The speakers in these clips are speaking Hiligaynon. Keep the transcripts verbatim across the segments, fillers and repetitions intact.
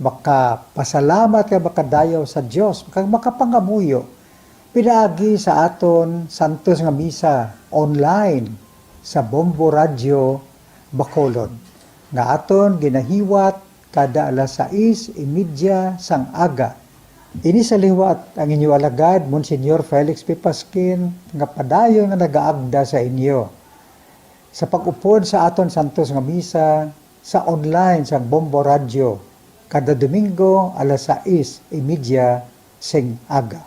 makapasalamat kag makadayaw sa Dios, kag makapangamuyo pinaagi sa aton santos nga misa online sa Bombo Radio Bacolod, nga aton ginahiwat kada alas sais y media sang aga. Ini sa liwat ang inyo alagad, Monsignor Felix P. Pasquin, nga padayon nga nagaagda sa inyo sa pag-upod sa aton santos nga misa sa online sang Bombo Radio kada Domingo alas sais y media sing aga.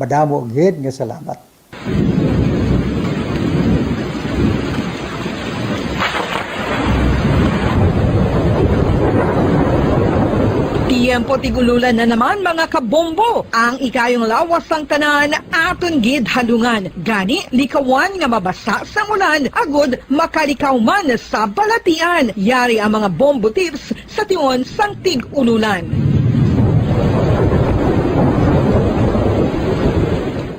Madamo gid nga salamat. Tiyempo tig-ululan na naman, mga kabombo. Ang ikayong lawas sang tanan aton gid halungan. Gani, likawan nga mabasa sang ulan agud makalikaw man sa balatian. Yari ang mga bombo tips sa tion sang tig-ululan.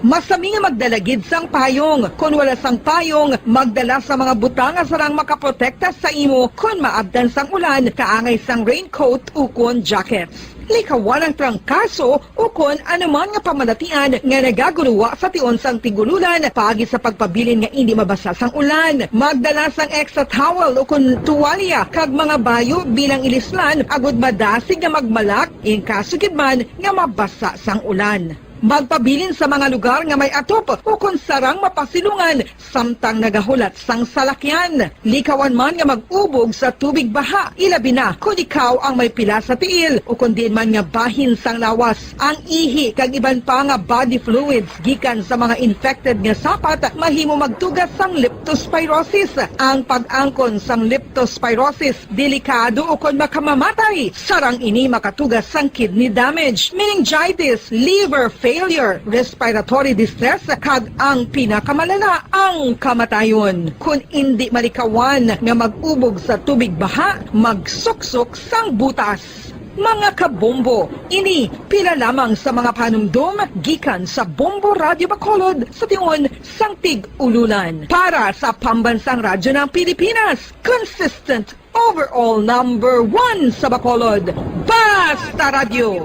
Masami nga magdala gid sang payong. Kon wala sang payong, magdala sa mga butang nga sarang makaprotekta sa imo kon maabtan sang ulan, kaangay sang raincoat ukon jackets. Likawan ang trangkaso ukon anuman nga pamalatian nga nagaguruwa sa tion sang tig-ululan paagi sa pagpabilin nga indi mabasa sang ulan. Magdala sang extra towel ukon tuwalya kag mga bayo bilang ilislan agud madasig nga magmalak in kaso gid man nga mabasa sang ulan. Magpabilin sa mga lugar nga may atop ukon sarang mapasilungan samtang nagahulat sang salakyan. Likawan man nga mag-ubog sa tubig baha, ilabi na kon ikaw ang may pila sa tiil ukon diin man nga bahin sang lawas. Ang ihi kag iban pa nga body fluids gikan sa mga infected nga sapat mahimo magtuga sang leptospirosis. Ang pag-angkon sang leptospirosis delikado ukon makamamatay. Sarang ini makatuga sang kidney damage, meningitis, liver failure, respiratory distress, kag ang pinakamalala, ang kamatayon. Kon indi malikawan nga mag-ubog sa tubig baha, magsuksok sang butas. Mga kabombo, ini pila lamang sa mga panumdom gikan sa Bombo Radyo Bacolod sa tion sang tig-ululan. Para sa Pambansang Radyo ng Pilipinas, consistent overall number one sa Bacolod, Basta Radyo,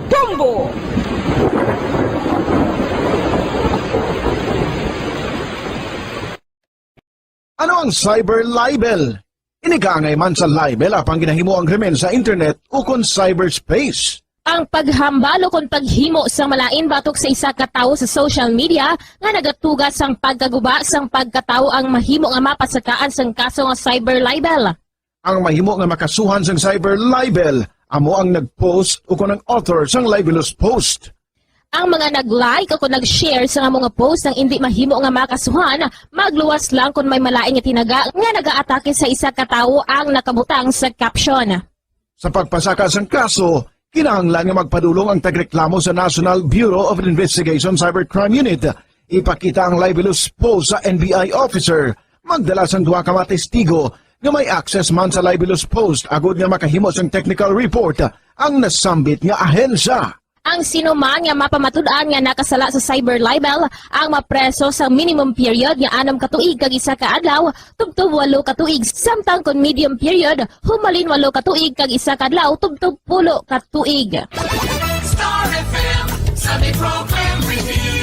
Bombo! Ano ang cyber libel? Ini kaangay man sa libel apang ginahimo ang krimen sa internet ukon cyberspace. Ang paghambal ukon paghimo sang malain batok sa isa ka tawo sa social media nga nagatuga sang pagkaguba sang pagkatawo ang mahimo nga mapasakaan sang kaso nga cyber libel. Ang mahimo nga makasuhan sang cyber libel amo ang nag-post ukon ang author sang libelous post. Ang mga nag-like ukon nag-share sang amo nga post nga indi mahimo nga makasuhan, magluwas lang kon may malain nga tinaga nga nagaatake sa isa ka tawo ang nakabutang sa caption. Sa pagpasaka sang kaso, kinahanglan nga magpadulong ang tagreklamo sa National Bureau of Investigation Cybercrime Unit. Ipakita ang libelous post sa N B I officer. Magdala sang duha ka mga testigo nga may access man sa libelous post agud nga makahimo sang technical report ang nasambit nga ahensya. Ang sino man nga mapamatud-an nga nakasala sa cyber libel ang mapreso sa minimum period nga anom ka tuig kag isa ka adlaw tubtob walo ka tuig, samtang kon medium period, humalin walo ka tuig kag isa ka adlaw tubtob pulo ka tuig. Star F M, Sunday Program Review.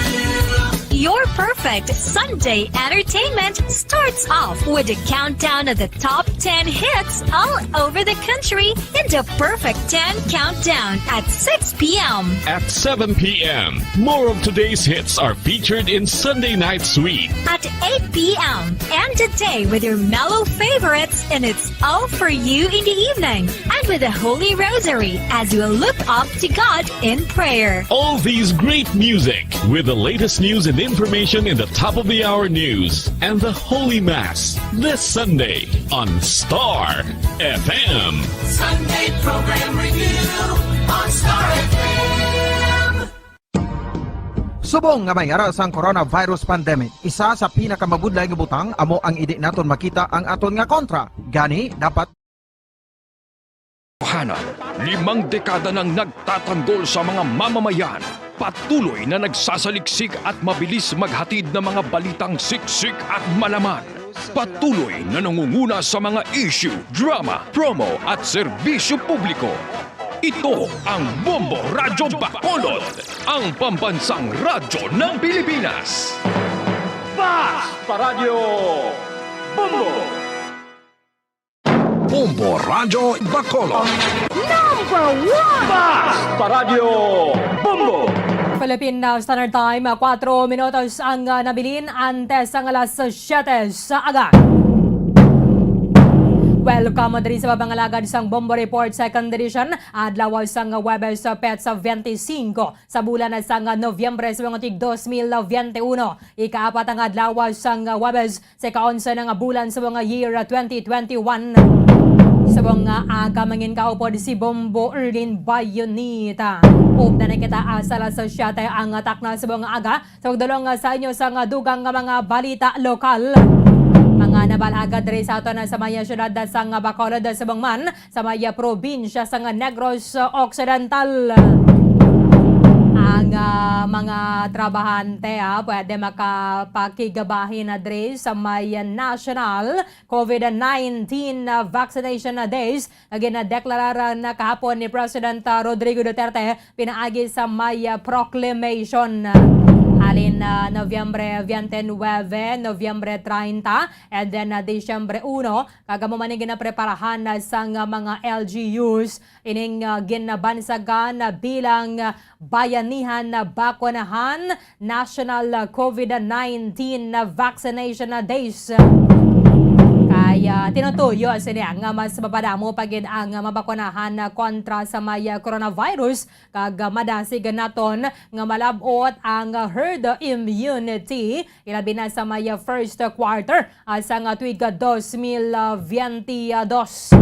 Your perfect Sunday entertainment starts off with a countdown of the top ten hits all over the country in the Perfect ten Countdown at six p m. At seven p m, more of today's hits are featured in Sunday Night Sweet. At eight p m, end the day with your mellow favorites, and it's all for you in the evening and with the Holy Rosary as you look up to God in prayer. All these great music with the latest news and information in the top of the hour news and the Holy Mass this Sunday on Star F M. Sunday Program Review on Star F M. Subong nga may ara sang coronavirus pandemic, isa sa pinakamabudlay nga butang amo ang indi naton makita ang aton nga kontra. Gani, dapat Hana, limang dekada nang nagtatanggol sa mga mamamayan. Patuloy na nagsasaliksik at mabilis maghatid ng mga balitang siksik at malaman. Patuloy na nangunguna sa mga issue, drama, promo at serbisyo publiko. Ito ang Bombo Radyo Bacolod, ang pambansang radyo ng Pilipinas. Basta Radyo Bombo! Bombo Radyo Bacolod. Number one! Basta Radyo Bombo! Philippine, uh, Standard Time, uh, kwatro minutos ang, uh, nabilin antes ang alas siyete sa aga. Welcome diri sa pagpangalagad sang Bombo Report, second edition, adlaw sang Huwebes, uh, petsa twenty-five sa bulan sang Nobyembre sa mga tig dos mil veintiuno. Ikaapat ang adlaw sang Huwebes sa ika-onse na nga bulan sa mga year twenty twenty-one. Subong nga aga, mangin kaupod si Bombo Erlin Bayonita. Upda na kita, asa alas siyete ang takna subong nga aga. Sa pagdulong sa inyo sa nga dugang nga mga balita lokal, mga nabalaga diri sa aton sa maya siyudad sa nga Bacolod, subong man sa may, ah, probinsya sang Negros Occidental. Ang, ah, mga trabahante, ah, pwede makapakigabahin na diri sa may National COVID nineteen, ah, Vaccination Days nga ginadeklarar na kahapon ni President, ah, Rodrigo Duterte pinaagi sa may, ah, proclamation. Halin, ah, Nobyembre twenty-nine, Nobyembre treinta, and then, ah, Disyembre uno, kag amo man ang ginapreparahan, ah, sang, ah, mga L G Us ining, ah, ginabansagan, ah, bilang, ah, Bayanihan, ah, Bakunahan, National, ah, COVID nineteen, ah, Vaccination, ah, Days. Kay, ah, tinutuyo sini nga mas mapadamo pa gid ang, ah, mabakunahan, ah, kontra sa may, ah, coronavirus, kag, ah, madasig naton nga malab-ot ang, ah, herd immunity, ilabi na sa may, ah, first quarter, ah, sang, ah, tuig, ah, dos mil veintidós.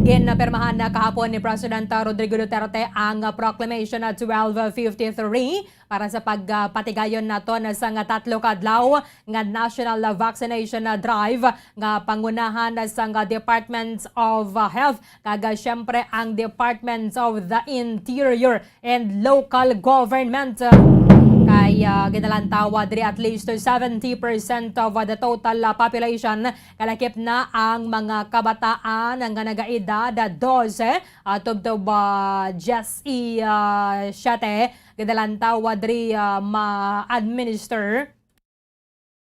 Ginapirmahan na kahapon ni President, ah, Rodrigo Duterte ang, ah, Proclamation, ah, twelve fifty-three para sa pagpatigayon naton sang tatlo ka adlaw nga national, ah, vaccination, ah, drive nga pangunahan sang, ah, Departments of, ah, Health kag, ah, siyempre ang Departments of the Interior and local government. Kay, ah, ginalantawa diri at least seventy percent of, ah, the total, ah, population, kalakip na ang mga kabataan nga nagaedad, ah, dose, ah, tubtob, ah, dyes y, ah, siyete. Ginalantawa diri, ah, ma-administer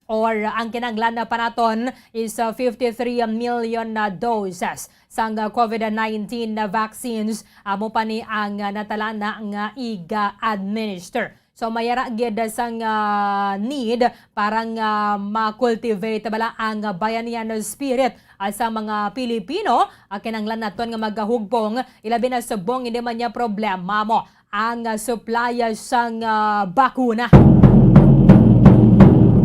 or ang kinahanglan na pa naton is, uh, fifty-three million na doses sang, uh, COVID nineteen na vaccines. Amo pa ni ang, uh, natalana nga iga-administer. So, may ara gid sang, uh, need para nga ma-cultivate bala ang bayanihan spirit, uh, sa mga Pilipino. Uh, kinahanglan naton nga magahugpong, ilabi na subong hindi man niya problema mo ang, ah, supply sang, ah, bakuna.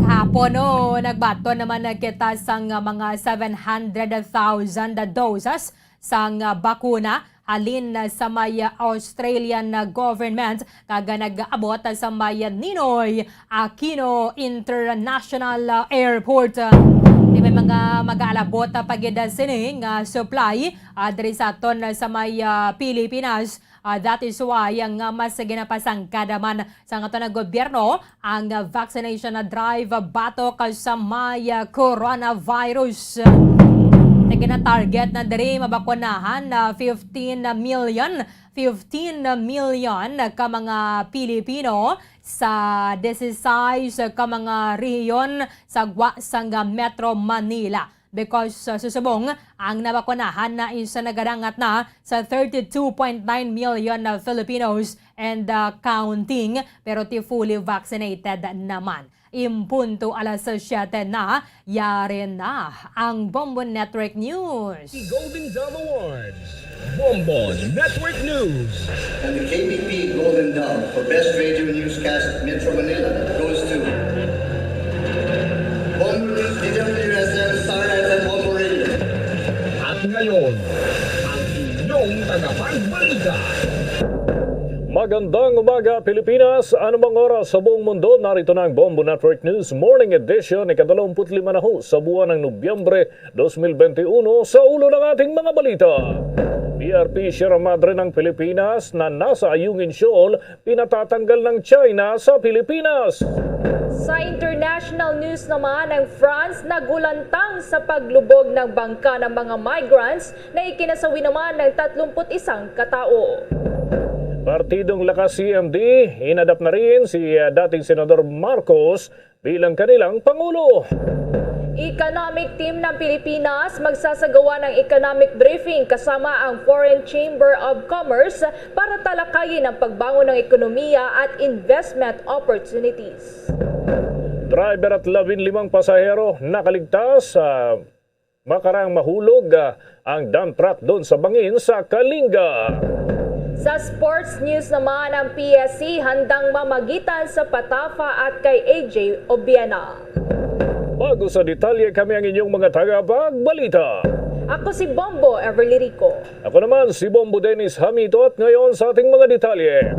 Kahapon, no, nagbaton naman na kita sang, ah, mga seven hundred thousand doses sang, ah, bakuna halin sa may, ah, Australian, ah, government, kag nag-abot sa may Ninoy Aquino International, ah, Airport. Di may mga mag-aalabot, ah, pa gid sini nga supply, ah, diri sa aton, ah, sa may, ah, Pilipinas. Ah, that is why nga mas ginapasangkad man sang aton nga gobyerno ang vaccination drive batok sa may coronavirus. Nga gina-target na diri mabakunahan na fifteen million, fifteen million ka mga Pilipino sa disisais ka mga rehiyon sa gwa sang Metro Manila. Because, uh, susubong, ang nabakunahan na is nagadangat na sa thirty-two point nine million na Filipinos and, uh, counting, pero ti fully vaccinated naman. In punto alas siyete na, yari na ang Bombo Network News. The Golden Dove Awards. Bombo Network News. And the K B P Golden Dove for Best Radio Newscast Metro Manila goes to Bombo News, D W S M, Star F M, Bombo Radio. At ngayon, ang inyong tagapagbalita. Magandang umaga, Pilipinas. Anumang oras sa buong mundo, narito na ang Bombo Network News Morning Edition, ikadalawamput lima na ho sa buwan ng Nobyembre dos mil benti uno. Sa ulo ng ating mga balita, B R P Sierra Madre ng Pilipinas na nasa Ayungin Shoal, pinatatanggal ng China sa Pilipinas. Sa international news naman, ang France nagulantang sa paglubog ng bangka ng mga migrants na ikinasawi naman ng tatlumput isang katao. Partidong Lakas C M D, hinadap na rin si, ah, dating Senador Marcos bilang kanilang Pangulo. Economic team ng Pilipinas magsasagawa ng economic briefing kasama ang Foreign Chamber of Commerce para talakayin ang pagbangon ng ekonomiya at investment opportunities. Driver at labing limang pasahero nakaligtas sa makarang mahulog, ah, ang dump truck doon sa bangin sa Kalinga. Sa sports news naman, ang P S C handang mamagitan sa Patafa at kay A J Obiena. Bago sa detalye, kami ang inyong mga tagapagbalita. Ako si Bombo Everly Rico. Ako naman si Bombo Dennis Hamito, at ngayon sa ating mga detalye.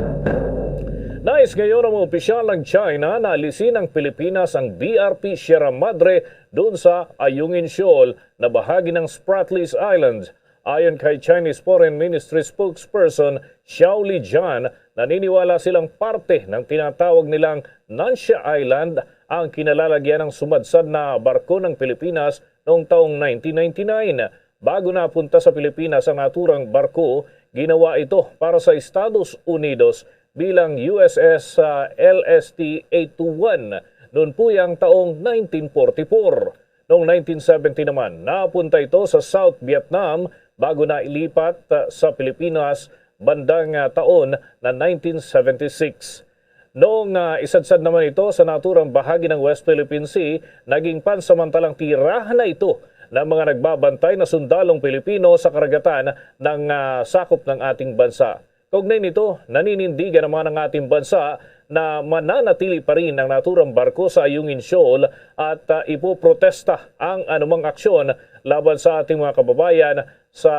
Nais ngayon ng mga opisyal ng China na alisin ng Pilipinas ang B R P Sierra Madre doon sa Ayungin Shoal na bahagi ng Spratlys Islands. Ayon kay Chinese Foreign Ministry spokesperson Xiao Lijian, naniniwala silang parte ng tinatawag nilang Nansha Island ang kinalalagyan ng sumadsad na barko ng Pilipinas noong taong nineteen ninety-nine. Bago napunta sa Pilipinas ang naturang barko, ginawa ito para sa Estados Unidos bilang U S S, ah, L S T eight two one, noon po yang taong nineteen forty-four. Noong nineteen seventy naman, napunta ito sa South Vietnam bago na ilipat, ah, sa Pilipinas bandang, ah, taon na nineteen seventy-six. Noong, ah, isadsad naman ito sa naturang bahagi ng West Philippine Sea, naging pansamantalang tirahan na ito ng mga nagbabantay na sundalong Pilipino sa karagatan ng, ah, sakop ng ating bansa. Kaugnay nito, naninindigan naman ang ating bansa na mananatili pa rin ang naturang barko sa Ayungin Shoal at, ah, ipoprotesta ang anumang aksyon laban sa ating mga kababayan sa,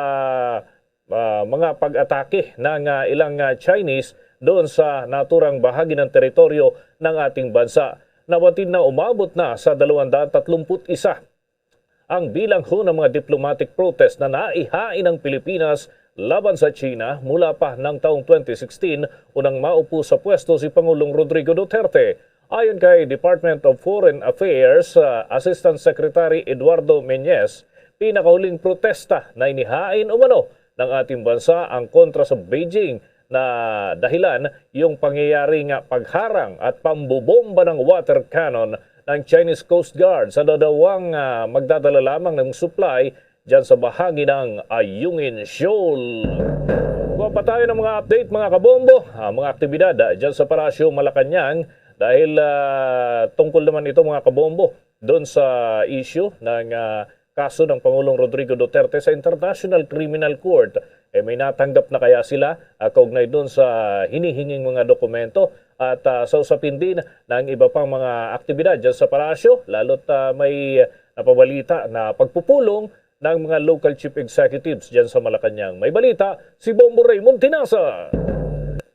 ah, mga pag-atake ng, ah, ilang, ah, Chinese doon sa naturang bahagi ng teritoryo ng ating bansa. Nabatid na umabot na sa dalawang daan tatlumpu't isa ang bilang ho ng mga diplomatic protest na naihain ng Pilipinas laban sa China mula pa ng taong twenty sixteen, unang maupo sa pwesto si Pangulong Rodrigo Duterte. Ayon kay Department of Foreign Affairs, ah, Assistant Secretary Eduardo Meñez, pinakahuling protesta na inihain umano ng ating bansa ang kontra sa Beijing na dahilan yung pangyayari nga pagharang at pambubomba ng water cannon ng Chinese Coast Guard sa dadawang, ah, magdadala lamang ng supply dyan sa bahagi ng Ayungin Shoal. Kuha pa tayo ng mga update, mga kabombo, ah, mga aktibidad, ah, dyan sa Palasyo Malacañang dahil, ah, tungkol naman ito, mga kabombo, doon sa issue ng, ah, kaso ng Pangulong Rodrigo Duterte sa International Criminal Court. Eh, may natanggap na kaya sila, ah, kaugnay doon sa hinihinging mga dokumento? At, ah, sa usapin din ng iba pang mga aktibidad dyan sa Palasyo, lalo't, ah, may napabalita na pagpupulong ng mga local chief executives dyan sa Malacañang. May balita si Bombo Raymond Tinasa.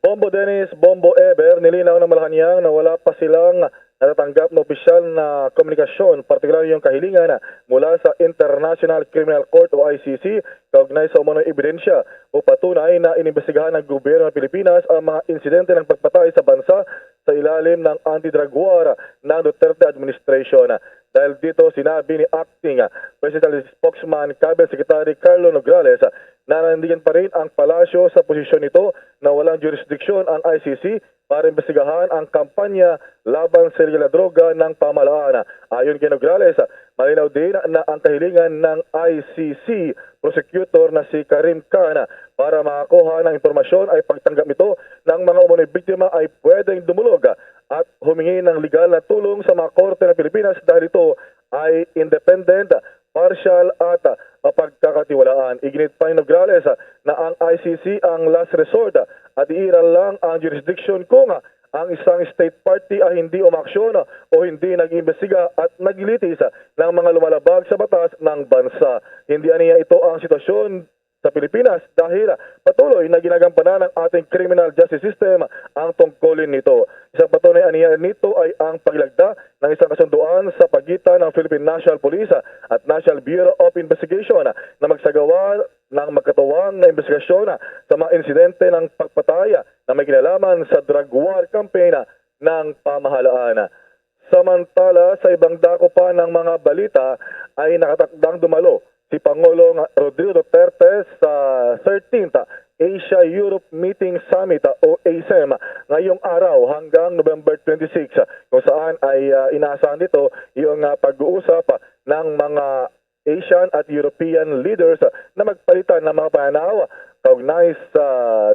Bombo Dennis, Bombo Ever, nilinaw ng Malacañang na wala pa silang natatanggap na opisyal na komunikasyon, partikular yung kahilingan mula sa International Criminal Court o I C C, kaugnay sa umano'y ebidensya o patunay na inimbestigahan ng gobyerno ng Pilipinas ang mga insidente ng pagpatay sa bansa sa ilalim ng anti-drug war ng Duterte administration. Dahil dito, sinabi ni Acting Presidential Spokesman Cabinet Secretary Carlo Nograles na nanindigan pa rin ang palasyo sa posisyon nito na walang jurisdiksyon ang I C C para imbestigahan ang kampanya laban sa iligal na droga ng pamahalaan. Ayon kay Nograles, malinaw din na ang kahilingan ng I C C prosecutor na si Karim Khan para makakuha ng impormasyon ay pagtanggap nito ng mga umano'y biktima ay pwedeng dumulog at humingi ng legal na tulong sa mga korte ng Pilipinas dahil ito ay independent, partial at mapagkakatiwalaan. Iginit pa ni Nograles na ang I C C ang last resort at iiral lang ang jurisdiction kung ang isang state party ay hindi umaksyon o hindi nag-iimbestiga at naglilitis ng mga lumalabag sa batas ng bansa. Hindi aniya ito ang sitwasyon sa Pilipinas dahil patuloy na ginagampanan ng ating criminal justice system ang tungkulin nito. Isang patunay aniya nito ay ang paglagda ng isang kasunduan sa pagitan ng Philippine National Police at National Bureau of Investigation na magsagawa ng magkatuwang na investigasyon sa mga insidente ng pagpatay na may kinalaman sa drug war campaign ng pamahalaan. Samantala, sa ibang dako pa ng mga balita, ay nakatakdang dumalo si Pangulong Rodrigo Duterte sa thirteenth Asia-Europe Meeting Summit o ASEM ngayong araw hanggang November twenty-six, kung saan ay, ah, inaasahan dito yung, ah, pag-uusap ng mga Asian at European leaders na magpalitan ng mga pananaw kaugnay sa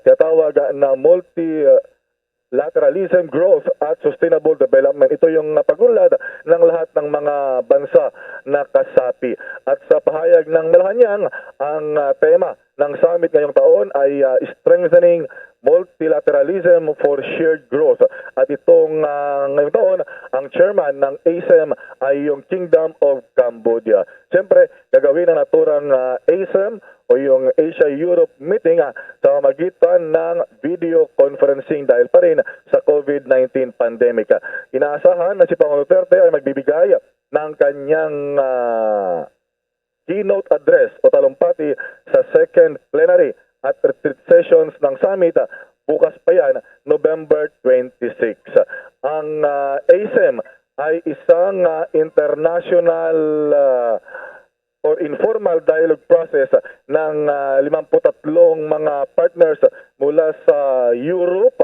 tinatawag na multilateralism, growth at sustainable development. Ito yung, ah, pag-unlad ng lahat ng mga bansa na kasapi. At sa pahayag ng Malacañang, ang, ah, tema ng summit ngayong taon ay, ah, strengthening multilateralism for shared growth. At itong, ah, ngayong taon, ang chairman ng ASEM ay yung Kingdom of Cambodia. Siyempre, gagawin ang naturang, ah, ASEM o yung Asia-Europe meeting, ah, sa pamamagitan ng video conferencing dahil pa rin sa COVID nineteen pandemic. Inaasahan na si Pangulong Duterte ay magbibigay ng kanyang, ah, keynote address o talumpati sa second plenary at retreat sessions ng summit, ah, bukas pa yan, November twenty-six. Ang, ah, ASEM ay isang, ah, international, ah, or informal dialogue process ng, ah, limampu't tatlong mga partners mula sa Europe,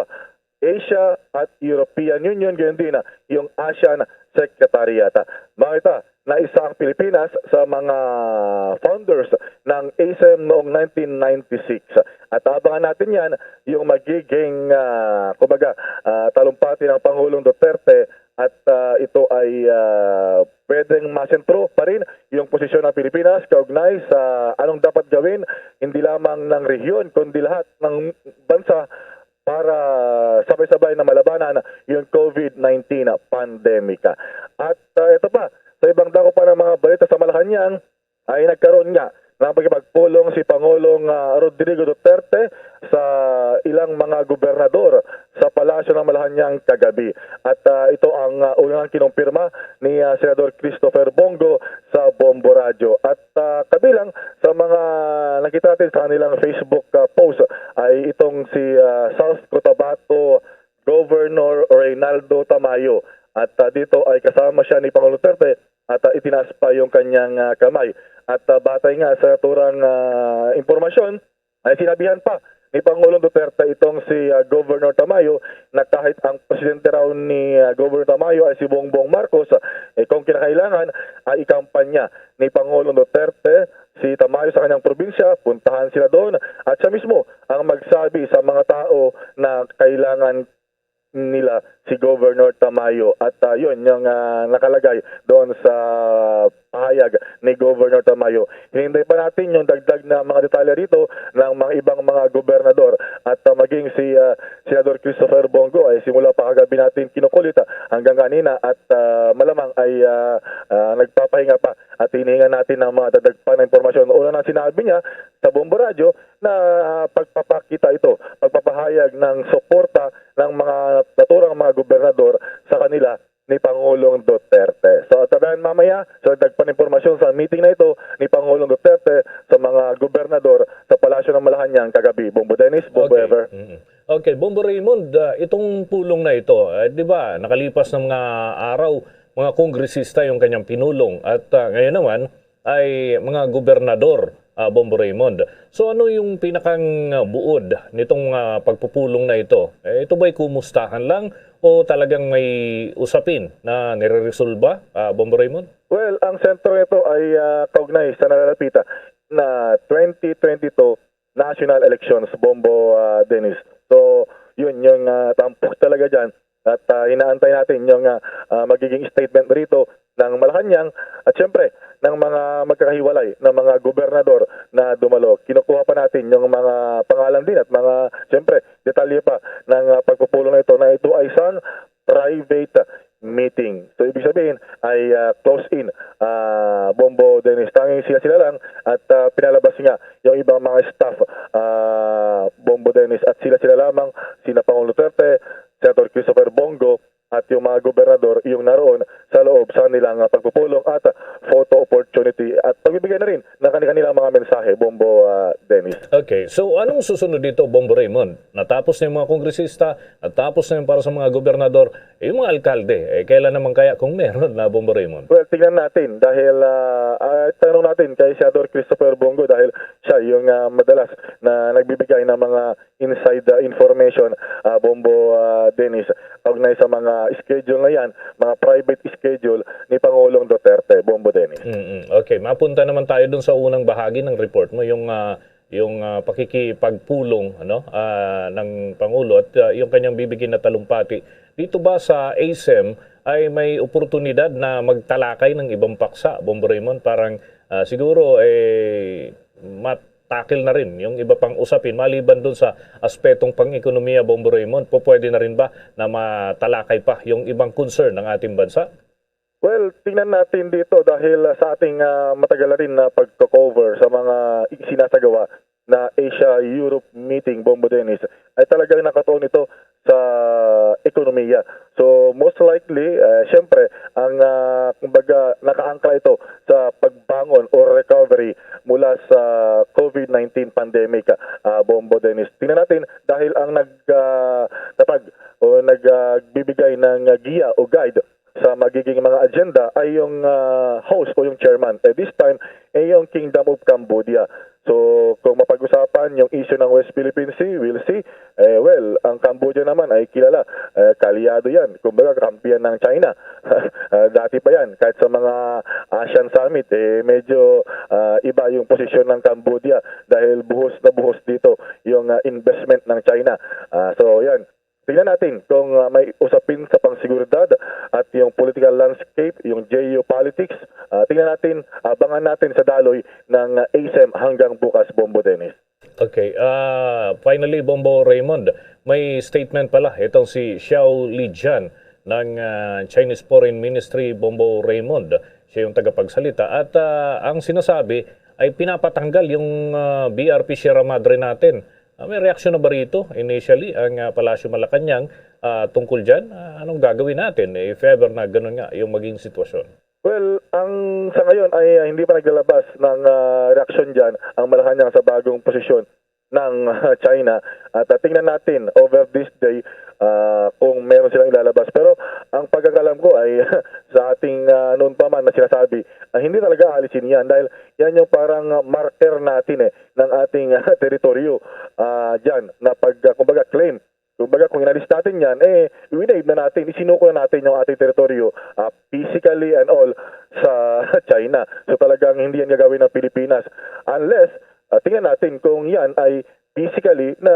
Asia at European Union, gayon din, ah, yung ASEAN Secretariat. Makita na isa ang Pilipinas sa mga founders ng ASEM noong nineteen ninety-six. At abangan natin yan, yung magiging, ah, kumbaga, ah, talumpati ng Pangulong Duterte at, ah, ito ay, ah, pwedeng masentro pa rin yung posisyon ng Pilipinas kaugnay sa anong dapat gawin, hindi lamang ng rehiyon, kundi lahat ng bansa para sabay-sabay na malabanan yung COVID nineteen pandemic. At, ah, ito pa, sa ibang dako pa ng mga balita sa Malacañang, ay nagkaroon nga ng pagkipagpulong si Pangulong, ah, Rodrigo Duterte sa ilang mga gobernador sa Palasyo ng Malacañang kagabi. At, ah, ito ang, ah, unang kinumpirma ni, ah, Senador Christopher Bong Go sa Bombo Radyo. At, ah, kabilang sa mga nakita natin sa kanilang Facebook, ah, post ay itong si, ah, South Cotabato Governor Reynaldo Tamayo. At, ah, dito ay kasama siya ni Pangulong Duterte at, ah, itinaas pa yung kanyang, ah, kamay. At, ah, batay nga sa naturang, ah, impormasyon, ay sinabihan pa ni Pangulong Duterte itong si, ah, Governor Tamayo na kahit ang presidente raw ni, ah, Governor Tamayo ay si Bongbong Marcos, ah, eh, kung kinakailangan ay ikampanya ni Pangulong Duterte si Tamayo sa kanyang probinsya, puntahan sila doon at siya mismo ang magsabi sa mga tao na kailangan nila si Governor Tamayo. At, ah, yun, yung, ah, nakalagay doon sa pahayag ni Governor Tamayo. Hinihintay pa natin yung dagdag na mga detalye rito ng mga ibang mga gobernador. At, ah, maging si, ah, Senador Christopher Bong Go ay simula pa kagabi natin kinukulit, ah, hanggang kanina at, ah, malamang ay, ah, ah, nagpapahinga pa at hinihingan natin ng mga dagdag pa na impormasyon. Una na sinabi niya sa Bombo Radyo na, ah, pagpapakita ito, pagpapahayag ng suporta ng mga naturang mga gobernador sa kanila ni Pangulong Duterte. So, tabayan mamaya sa dagdag pa na impormasyon sa meeting na ito ni Pangulong Duterte sa mga gobernador sa Palasyo ng Malacañang kagabi. Bombo Dennis, Bombo Okay. Ever. Mm. Okay, Bombo Raymond, ah, itong pulong na ito, eh, di ba, nakalipas ng mga araw, mga kongresista yung kanyang pinulong at, ah, ngayon naman ay mga gobernador, ah, Bombo Raymond. So, ano yung pinakang, ah, buod nitong, ah, pagpupulong na ito? Eh, ito ba'y kumustahan lang o talagang may usapin na nireresolba, ah, Bombo Raymond? Well, ang sentro nito ay, ah, kaugnay sa nalalapita na twenty twenty-two national elections, Bombo, ah, Dennis. So, yun yung, ah, tampok talaga dyan. At, ah, inaantay natin yung, ah, ah, magiging statement rito ng Malacañang at siyempre ng mga magkakahiwalay na mga gobernador na dumalo. Kinukuha pa natin yung mga pangalan din at mga, siyempre, detalye pa ng, ah, pagpupulong na ito na ito ay isang private meeting. So, ibig sabihin ay, ah, close in, ah, Bombo Dennis. Tanging sila-sila lang at, ah, pinalabas nga yung ibang mga staff, ah, Bombo Dennis, at sila-sila lamang, sina Pangulong Duterte, Senator Christopher Bong Go, at yung mga gobernador yung naroon sa loob sa nilang, ah, pagpupulong at, ah, photo opportunity at pagbibigay na rin ng kanilang mga mensahe, Bombo, ah, Dennis. Okay, so anong susunod dito, Bombo Raymond? Natapos na yung mga kongresista, natapos na yung para sa mga gobernador, eh, yung mga alkalde, eh, kailan naman kaya kung meron na, Bombo Raymond? Well, tingnan natin dahil, ah, ah, tanong natin kay Senador Christopher Bong Go dahil siya yung, ah, madalas na nagbibigay ng mga inside, ah, information, ah, Bombo, ah, Dennis, kaugnay sa mga schedule na yan, mga private schedule ni Pangulong Duterte, Bombo Dennis. Mm-mm. Okay, mapunta naman tayo dun sa unang bahagi ng report mo, yung, ah, yung, ah, pakikipagpulong, ano, ah, ng Pangulo at, ah, yung kanyang bibigyan na talumpati. Dito ba sa ASEM ay may oportunidad na magtalakay ng ibang paksa, Bombo Raymond? Parang, ah, siguro, eh, matakil na rin yung iba pang usapin maliban dun sa aspetong pang-ekonomiya, Bombo Raymond. Po, pwede na rin ba na matalakay pa yung ibang concern ng ating bansa? Well, tingnan natin dito dahil, ah, sa ating, ah, matagal na rin na pagko-cover sa mga sinasagawa na Asia-Europe meeting, Bombo Dennis, ay talagang nakatuon ito sa ekonomiya. So, most likely, ah, siyempre, ang, ah, kumbaga, nakaangkla ito sa pagbangon o recovery mula sa COVID nineteen pandemic, ah, Bombo Dennis. Tingnan natin, dahil ang nag, ah, tatag o nagbibigay ng, ah, giya o guide sa magiging mga agenda ay yung, ah, host o yung chairman. Eh, this time, eh, yung Kingdom of Cambodia. So, kung mapag-usapan yung issue ng West Philippine Sea, we'll see. Eh, well, ang Cambodia naman ay kilala, eh, kaalyado yan. Kumbaga, kakampihan ng China. Ah, dati pa yan, kahit sa mga ASEAN Summit, eh, medyo, ah, iba yung posisyon ng Cambodia dahil buhos na buhos dito yung, ah, investment ng China. Ah, so, yan. Tingnan natin kung, ah, may usapin sa pangseguridad at yung political landscape, yung geopolitics. Ah, tingnan natin, abangan natin sa daloy ng, ah, ASEM hanggang bukas, Bombo Dennis. Okay. Ah, finally, Bombo Raymond, may statement pala itong si Xiao Lijian ng, ah, Chinese Foreign Ministry, Bombo Raymond. Siya yung tagapagsalita. At, ah, ang sinasabi ay pinapatanggal yung, ah, B R P Sierra Madre natin. Ah, may reaksyon na ba rito initially ang, ah, Palasyo Malacañang, ah, tungkol dyan? Ah, anong gagawin natin if ever na ganun nga yung maging sitwasyon? Well, ang sa ngayon ay, ah, hindi pa naglalabas ng, ah, reaksyon dyan ang Malacañang sa bagong posisyon ng, ah, China. At, ah, tingnan natin over this day, ah, kung meron silang ilalabas. Pero ang pagkakalam ko ay sa ating, ah, noon pa man na sinasabi, ah, hindi talaga aalisin yan dahil yan yung parang, ah, marker natin, eh, ng ating, ah, teritoryo, ah, dyan na pag, ah, kumbaga, claim. Kumbaga, kung inalis natin yan, eh, winave na natin, isinuko na natin yung ating teritoryo, ah, physically and all sa China. So, talagang hindi yan gagawin ng Pilipinas unless, ah, tingnan natin kung yan ay physically na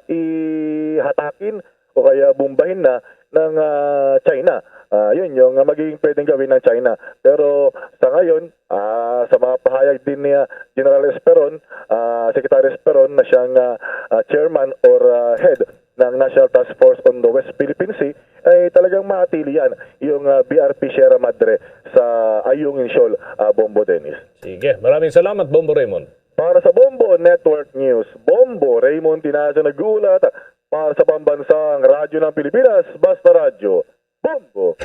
ihatakin o kaya bombahin na ng, ah, China. Ah, yun yung, ah, magiging pwedeng gawin ng China. Pero sa ngayon, ah, sa mga pahayag din ni, ah, General Esperon, ah, Secretary Esperon na siyang, ah, ah, chairman or, ah, head ng National Task Force on the West Philippine Sea, ay talagang maatili yan yung, ah, B R P Sierra Madre sa Ayungin Shoal, ah, Bombo Dennis. Sige, maraming salamat, Bombo Raymond. Para sa Bombo Network News, Bombo Raymond Tinazo nag-uulat para sa pambansang Radyo ng Pilipinas, Basta Radyo, Bombo.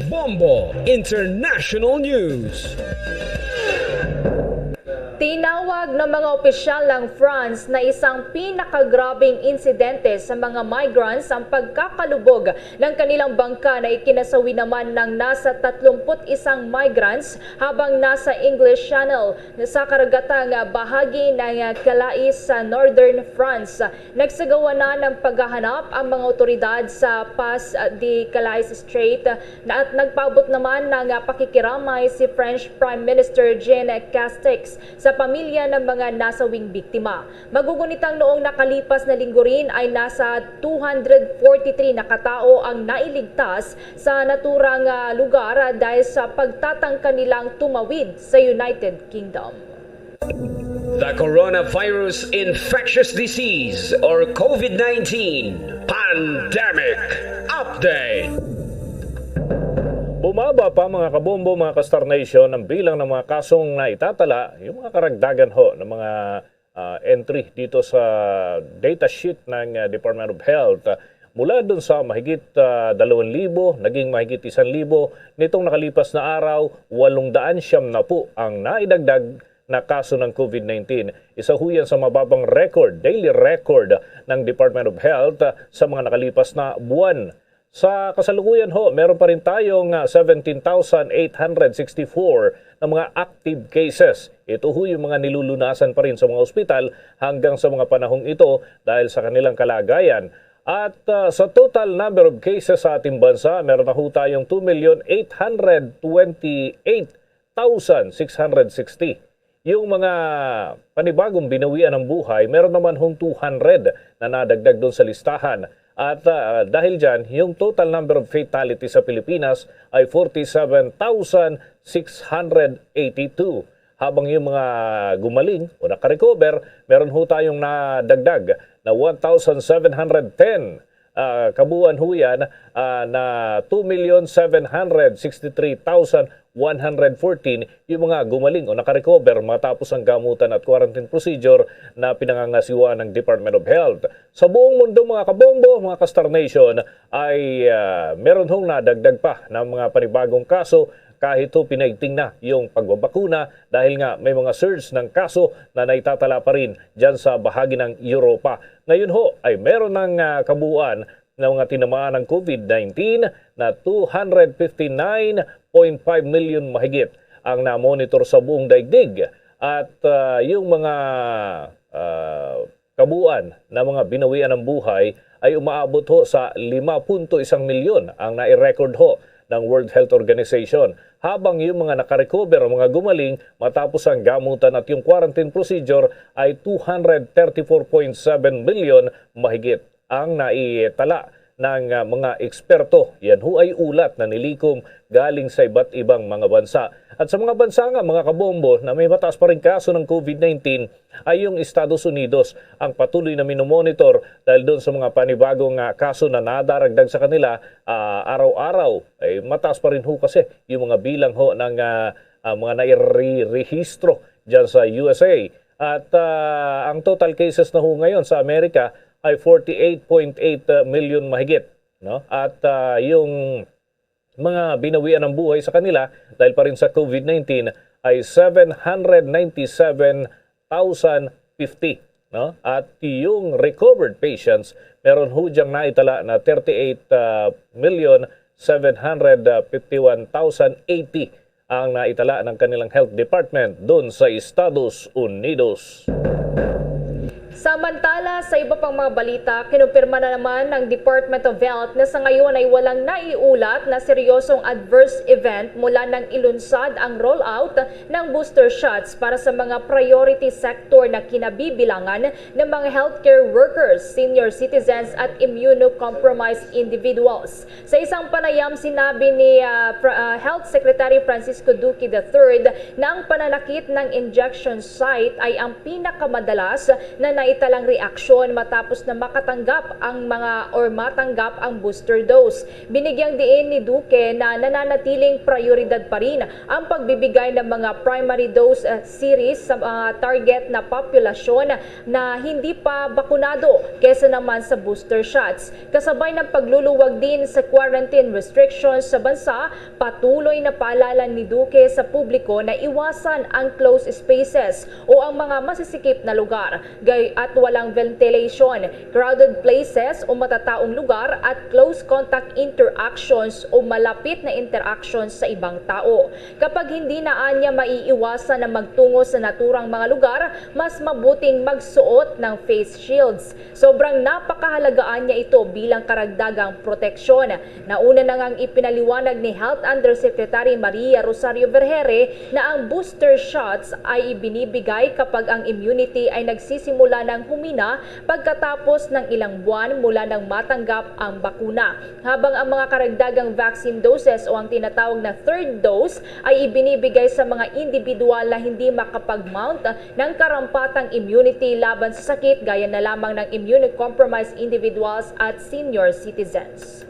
Bombo International News. Tinawag ng mga opisyal ng France na isang pinakagrabing insidente sa mga migrants ang pagkakalubog ng kanilang bangka na ikinasawi naman ng nasa tatlumpu't isang migrants habang nasa English Channel sa karagatang bahagi ng Calais sa northern France. Nagsagawa na ng paghahanap ang mga otoridad sa Pas de Calais Strait na at nagpaabot naman ng pakikiramay si French Prime Minister Jean Castex sa pamilya ng mga nasawing biktima. Magugunitang noong nakalipas na linggo rin ay nasa two hundred forty-three na katao ang nailigtas sa naturang, ah, lugar dahil sa pagtatangka nilang tumawid sa United Kingdom. The Coronavirus Infectious Disease or COVID nineteen Pandemic Update. Bumaba pa, mga kabombo, mga ka-Star Nation, ang bilang ng mga kasong naitatala, yung mga karagdagan ho ng mga ah, entry dito sa data sheet ng, ah, Department of Health. Ah, mula dun sa mahigit, ah, dalawang libo, naging mahigit isang libo. Nitong nakalipas na araw, walong daan siyam na po ang naidagdag na kaso ng COVID nineteen. Isa ho yan sa mababang record, daily record ng Department of Health, ah, sa mga nakalipas na buwan. Sa kasalukuyan ho, meron pa rin tayong, ah, seventeen thousand eight hundred sixty-four na mga active cases. Ito ho yung mga nilulunasan pa rin sa mga ospital hanggang sa mga panahong ito dahil sa kanilang kalagayan. At, ah, sa total number of cases sa ating bansa, meron na ho tayong two million eight hundred twenty-eight thousand six hundred sixty. Yung mga panibagong binawian ng buhay, meron naman hong two hundred na nadagdag doon sa listahan. At, ah, dahil dyan, yung total number of fatalities sa Pilipinas ay forty-seven thousand six hundred eighty-two. Habang yung mga gumaling o nakarecover, meron ho tayong nadagdag na one thousand seven hundred ten, ah, kabuuan ho yan, ah, na two million seven hundred sixty-three thousand one hundred fourteen yung mga gumaling o nakarecover matapos ang gamutan at quarantine procedure na pinangangasiwaan ng Department of Health. Sa buong mundo, mga kabombo, mga ka-Star Nation, ay, ah, meron hong nadagdag pa ng mga panibagong kaso kahit ho pinaigting na yung pagbabakuna dahil nga may mga surge ng kaso na naitatala pa rin dyan sa bahagi ng Europa. Ngayon ho ay meron ng, ah, kabuuan ng mga tinamaan ng COVID nineteen na two hundred fifty-nine point five million mahigit ang na-monitor sa buong daigdig. At, ah, yung mga, ah, kabuuan na mga binawian ng buhay ay umaabot ho sa lima punto isang milyon ang nai-record ho ng World Health Organization. Habang yung mga nakarecover o mga gumaling matapos ang gamutan at yung quarantine procedure ay two hundred thirty-four point seven million mahigit ang naitala ng, ah, mga eksperto. Yan ho ay ulat na nilikom galing sa iba't ibang mga bansa. At sa mga bansa nga, mga kabombo, na may mataas pa rin kaso ng COVID nineteen, ay yung Estados Unidos ang patuloy na minomonitor dahil doon sa mga panibagong, ah, kaso na nadaragdag sa kanila, ah, araw-araw. Ay mataas pa rin ho kasi yung mga bilang ho ng, ah, ah, mga nairehistro dyan sa U S A. At, ah, ang total cases na ho ngayon sa Amerika ay forty-eight point eight million mahigit, no? At, ah, yung mga binawian ng buhay sa kanila dahil pa rin sa COVID nineteen ay seven hundred ninety-seven thousand fifty, no? At yung recovered patients, meron ho diyang naitala na thirty-eight, ah, million seven hundred fifty-one thousand eighty ang naitala ng kanilang health department doon sa Estados Unidos. Samantala, sa iba pang mga balita, kinumpirma na naman ng Department of Health na sa ngayon ay walang naiulat na seryosong adverse event mula nang ilunsad ang rollout ng booster shots para sa mga priority sector na kinabibilangan ng mga healthcare workers, senior citizens at immunocompromised individuals. Sa isang panayam, sinabi ni, ah, Fra-, ah, Health Secretary Francisco Duque the third na ang pananakit ng injection site ay ang pinakamadalas na naitalang reaksyon matapos na makatanggap ang mga or matanggap ang booster dose. Binigyang diin ni Duque na nananatiling prioridad pa rin ang pagbibigay ng mga primary dose, ah, series sa mga target na populasyon na hindi pa bakunado kesa naman sa booster shots. Kasabay ng pagluluwag din sa quarantine restrictions sa bansa, patuloy na paalala ni Duque sa publiko na iwasan ang closed spaces o ang mga masisikip na lugar, gay-, at walang ventilation, crowded places o matataong lugar, at close contact interactions o malapit na interactions sa ibang tao. Kapag hindi na anya maiiwasan na magtungo sa naturang mga lugar, mas mabuting magsuot ng face shields. Sobrang napakahalagaan niya ito bilang karagdagang proteksyon. Nauna na ngang ipinaliwanag ni Health Undersecretary Maria Rosario Vergeire na ang booster shots ay ibinibigay kapag ang immunity ay nagsisimula ng humina pagkatapos ng ilang buwan mula nang matanggap ang bakuna. Habang ang mga karagdagang vaccine doses o ang tinatawag na third dose ay ibinibigay sa mga individual na hindi makapag-mount ng karampatang immunity laban sa sakit, gaya na lamang ng immunocompromised individuals at senior citizens.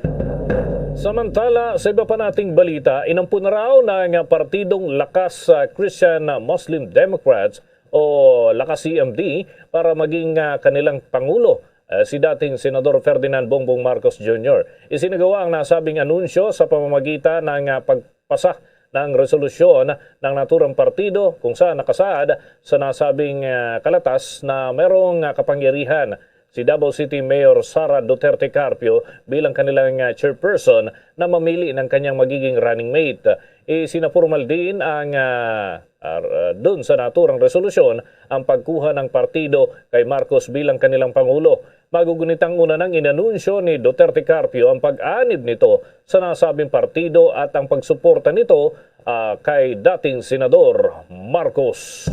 Samantala, sa iba pa nating balita, inampon na raw ng Partidong Lakas sa Christian Muslim Democrats o Lakas C M D para maging, ah, kanilang pangulo, eh, si dating Senador Ferdinand Bongbong Marcos Junior. Isinagawa ang nasabing anunsyo sa pamamagitan ng, ah, pagpasa ng resolusyon ng naturang partido kung saan nakasaad sa nasabing, ah, kalatas na mayroong, ah, kapangyarihan si Davao City Mayor Sara Duterte Carpio bilang kanilang, ah, chairperson na mamili ng kanyang magiging running mate. Isinapormal din ang, ah, ah, dun sa naturang resolusyon ang pagkuha ng partido kay Marcos bilang kanilang pangulo. Magugunitang una nang inanunsyo ni Duterte Carpio ang pag-anib nito sa nasabing partido at ang pagsuporta nito, ah, kay dating Senador Marcos.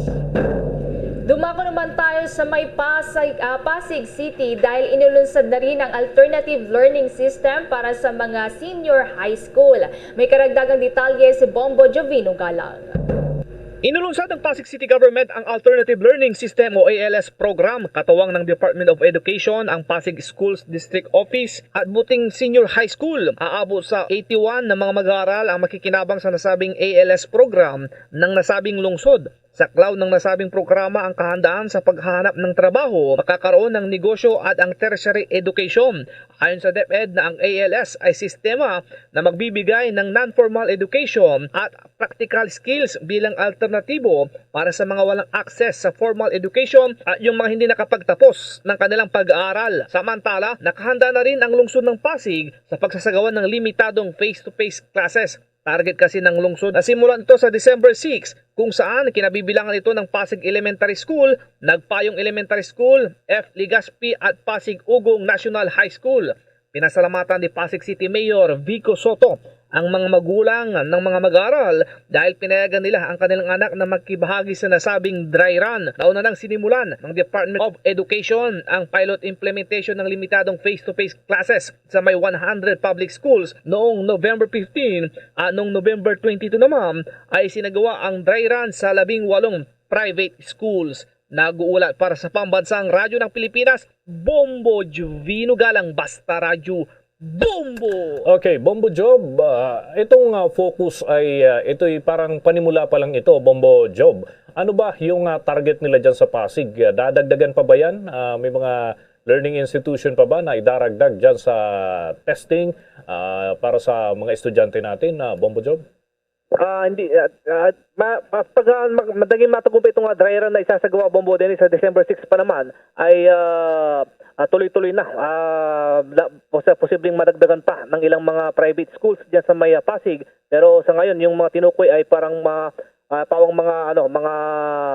Dumako naman tayo sa may Pasig, ah, Pasig City dahil inulunsad na rin ang alternative learning system para sa mga senior high school. May karagdagang detalye si Bombo Jovino Galang. Inulunsad ng Pasig City Government ang Alternative Learning System o A L S program. Katuwang ng Department of Education, ang Pasig Schools District Office at Buting Senior High School. Aabot sa eighty-one na mga mag-aaral ang makikinabang sa nasabing A L S program ng nasabing lungsod. Saklaw ng nasabing programa ang kahandaan sa paghahanap ng trabaho, makakaroon ng negosyo at ang tertiary education. Ayon sa DepEd na ang A L S ay sistema na magbibigay ng non-formal education at practical skills bilang alternatibo para sa mga walang access sa formal education at yung mga hindi nakapagtapos ng kanilang pag-aaral. Samantala, nakahanda na rin ang lungsod ng Pasig sa pagsasagawa ng limitadong face-to-face classes. Target kasi ng lungsod na simulan ito sa December six, kung saan kinabibilangan ito ng Pasig Elementary School, Nagpayong Elementary School, F. Legazpi at Pasig Ugong National High School. Pinasalamatan ni Pasig City Mayor Vico Soto ang mga magulang ng mga mag-aaral dahil pinayagan nila ang kanilang anak na makibahagi sa nasabing dry run. Nauna nang sinimulan ng Department of Education ang pilot implementation ng limitadong face-to-face classes sa may one hundred public schools noong November fifteen, at noong November twenty-two naman ay sinagawa ang dry run sa labing walong private schools. Nag-uulat para sa Pambansang Radyo ng Pilipinas, Bombo Jovino Galang, Basta Radyo, Bombo! Okay, Bombo Job, ah, itong, ah, focus ay, ah, ito'y parang panimula pa lang ito, Bombo Job. Ano ba yung, ah, target nila dyan sa Pasig? Ah, dadagdagan pa ba yan? Ah, may mga learning institution pa ba na idaragdag dyan sa testing, ah, para sa mga estudyante natin, ah, Bombo Job? Ah, hindi, ah, ah, ma, ma, pag ah, mag- madaling matagumpay itong ah, dry run na isasagawa, Bombo Dennis, sa December six pa naman, ay ah, ah, tuloy-tuloy na. Ah, na, pos- posibleng madagdagan pa ng ilang mga private schools diyan sa may ah, Pasig. Pero sa ngayon, yung mga tinukoy ay parang ma, ah, pawang mga ano, mga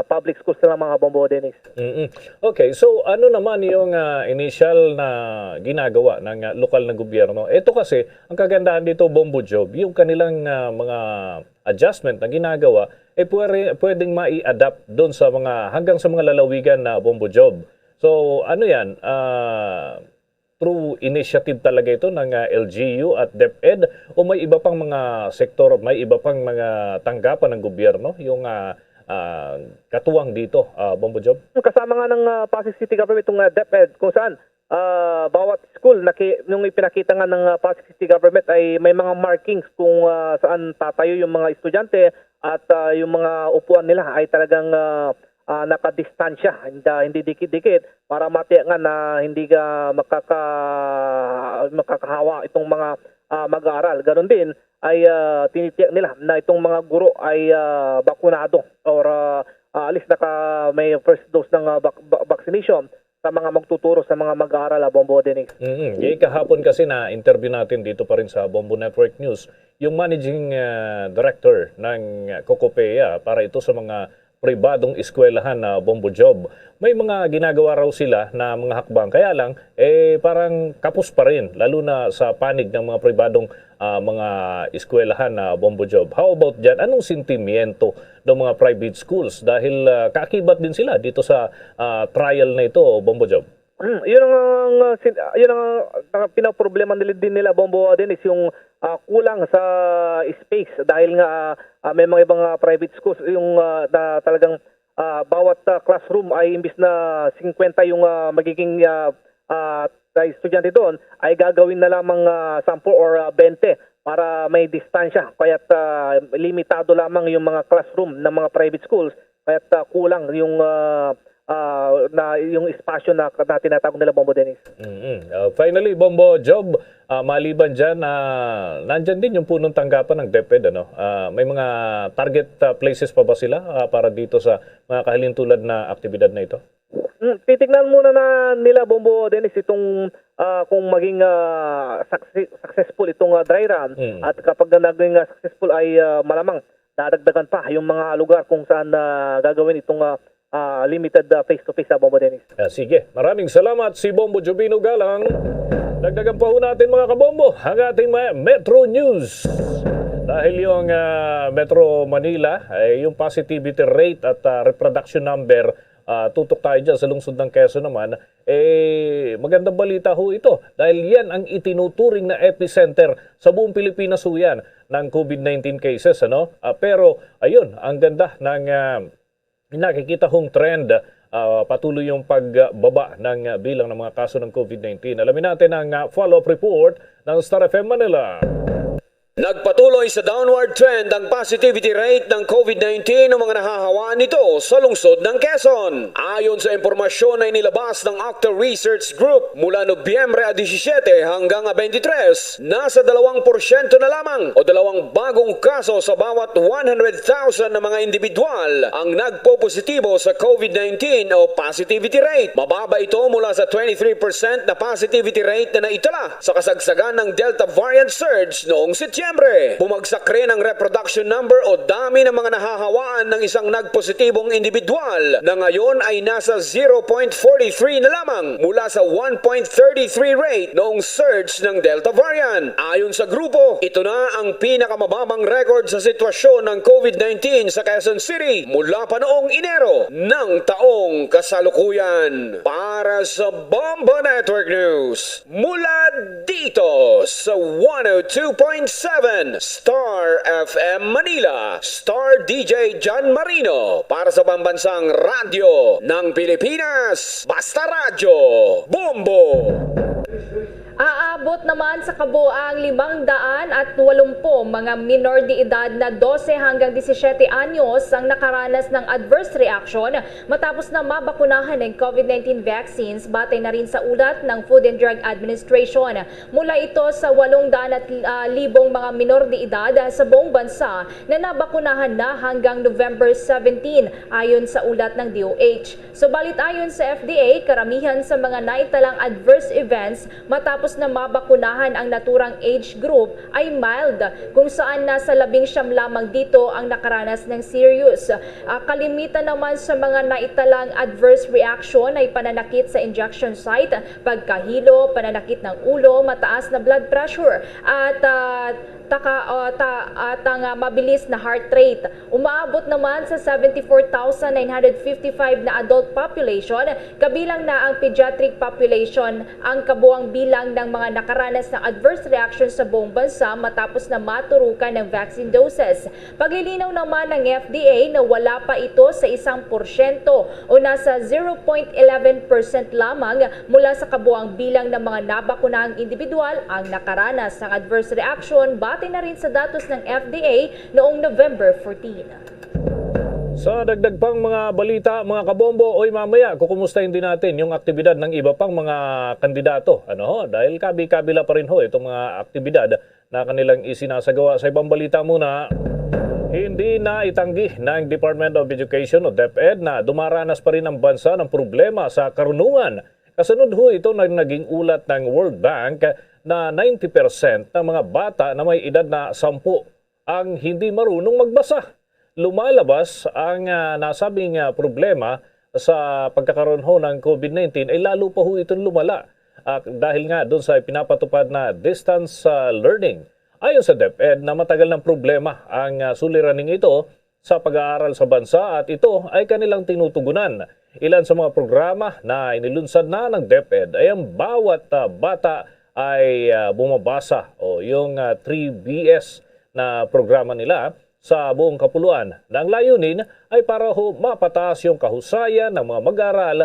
public schools na lang, mga, Bombo Dennis. Mm-mm. Okay, so ano naman yung, ah, initial na ginagawa ng, ah, lokal na gobyerno? Ito kasi, ang kagandahan dito, Bombo Job, yung kanilang, ah, mga adjustment na ginagawa, eh pwede, pwedeng mai-adapt doon sa mga, hanggang sa mga lalawigan na, Bombo Job. So ano yan? Ah, through initiative talaga ito ng, ah, L G U at DepEd, o may iba pang mga sektor, may iba pang mga tanggapan ng gobyerno yung, ah, ah, katuwang dito, ah, Bombo Job? Kasama nga ng ah, Pasig City Government itong ah, DepEd, kung saan ah, bawat school, naki, nung ipinakita nga ng ah, Pasig City Government, ay may mga markings kung ah, saan tatayo yung mga estudyante at ah, yung mga upuan nila ay talagang ah, ah, nakadistansya, hindi, hindi dikit-dikit, para matiyak nga na hindi ka makaka, makakahawa itong mga ah, mag-aaral. Ganon din ay ah, tinitiyak nila na itong mga guro ay ah, bakunado or ah, ah, at least naka may first dose ng ah, vac- vac- vaccination sa mga magtuturo sa mga mag-aaral, ah, Bombo Dennis. Mm, eh, kahapon kasi na-interview natin dito pa rin sa Bombo Network News yung managing, ah, director ng Cocopea para ito sa mga pribadong eskwelahan na, Bombo Job. May mga ginagawa raw sila na mga hakbang. Kaya lang, eh, parang kapos pa rin, lalo na sa panig ng mga pribadong, ah, mga eskwelahan na, Bombo Job. How about dyan? Anong sentimiento ng mga private schools? Dahil, ah, kaakibat din sila dito sa, ah, trial na ito, Bombo Job. Hmm, yun ang, ang, ah, sin- ah, yun ang, ang pinaproblema nila din nila, Bombo, din is yung ah, kulang sa space dahil nga ah, ah, may mga ibang ah, private schools yung ah, na talagang ah, bawat ah, classroom ay imbis na fifty yung ah, magiging ah, ah, ah, estudyante doon, ay gagawin na lamang ah, ten or ah, twenty para may distansya, kaya't ah, limitado lamang yung mga classroom ng mga private schools. at, ah, kulang yung, ah, ah, na, yung espasyo na, na tinatawag nila, Bombo Dennis. Mm-mm. Uh, finally, Bombo Job, uh, maliban dyan, uh, nandyan din yung punong tanggapan ng DepEd. Ano? Uh, may mga target uh, places pa ba sila uh, para dito sa mga kahalintulad na aktibidad na ito? Mm, titignan muna na nila, Bombo Dennis, itong ah, kung maging ah, success- successful itong ah, dry run. Mm. At kapag na naging ah, successful ay ah, malamang dadagdagan pa yung mga lugar kung saan ah, gagawin itong ah, ah, limited ah, face-to-face sa, Bombo Dennis. Ah, sige, maraming salamat si Bombo Jubino Galang. Dagdagan pa ho natin, mga kabombo, ang ating mga Metro News. Dahil yung ah, Metro Manila, eh, yung positivity rate at ah, reproduction number, ah, tutok tayo dyan sa lungsod ng Quezon naman, eh, magandang balita ho ito. Dahil yan ang itinuturing na epicenter sa buong Pilipinas ho yan ng COVID nineteen cases. Ano? Ah, pero, ayun, ang ganda ng ah, nakikita hong trend. Ah, patuloy yung pagbaba ng ah, bilang ng mga kaso ng COVID nineteen. Alamin natin ang ah, follow-up report ng Star F M Manila. Nagpatuloy sa downward trend ang positivity rate ng COVID nineteen o mga nahahawaan nito sa lungsod ng Quezon. Ayon sa impormasyon na inilabas ng Octa Research Group, mula Nobyembre a disisyete hanggang a beintitrés, nasa dalawang porsyento na lamang o dalawang bagong kaso sa bawat one hundred thousand na mga individual ang nagpopositibo sa COVID nineteen o positivity rate. Mababa ito mula sa twenty-three percent na positivity rate na naitala sa kasagsagan ng Delta variant surge noong Setyembre. Bumagsak rin ang reproduction number o dami ng mga nahahawaan ng isang nagpositibong individual na ngayon ay nasa zero point four three na lamang mula sa one point three three rate noong surge ng Delta variant. Ayon sa grupo, ito na ang pinakamababang record sa sitwasyon ng COVID nineteen sa Quezon City mula pa noong Enero ng taong kasalukuyan. Para sa Bombo Network News, mula dito sa one oh two point seven Star F M Manila, Star D J John Marino para sa Pambansang Radyo ng Pilipinas, Basta Radyo, Bombo! Aabot naman sa kabuang limang daan at walumpo mga minor de edad na dose hanggang disisiete anyos ang nakaranas ng adverse reaction matapos na mabakunahan ng COVID nineteen vaccines, batay na rin sa ulat ng Food and Drug Administration. Mula ito sa walong daan at, ah, libong mga minor de edad, ah, sa buong bansa na nabakunahan na hanggang November seventeen, ayon sa ulat ng D O H. Subalit, ayon sa F D A, karamihan sa mga naitalang adverse events matapos na mabakunahan ang naturang age group ay mild, kung saan nasa labing siyam lamang dito ang nakaranas ng serious. Ah, kalimitan naman sa mga naitalang adverse reaction ay pananakit sa injection site, pagkahilo, pananakit ng ulo, mataas na blood pressure, at, ah, taka, ah, ta, at ang, ah, mabilis na heart rate. Umaabot naman sa seventy-four thousand nine hundred fifty-five na adult population, kabilang na ang pediatric population, ang kabuang bilang ng mga nakaranas ng adverse reaction sa buong bansa matapos na maturukan ng vaccine doses. Paglilinaw naman ng F D A na wala pa ito sa isang porsyento o nasa zero point eleven percent lamang mula sa kabuang bilang ng mga nabakunahang individual ang nakaranas ng adverse reaction, batay na rin sa datos ng F D A noong November fourteen. Sa dagdag pang mga balita, mga kabombo, oy, mamaya kukumustahin din natin yung aktibidad ng iba pang mga kandidato. Ano ho? Dahil kabi-kabila pa rin ho itong mga aktibidad na kanilang isinasagawa. Sa ibang balita muna, hindi na itanggi ng Department of Education o DepEd na dumaranas pa rin ang bansa ng problema sa karunungan. Kasunod ho ito ng naging ulat ng World Bank na ninety percent ng mga bata na may edad na sampu ang hindi marunong magbasa. Lumalabas ang, ah, nasabing, ah, problema sa pagkakaroon ho ng COVID nineteen ay lalo pa ho itong lumala, ah, dahil nga doon sa pinapatupad na distance, ah, learning. Ayon sa DepEd na matagal ng problema ang, ah, suliraning ito sa pag-aaral sa bansa at ito ay kanilang tinutugunan. Ilan sa mga programa na inilunsad na ng DepEd ay ang bawat, ah, bata ay, ah, bumabasa o yung, ah, three B S na programa nila sa buong kapuluan, na ang layunin ay para ho mapataas yung kahusayan ng mga mag-aaral,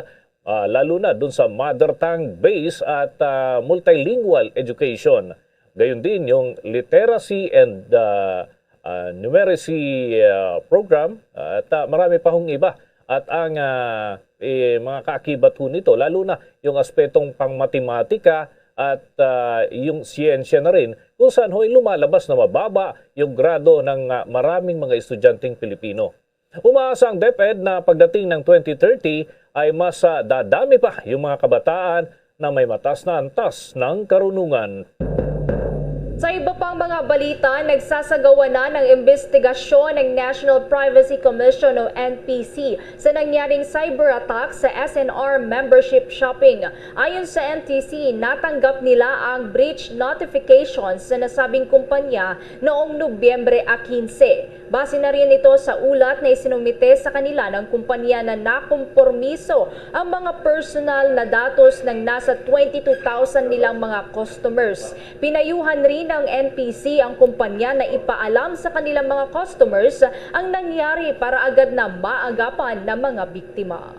ah, lalo na dun sa mother tongue base at, ah, multilingual education. Gayon din yung literacy and, ah, ah, numeracy, ah, program, at, ah, marami pa hong iba. At ang, ah, eh, mga kaakibat ho nito, lalo na yung aspetong pangmatematika at, ah, yung siyensya na rin, kung saan ho'y lumalabas na mababa yung grado ng, ah, maraming mga estudyanteng Pilipino. Umaasa ang DepEd na pagdating ng twenty thirty ay mas, ah, dadami pa yung mga kabataan na may mataas na antas ng karunungan. Sa iba pang mga balita, nagsasagawa na ng imbestigasyon ng National Privacy Commission o N P C sa nangyaring cyber attack sa S N R membership shopping. Ayon sa N T C, natanggap nila ang breach notification sa nasabing kumpanya noong Nobyembre a quince. Base na rin ito sa ulat na isinumite sa kanila ng kumpanya na nakompormiso ang mga personal na datos ng nasa twenty-two thousand nilang mga customers. Pinayuhan rin ng N P C ang kumpanya na ipaalam sa kanilang mga customers ang nangyari para agad na maagapan ng mga biktima.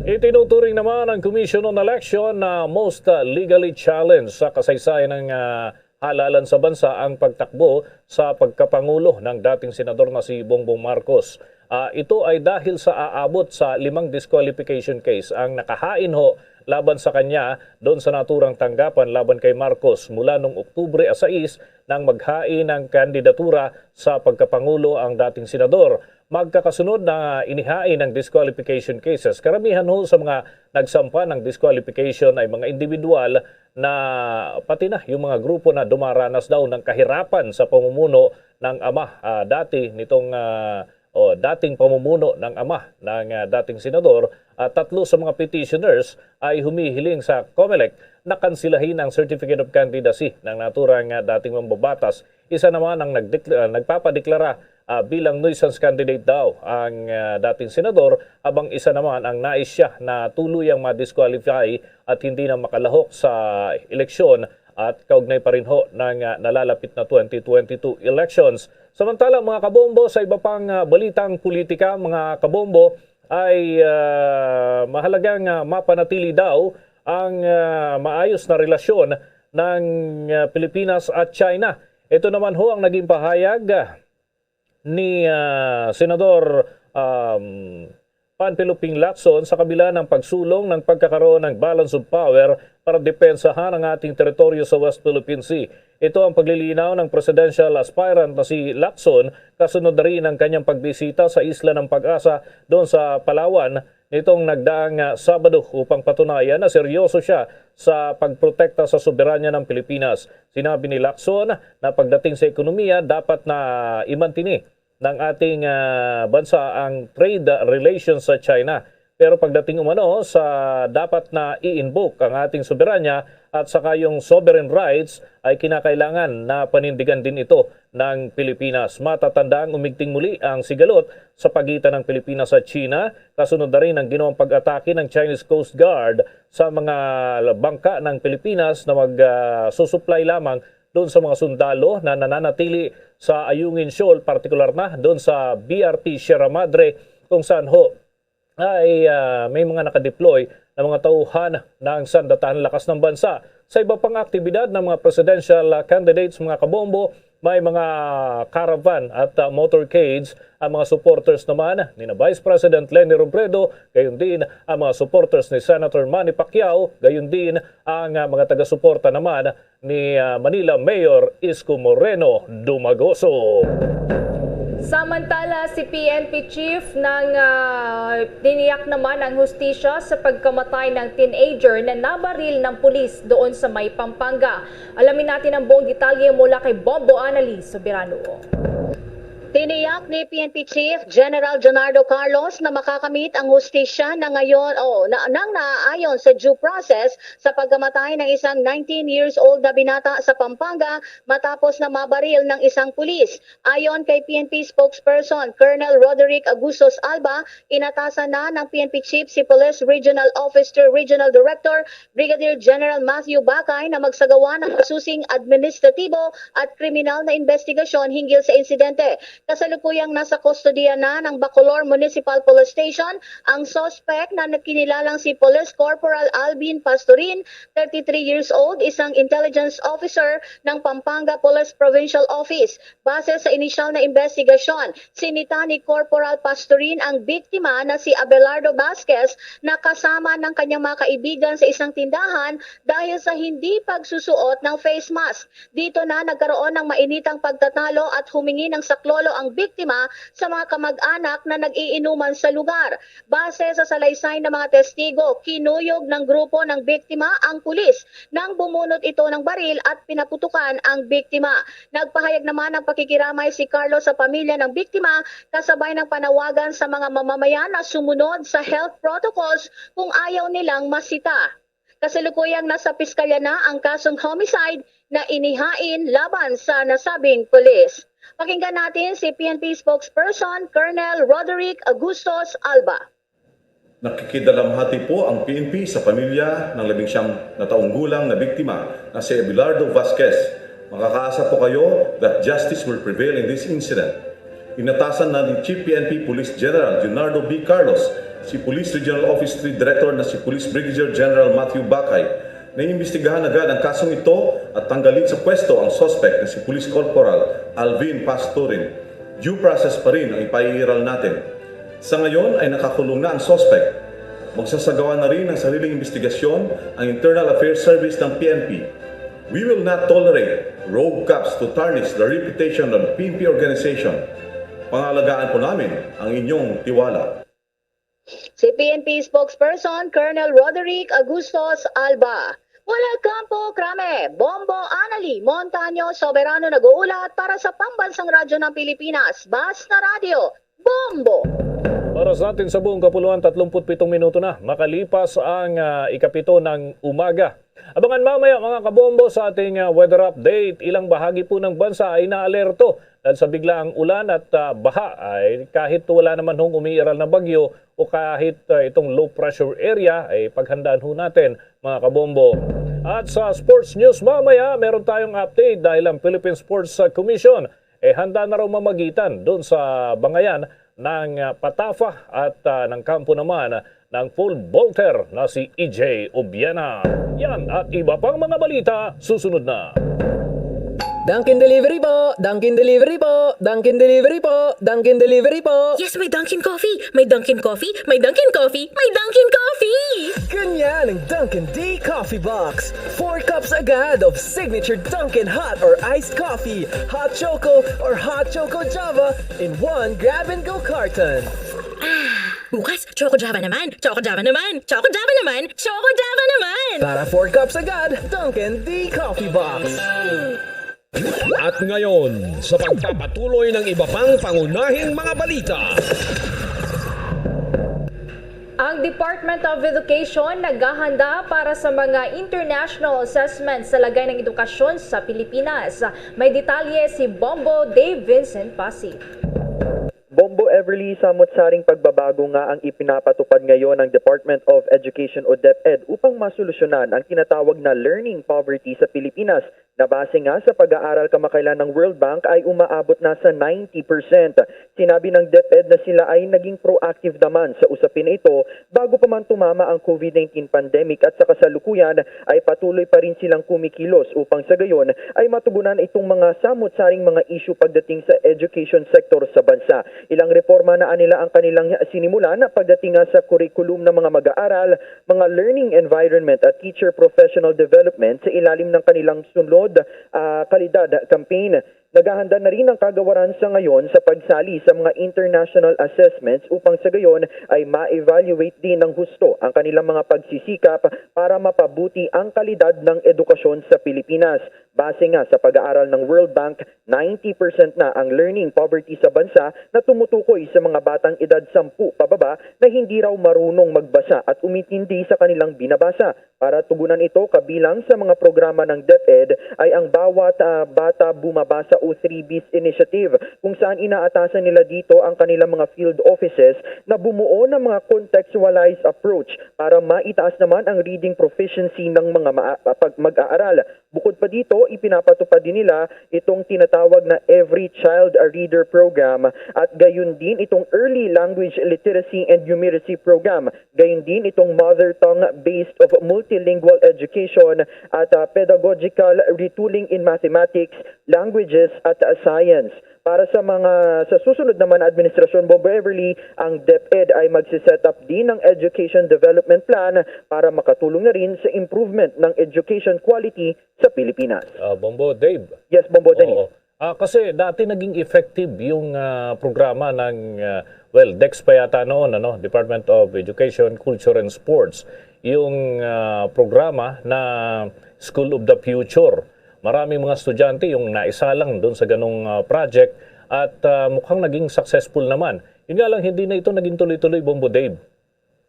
Itinuturing naman ang Commission on Election na most, uh, legally challenged sa kasaysayan ng, uh, halalan sa bansa ang pagtakbo sa pagkapangulo ng dating senador na si Bongbong Marcos. Ah, ito ay dahil sa aabot sa limang disqualification case ang nakahain ho laban sa kanya doon sa naturang tanggapan laban kay Marcos mula nung Oktubre a sais nang maghain ng kandidatura sa pagkapangulo ang dating senador. Magkakasunod na inihain ang disqualification cases. Karamihan ho sa mga nagsampa ng disqualification ay mga individual na pati na yung mga grupo na dumaranas daw ng kahirapan sa pamumuno ng ama, ah, dati nitong, ah, o dating pamumuno ng ama ng, ah, dating senador. At tatlo sa mga petitioners ay humihiling sa COMELEC na kansilahin ang certificate of candidacy ng naturang, ah, dating mambabatas. Isa naman ang nagdekla-, ah, nagpapadeklara, ah, bilang nuisance candidate daw ang, ah, dating senador, habang isa naman ang nais siya na tuluyang ma-disqualify at hindi na makalahok sa eleksyon at kaugnay pa rin ho ng, ah, nalalapit na twenty twenty-two elections. Samantala, mga kabombo, sa iba pang, ah, balitang politika, mga kabombo, ay, ah, mahalagang, ah, mapanatili daw ang, ah, maayos na relasyon ng, ah, Pilipinas at China. Ito naman ho ang naging pahayag, ah, ni, ah, Senador, um, Panfilo Ping Lacson sa kabila ng pagsulong ng pagkakaroon ng balance of power para depensahan ang ating teritoryo sa West Philippine Sea. Ito ang paglilinaw ng presidential aspirant na si Lacson kasunod na rin ng kanyang pagbisita sa Isla ng Pag-asa doon sa Palawan nitong nagdaang, ah, Sabado upang patunayan na seryoso siya sa pagprotekta sa soberanya ng Pilipinas. Sinabi ni Lacson na pagdating sa ekonomiya, dapat na imantini ng ating, ah, bansa ang trade relations sa China. Pero pagdating umano sa dapat na i-invoke ang ating soberanya at saka yung sovereign rights, ay kinakailangan na panindigan din ito ng Pilipinas. Matatanda ang umigting muli ang sigalot sa pagitan ng Pilipinas at China, kasunod na rin ang ginawang pag-atake ng Chinese Coast Guard sa mga bangka ng Pilipinas na mag, ah, susuplay lamang doon sa mga sundalo na nananatili sa Ayungin Shoal, partikular na doon sa B R P Sierra Madre, kung saan ho ay, ah, may mga nakadeploy na mga tauhan ng Sandatahan Lakas ng Bansa. Sa iba pang aktibidad ng mga presidential, ah, candidates, mga kabombo, may mga caravan at, ah, motorcades ang mga supporters naman ni na Vice President Leni Robredo, gayon din ang mga supporters ni Senator Manny Pacquiao, gayon din ang, ah, mga taga-suporta naman ni, ah, Manila Mayor Isko Moreno Dumagoso. Samantala, si P N P Chief ng, ah, tiniyak naman ang hustisya sa pagkamatay ng teenager na nabaril ng pulis doon sa may Pampanga. Alamin natin ang buong detalye mula kay Bombo Annalise Soberano. Tiniyak ni P N P Chief General Jonardo Carlos na makakamit ang hustisya na ngayon, o na, nang naaayon sa due process sa pagkamatay ng isang nineteen years old na binata sa Pampanga matapos na mabaril ng isang pulis. Ayon kay P N P spokesperson Colonel Roderick Agustos Alba, inatasan na ng P N P Chief si Police Regional Officer Regional Director Brigadier General Matthew Bacay na magsagawa ng masusing administratibo at kriminal na investigasyon hinggil sa insidente. Kasalukuyang nasa kustodiya na ng Bacolor Municipal Police Station ang suspect na nakinilalang si Police Corporal Alvin Pastorin, thirty-three years old, isang intelligence officer ng Pampanga Police Provincial Office. Base sa inisyal na investigasyon, sinita ni Corporal Pastorin ang biktima na si Abelardo Vasquez na kasama ng kanyang mga kaibigan sa isang tindahan dahil sa hindi pagsusuot ng face mask. Dito na nagkaroon ng mainitang pagtatalo at humingi ng saklolo ang biktima sa mga kamag-anak na nag-iinuman sa lugar. Base sa salaysay ng mga testigo, kinuyog ng grupo ng biktima ang pulis nang bumunot ito ng baril at pinaputukan ang biktima. Nagpahayag naman ng pakikiramay si Carlos sa pamilya ng biktima, kasabay ng panawagan sa mga mamamayan na sumunod sa health protocols kung ayaw nilang masita. Kasalukuyang nasa piskalya na ang kasong homicide na inihain laban sa nasabing pulis. Pakinggan natin si P N P spokesperson Colonel Roderick Agustos Alba. Nakikidalamhati po ang P N P sa pamilya ng labing siyam na taong gulang na biktima na si Abelardo Vasquez. Makakaasa po kayo that justice will prevail in this incident. Inatasan na ni Chief P N P Police General Junardo B. Carlos si Police Regional Office three Director na si Police Brigadier General Matthew Bacay na imbestigahan agad ang kasong ito at tanggalin sa pwesto ang suspect na si Police Corporal Alvin Pastorin. Due process pa rin ang ipaiiral natin. Sa ngayon ay nakakulong na ang suspect. Magsasagawa na rin ng sariling imbestigasyon ang Internal Affairs Service ng P N P. We will not tolerate rogue cops to tarnish the reputation of the P N P organization. Pangalagaan po namin ang inyong tiwala. Si P N P spokesperson Colonel Roderick Agustos Alba. Mula Campo Crame, Bombo Anali Montaño Soberano nag-uulat para sa Pambansang Radyo ng Pilipinas, Basta Radyo, Bombo! Oras natin sa buong kapuluan, tatlumput pitong minuto na makalipas ang ah, ikapito ng umaga. Abangan mamaya, mga kabombo, sa ating ah, weather update. Ilang bahagi po ng bansa ay naalerto dahil sa biglaang ulan at ah, baha. Ay, kahit wala naman hong umiiral na bagyo o kahit ah, itong low pressure area, ay paghandaan ho natin, mga kabombo. At sa sports news mamaya, meron tayong update dahil ang Philippine Sports ah, Commission eh handa na raw mamagitan doon sa bangayan ng ah, Patafa at ah, ng kampo naman ng pole vaulter na si E J Obiena. Yan at iba pang mga balita susunod na. Dunkin Delivery po! Dunkin Delivery po! Dunkin Delivery po! Dunkin Delivery po! Yes, may Dunkin Coffee! May Dunkin Coffee! May Dunkin Coffee! May Dunkin Coffee! Ganyan ang Dunkin D Coffee Box. Four cups agad of signature Dunkin hot or iced coffee, hot choco or hot choco java in one grab-and-go carton. Bukas, Choco Java naman! Choco Java naman! Choco Java naman! Choco Java naman! Para four cups agad, Dunkin D Coffee Box. At ngayon, sa pagpapatuloy ng iba pang pangunahing mga balita. Ang Department of Education naghahanda para sa mga international assessments sa lagay ng edukasyon sa Pilipinas. May detalye si Bombo Dave Vincent Pasig. Bombo Everly, samot saring pagbabago nga ang ipinapatupad ngayon ng Department of Education o DepEd upang masolusyonan ang tinatawag na learning poverty sa Pilipinas, na base nga sa pag-aaral kamakailan ng World Bank ay umaabot na sa ninety percent. Sinabi ng DepEd na sila ay naging proactive naman sa usapin na ito bago pa man tumama ang COVID nineteen pandemic at sa kasalukuyan ay patuloy pa rin silang kumikilos upang sa gayon ay matugunan itong mga samot-saring mga isyu pagdating sa education sector sa bansa. Ilang reporma na anila ang kanilang sinimulan pagdating nga sa curriculum ng mga mag-aaral, mga learning environment at teacher professional development sa ilalim ng kanilang Sunod ah, Kalidad Campaign. Naghahanda na rin ang kagawaran sa ngayon sa pagsali sa mga international assessments upang sa gayon ay ma-evaluate din ng husto ang kanilang mga pagsisikap para mapabuti ang kalidad ng edukasyon sa Pilipinas. Base nga sa pag-aaral ng World Bank, ninety percent na ang learning poverty sa bansa na tumutukoy sa mga batang edad sampu pababa na hindi raw marunong magbasa at umintindi sa kanilang binabasa. Para tugunan ito, kabilang sa mga programa ng DepEd ay ang Bawat ah, Bata Bumabasa O three Bs initiative, kung saan inaatasan nila dito ang kanilang mga field offices na bumuo ng mga contextualized approach para maitaas naman ang reading proficiency ng mga maa- pag- mag-aaral. Bukod pa dito, ipinapatupad din nila itong tinatawag na Every Child a Reader program at gayon din itong Early Language Literacy and Numeracy program, gayon din itong Mother Tongue Based of Multilingual Education at ah, Pedagogical Retooling in Mathematics, Languages at ah, Science. Para sa mga sa susunod naman na administrasyon, Bombo Everly, ang DepEd ay magsi-set up din ng education development plan para makatulong na rin sa improvement ng education quality sa Pilipinas. Ah, Bombo Dave. Yes, Bombo Dennis. Oo. Ah, kasi dati naging effective yung ah, programa ng, ah, well, DECS pa yata noon, ano, Department of Education, Culture and Sports, yung ah, programa na School of the Future. Maraming mga estudyante yung naisalang doon sa ganong ah, project at ah, mukhang naging successful naman. Yun nga lang, hindi na ito naging tuloy-tuloy, Bombo Dave.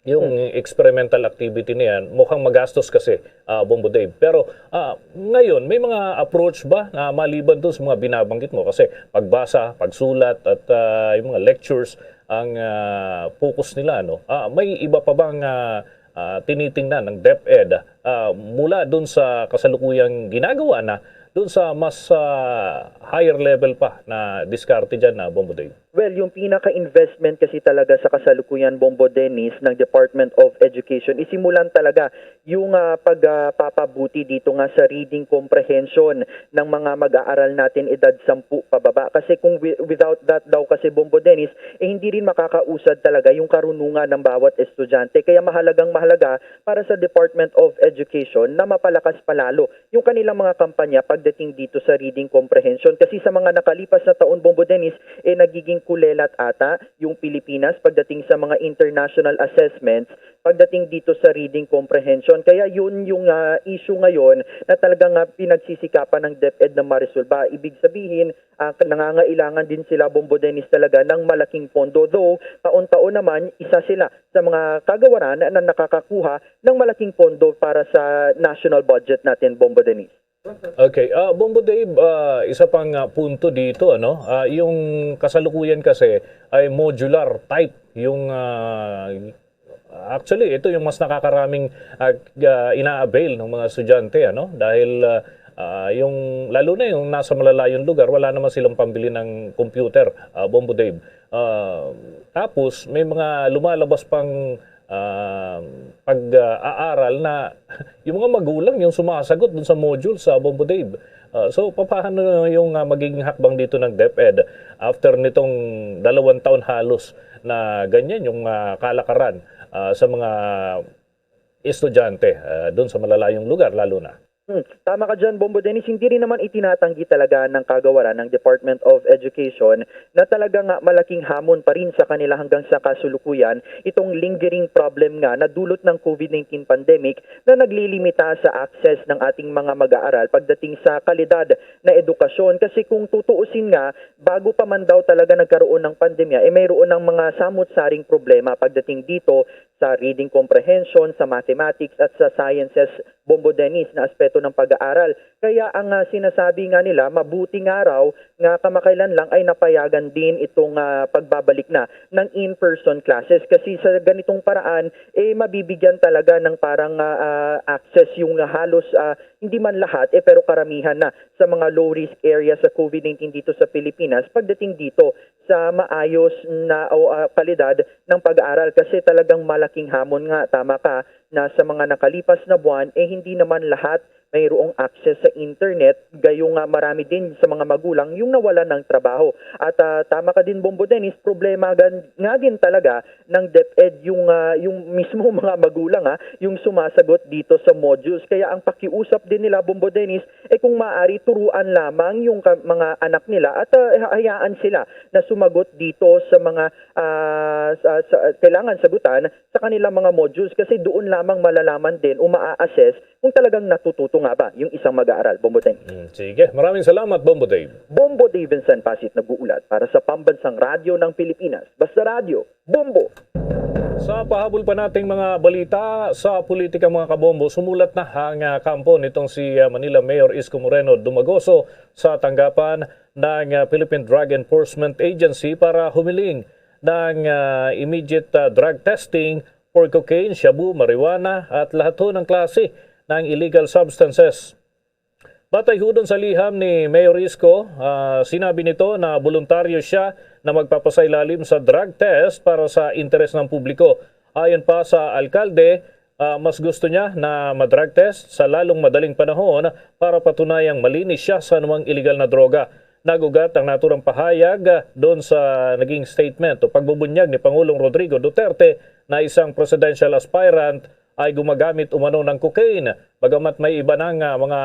Yung experimental activity na yan, mukhang magastos kasi, ah, Bombo Dave. Pero ah, ngayon, may mga approach ba na maliban doon sa mga binabanggit mo? Kasi pagbasa, pagsulat, at ah, yung mga lectures, ang ah, focus nila, no? Ah, may iba pa bang ah, ah, tinitingnan ng DepEd ah, mula doon sa kasalukuyang ginagawa na doon sa mas ah, higher level pa na diskarte dyan, na Bombo Dave? Well, yung pinaka-investment kasi talaga sa kasalukuyan, Bombo Dennis, ng Department of Education, isimulan talaga yung ah, pagpapabuti dito nga sa reading comprehension ng mga mag-aaral natin edad sampu pababa. Kasi kung wi- without that daw kasi, Bombo Dennis, eh, hindi rin makakausad talaga yung karunungan ng bawat estudyante. Kaya mahalagang mahalaga para sa Department of Education na mapalakas palalo yung kanilang mga kampanya pagdating dito sa reading comprehension. Kasi sa mga nakalipas na taon, Bombo Dennis, eh, nagiging kulelat ata yung Pilipinas pagdating sa mga international assessments pagdating dito sa reading comprehension. Kaya yun yung ah, issue ngayon na talagang ah, pinagsisikapan ng DepEd na maresolba. Ibig sabihin, ah, nangangailangan din sila, Bombo Dennis, talaga ng malaking pondo. Though, taon-taon naman, isa sila sa mga kagawaran na nakakakuha ng malaking pondo para sa national budget natin, Bombo Dennis. Okay. Ah, Bombo Dave, ah, isa pang ah, punto dito, ano, ah, yung kasalukuyan kasi ay modular type yung ah, actually, ito yung mas nakakaraming ah, ah, ina-avail ng mga estudyante, ano, dahil ah, ah, yung lalo na yung nasa malalayong lugar, wala naman silang pambili ng computer, ah, Bombo Dave. Ah, tapos may mga lumalabas pang ah, pag-aaral na yung mga magulang yung sumasagot dun sa module sa Bombo Dave. Ah, so, paano yung ah, magiging hakbang dito ng DepEd after nitong dalawang taon halos na ganyan yung ah, kalakaran ah, sa mga estudyante ah, dun sa malalayong lugar lalo na? Hmm, tama ka dyan, Bombo Dennis. Hindi rin naman itinatanggi talaga ng kagawaran ng Department of Education na talaga nga malaking hamon pa rin sa kanila hanggang sa kasulukuyan itong lingering problem nga na dulot ng COVID nineteen pandemic na naglilimita sa access ng ating mga mag-aaral pagdating sa kalidad na edukasyon. Kasi kung tutuusin nga, bago pa man daw talaga nagkaroon ng pandemya, eh mayroon ng mga samot-saring problema pagdating dito sa reading comprehension, sa mathematics at sa sciences, Bombo Dennis, na aspeto ng pag-aaral. Kaya ang ah, sinasabi nga nila, mabuti nga raw nga kamakailan lang ay napayagan din itong ah, pagbabalik na ng in-person classes. Kasi sa ganitong paraan, eh mabibigyan talaga ng parang ah, ah, access yung halos ah, hindi man lahat, eh pero karamihan na sa mga low-risk area sa COVID nineteen dito sa Pilipinas pagdating dito sa maayos na o ah, kalidad ng pag-aaral. Kasi talagang malaking hamon nga, tama ka, na sa mga nakalipas na buwan, eh hindi naman lahat mayroong access sa internet, gayo nga marami din sa mga magulang yung nawalan ng trabaho. At ah, tama ka din, Bombo Dennis, problema gan- nga din talaga ng DepEd yung ah, yung mismo mga magulang, ah, yung sumasagot dito sa modules. Kaya ang pakiusap din nila, Bombo Dennis, eh kung maaari, turuan lamang yung ka- mga anak nila at ah, hayaan sila na sumagot dito sa mga ah, sa, sa- kailangan sagutan sa kanilang mga modules, kasi doon lamang malalaman din o maa-assess kung talagang natututo nga ba yung isang mag-aaral. Bombo Dave. Mm, sige. Maraming salamat, Bombo Dave. Bombo Davidson Pasit nag-uulat para sa Pambansang Radyo ng Pilipinas. Basta Radyo, Bombo! Sa pahabol pa nating mga balita sa politika, mga kabombo, sumulat na ang ah, kampo nitong si ah, Manila Mayor Isko Moreno Dumagoso sa tanggapan ng ah, Philippine Drug Enforcement Agency para humiling ng ah, immediate ah, drug testing for cocaine, shabu, marijuana at lahat ho ng klase ng illegal substances. Batay ho dun sa liham ni Mayor Isko, ah, sinabi nito na boluntaryo siya na magpapasailalim sa drug test para sa interes ng publiko. Ayon pa sa alkalde, ah, mas gusto niya na ma-drug test sa lalong madaling panahon para patunayang malinis siya sa anumang iligal na droga. Nag-ugat ang naturang pahayag ah, doon sa naging statement o pagbubunyag ni Pangulong Rodrigo Duterte na isang presidential aspirant ay gumagamit umano ng cocaine. Bagamat may iba na nga mga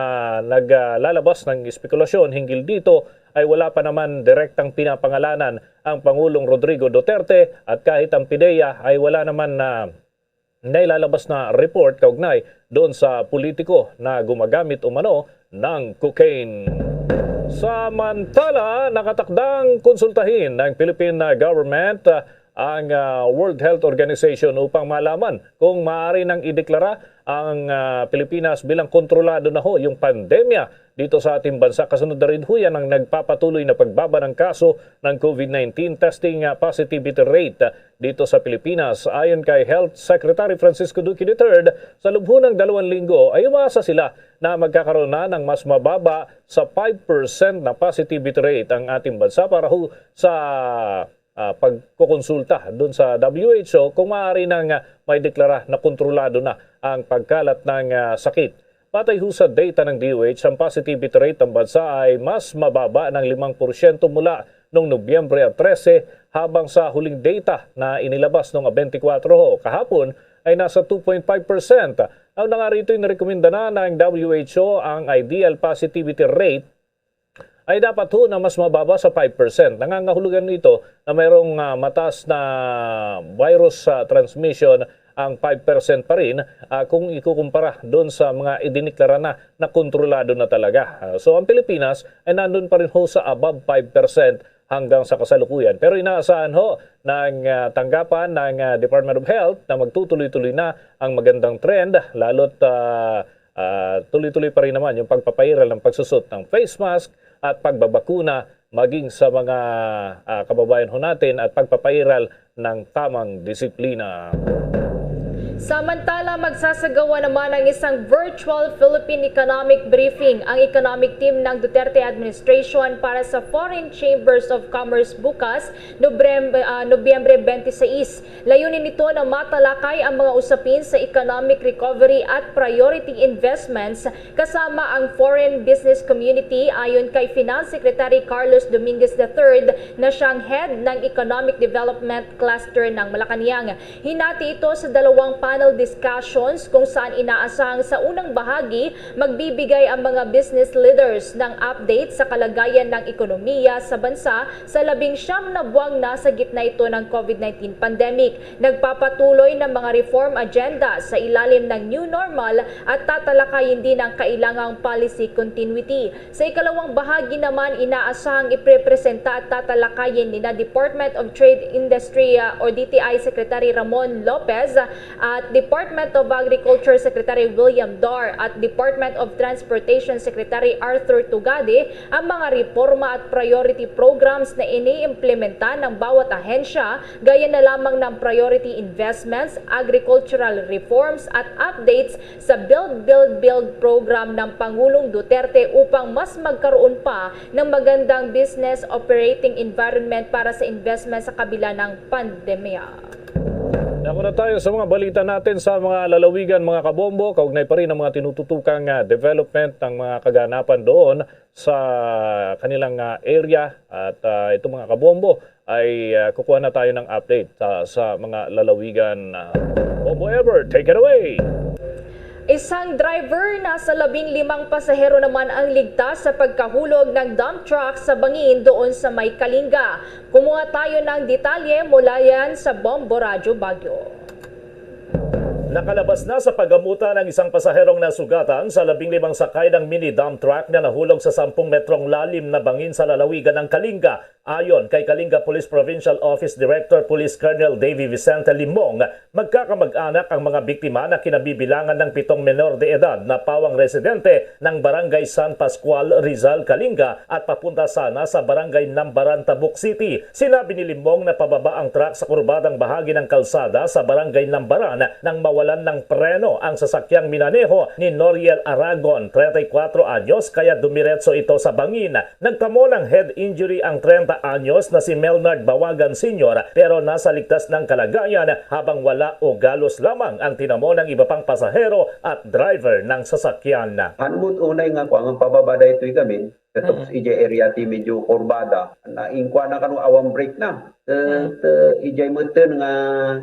naglalabas ng espekulasyon hinggil dito, ay wala pa naman direktang pinapangalanan ang Pangulong Rodrigo Duterte, at kahit ang PDEA ay wala naman na nailalabas na report kaugnay doon sa politiko na gumagamit umano ng cocaine. Samantala, nakatakdang konsultahin ng Philippine government ang ah, World Health Organization upang malaman kung maaari nang ideklara ang ah, Pilipinas bilang kontrolado na ho yung pandemya dito sa ating bansa. Kasunod na rin ho yan ang nagpapatuloy na pagbaba ng kaso ng COVID nineteen testing ah, positivity rate ah, dito sa Pilipinas. Ayon kay Health Secretary Francisco Duque the third, sa lubho ng dalawang linggo ay umaasa sila na magkakaroon na ng mas mababa sa five percent na positivity rate ang ating bansa para ho sa ah, pagkukonsulta dun sa W H O kung maaari nang ah, may deklara na kontrolado na ang pagkalat ng ah, sakit. Batay ho sa data ng D O H, ang positivity rate ng bansa ay mas mababa ng limang porsyento mula noong Nobyembre at trese, habang sa huling data na inilabas noong bente kwatro ho kahapon ay nasa two point five percent. Ang nangarito, nirekomenda na ng W H O ang ideal positivity rate ay dapat ho na mas mababa sa five percent. Nangangahulugan ito na mayroong ah, mataas na virus ah, transmission ang five percent pa rin ah, kung ikukumpara doon sa mga idineklara na na kontrolado na talaga. Ah, so ang Pilipinas ay nandun pa rin ho sa above five percent hanggang sa kasalukuyan. Pero inaasahan ho ng ah, tanggapan ng ah, Department of Health na magtutuloy-tuloy na ang magandang trend, lalo't ah, ah, tuloy-tuloy pa rin naman yung pagpapairal ng pagsusot ng face mask at pagbabakuna maging sa mga ah, kababayan ho natin at pagpapairal ng tamang disiplina. Samantala, magsasagawa naman ang isang virtual Philippine Economic Briefing ang economic team ng Duterte administration para sa Foreign Chambers of Commerce bukas, Nobrem- ah, Nobyembre twenty-six. Layunin nito na matalakay ang mga usapin sa economic recovery at priority investments kasama ang foreign business community, ayon kay Finance Secretary Carlos Dominguez the third, na siyang head ng Economic Development Cluster ng Malacañang. Hinati ito sa dalawang panel discussions kung saan inaasahang sa unang bahagi magbibigay ang mga business leaders ng update sa kalagayan ng ekonomiya sa bansa sa labing siyam na buwang nasa gitna ito ng COVID nineteen pandemic. Nagpapatuloy ng mga reform agenda sa ilalim ng new normal at tatalakayin din ang kailangang policy continuity. Sa ikalawang bahagi naman, inaasahang iprepresenta at tatalakayin nina Department of Trade, Industry uh, o D T I Secretary Ramon Lopez at Department of Agriculture Secretary William Dar at Department of Transportation Secretary Arthur Tugade ang mga reforma at priority programs na iniimplementa ng bawat ahensya, gaya na lamang ng priority investments, agricultural reforms at updates sa Build, Build, Build program ng Pangulong Duterte upang mas magkaroon pa ng magandang business operating environment para sa investment sa kabila ng pandemya. Dako na tayo sa mga balita natin sa mga lalawigan, mga kabombo. Kaugnay pa rin ang mga tinututukang ah, development ng mga kaganapan doon sa kanilang ah, area. At ah, ito, mga kabombo, ay ah, kukuha na tayo ng update ah, sa mga lalawigan. Ah, Bombo Ever, take it away! Isang driver na sa labing limang pasahero naman ang ligtas sa pagkahulog ng dump truck sa bangin doon sa may Kalinga. Kumuha tayo ng detalye mula yan sa Bombo Radyo Baguio. Nakalabas na sa paggamutan ang isang pasaherong nasugatan sa labing limang sakay ng mini dump truck na nahulog sa sampung metrong lalim na bangin sa lalawigan ng Kalinga. Ayon kay Kalinga Police Provincial Office Director Police Colonel Davy Vicente Limong, magkakamag-anak ang mga biktima na kinabibilangan ng pitong menor de edad na pawang residente ng Barangay San Pascual, Rizal, Kalinga at papunta sana sa Barangay Nambaran, Tabuk City. Sinabi ni Limong na pababa ang truck sa kurbadang bahagi ng kalsada sa Barangay Nambaran nang mawalan ng preno ang sasakyang minaneho ni Noriel Aragon, treinta y cuatro anyos, kaya dumiretso ito sa bangin. Nagtamo ng head injury ang treinta anyos na si Melnard Bawagan Senior, pero nasa ligtas ng kalagayan, habang wala o galos lamang ang tinamo ng iba pang pasahero at driver ng sasakyan. Hanmot unay nga kuwang ang pababa daytoy gamin, katong Hmm. ijay area ti medyo kurbada, na ingkwa na kano awang brake na. Te, Hmm. te, ijay meten nga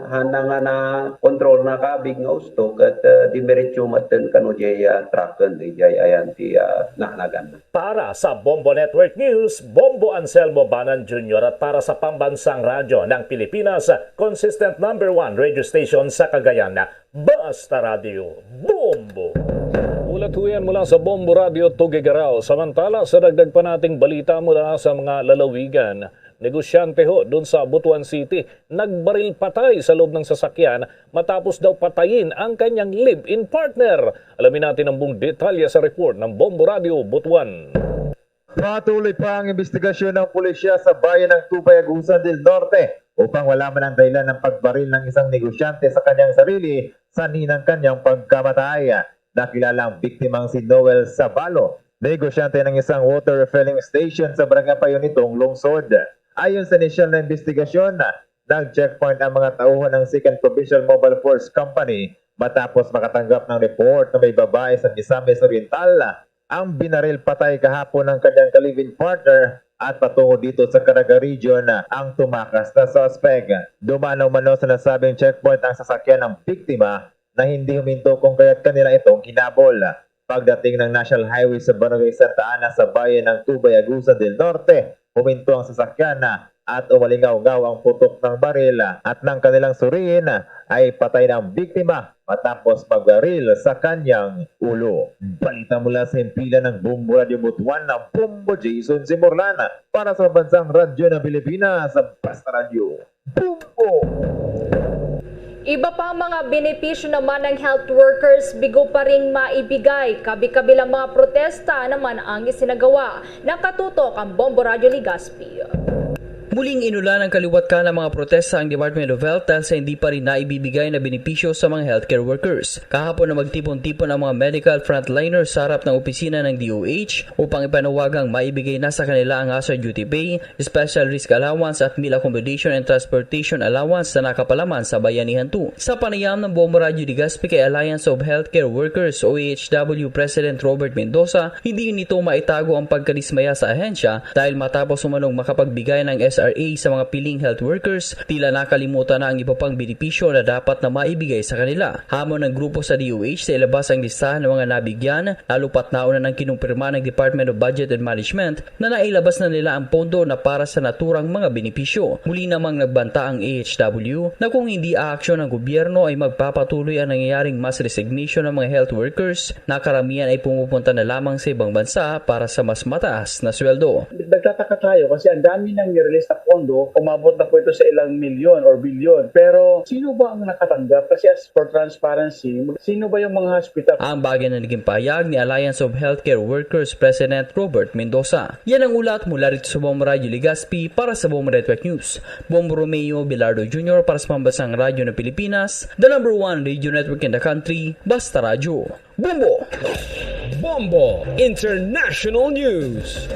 hana nga na control na kabig nga usto, kat, eh, dimiretso meten kano jay, ah, truck, ijay ayan ti, ah, nahanagan na. Para sa Bombo Network News, Bombo Anselmo Banan Junior at para sa Pambansang Radyo ng Pilipinas, consistent number one radio station sa Cagayan, Basta Radyo, Bombo! Ulat huyan mula sa Bombo Radyo Tuguegarao. Samantala, sa dagdag pa nating balita mula sa mga lalawigan, negosyante ho dun sa Butuan City, nagbaril patay sa loob ng sasakyan matapos daw patayin ang kanyang live-in partner. Alamin natin ang buong detalye sa report ng Bombo Radyo Butuan. Patuloy pa ang investigasyon ng pulisya sa bayan ng Tubay, Agusan del Norte upang malaman ang dahilan ng pagbaril ng isang negosyante sa kanyang sarili sanhi ng kanyang pagkamatay. Nakilala ang biktimang si Noel Sabalo, negosyante ng isang water refilling station sa Barangay Payonitong Lungsod. Ayon sa inisyal na investigasyon, nag-checkpoint ang mga tauhan ng Second Provincial Mobile Force Company matapos makatanggap ng report na may babae sa Misamis Oriental ang binaril patay kahapon ng kanyang ka-live-in partner at patungo dito sa Caraga Region ang tumakas na suspek. Duman umano sa nasabing checkpoint ang sasakyan ng biktima na hindi huminto kung kaya't kanila itong hinabol. Pagdating ng National Highway sa Barangay Santa Ana sa bayan ng Tubay, Agusan del Norte, huminto ang sasakyan at umalingaw-ngaw ang putok ng baril at nang kanilang suriin ay patay na ang biktima matapos magbaril sa kanyang ulo. Balita mula sa himpilan ng Bombo Radyo Butuan, ang Bombo Jason Simorlan para sa Pambansang Radyo ng Pilipinas, Basta Radyo. Bombo! Iba pa mga benepisyo naman ng health workers bigo pa ring maibigay. Kabi-kabilang mga protesta naman ang isinagawa. Nakatutok ang Bombo Radyo Legazpi. Muling inulan ng kaliwat kanan mga protesta ang Department of Health dahil sa hindi pa rin naibibigay na benepisyo sa mga healthcare workers. Kahapon na magtipon-tipon ang mga medical frontliners sa harap ng opisina ng D O H upang ipanawagang maibigay na sa kanila ang hazard duty pay, special risk allowance at meal accommodation and transportation allowance na nakapalaman sa Bayanihan two. Sa panayam ng Bombo Radyo Legazpi kay Alliance of Healthcare Workers o A H W President Robert Mendoza, hindi nito maitago ang pagkadismaya sa ahensya dahil matapos umanong makapagbigay ng S R A sa mga piling health workers, tila nakalimutan na ang iba pang benepisyo na dapat na maibigay sa kanila. Hamon ng grupo sa D O H sa ilabas ang listahan ng mga nabigyan, lalo pat nauna nang kinumpirma ng Department of Budget and Management na nailabas na nila ang pondo na para sa naturang mga benepisyo. Muli namang nagbanta ang A H W na kung hindi aaksyon ang gobyerno ay magpapatuloy ang nangyayaring mass resignation ng mga health workers na karamihan ay pumupunta na lamang sa ibang bansa para sa mas mataas na sweldo. Nagtataka tayo kasi ang dami nang nirelease na pondo, umabot na po ito sa ilang milyon or bilyon. Pero sino ba ang nakatanggap? Kasi as for transparency, sino ba yung mga hospital? Ang bagay na naging pahayag ni Alliance of Healthcare Workers President Robert Mendoza. Yan ang ulat mula rito sa Bombo Radyo Legazpi para sa Bombo Network News. Bombo Romeo Bilardo Junior para sa Pambansang Radyo ng Pilipinas, the number one radio network in the country, Basta Radyo. Bombo! Bombo International News.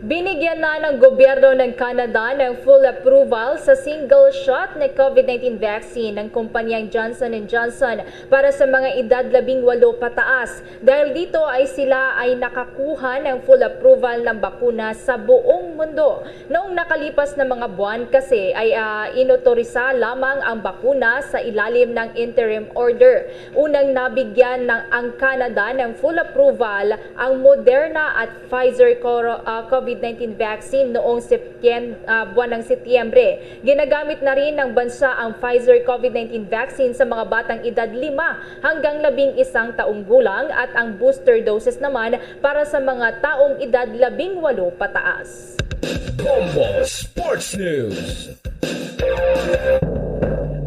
Binigyan na ng gobyerno ng Canada ng full approval sa single shot na COVID nineteen vaccine ng kumpanyang Johnson and Johnson para sa mga edad labing walo pataas. Dahil dito ay sila ay nakakuha ng full approval ng bakuna sa buong mundo. Noong nakalipas na mga buwan kasi ay, ah, inotorisa lamang ang bakuna sa ilalim ng interim order. Unang nabigyan ng ang Canada ng full approval ang Moderna at Pfizer Coro-, ah, COVID nineteen vaccine noong Septyen-, ah, buwan ng Setyembre. Ginagamit na rin ng bansa ang Pfizer COVID nineteen vaccine sa mga batang edad lima hanggang labing isang taong gulang at ang booster doses naman para sa mga taong edad labing walo pataas. Bombo Sports News.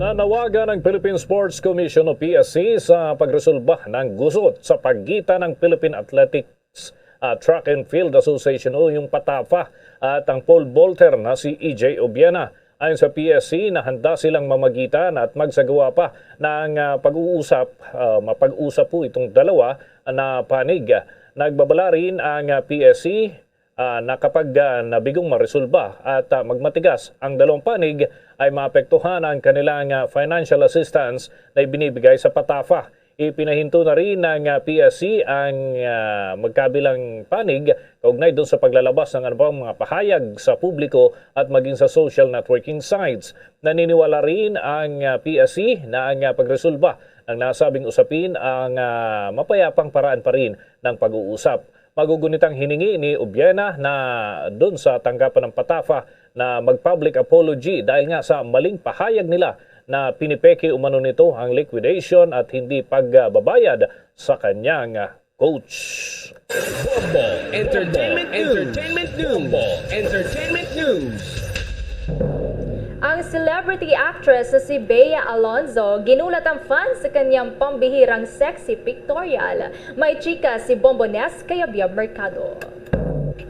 Nanawagan ang Philippine Sports Commission o P S C sa pagresolba ng gusot sa pagitan ng Philippine Athletics, ah, Track and Field Association o yung patafa at ang pole vaulter na si E J Obiena. Ayon sa P S C, nahanda silang mamagitan at magsagawa pa ng, ah, pag-uusap. Ah, mapag-usap po itong dalawa na panig. Nagbabala rin ang, ah, P S C, ah, na kapag, ah, nabigong maresolba at, ah, magmatigas ang dalawang panig, ay maapektuhan ang kanilang, ah, financial assistance na ibinibigay sa patafa. Ipinahinto na rin ng, ah, P S C ang, ah, magkabilang panig kaugnay doon sa paglalabas ng ano pang mga pahayag sa publiko at maging sa social networking sites. Naniniwala rin ang, ah, P S C na ang, ah, pagresolba ng nasabing usapin ang, ah, mapayapang paraan pa rin ng pag-uusap. Magugunitang hiningi ni Obiena na dun sa tanggapan ng patafa na mag-public apology dahil nga sa maling pahayag nila na pinipeke umano nito ang liquidation at hindi pagbabayad sa kanyang coach. Bombo Entertainment News. Entertainment News. Bombo Entertainment News. Ang celebrity actress na si Bea Alonzo ginulat ang fans sa kanyang pambihirang sexy pictorial. May chika si Bombo Nes kay Abiab Mercado.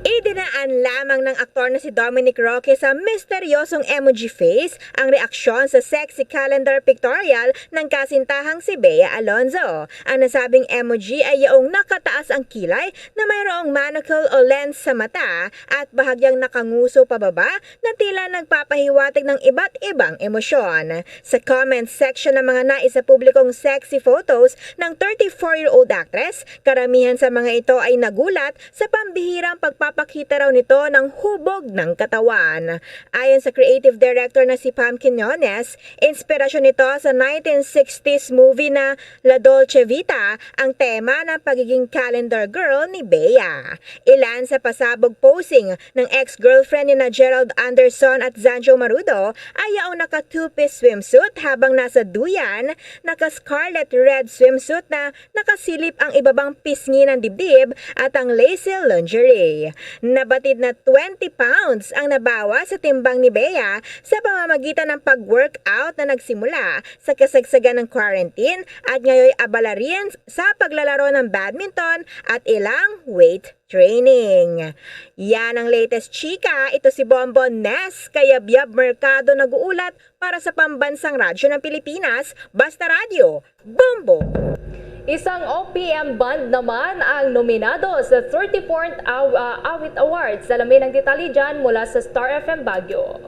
Idinaan lamang ng aktor na si Dominic Roque sa misteryosong emoji face ang reaksyon sa sexy calendar pictorial ng kasintahang si Bea Alonzo. Ang nasabing emoji ay yaong nakataas ang kilay na mayroong monocle o lens sa mata at bahagyang nakanguso pababa na tila nagpapahiwatig ng iba't ibang emosyon. Sa comment section ng mga nais sa publikong sexy photos ng thirty-four-year-old actress, karamihan sa mga ito ay nagulat sa pambihirang pagpapakita raw nito ng hubog ng katawan. Ayon sa creative director na si Pam Quiñones, inspirasyon nito sa nineteen sixties movie na La Dolce Vita ang tema ng pagiging calendar girl ni Bea. Ilan sa pasabog posing ng ex-girlfriend ni na Gerald Anderson at Zanjo Marudo ay yaong naka two-piece swimsuit habang nasa duyan, naka scarlet red swimsuit na nakasilip ang ibabang pisngi ng dibdib at ang lacy lingerie. Nabatid na twenty pounds ang nabawas sa timbang ni Bea sa pamamagitan ng pag-workout na nagsimula sa kasagsagan ng quarantine at ngayon abala rin sa paglalaro ng badminton at ilang weight training. Yan ang latest chika. Ito si Bombo Nes Kayabyab Mercado nag-uulat para sa Pambansang Radyo ng Pilipinas, Basta Radyo, Bombo! Isang O P M band naman ang nominado sa thirty-fourth Aw- ah, Awit Awards. Alamin ang detalye dyan mula sa Star F M Baguio.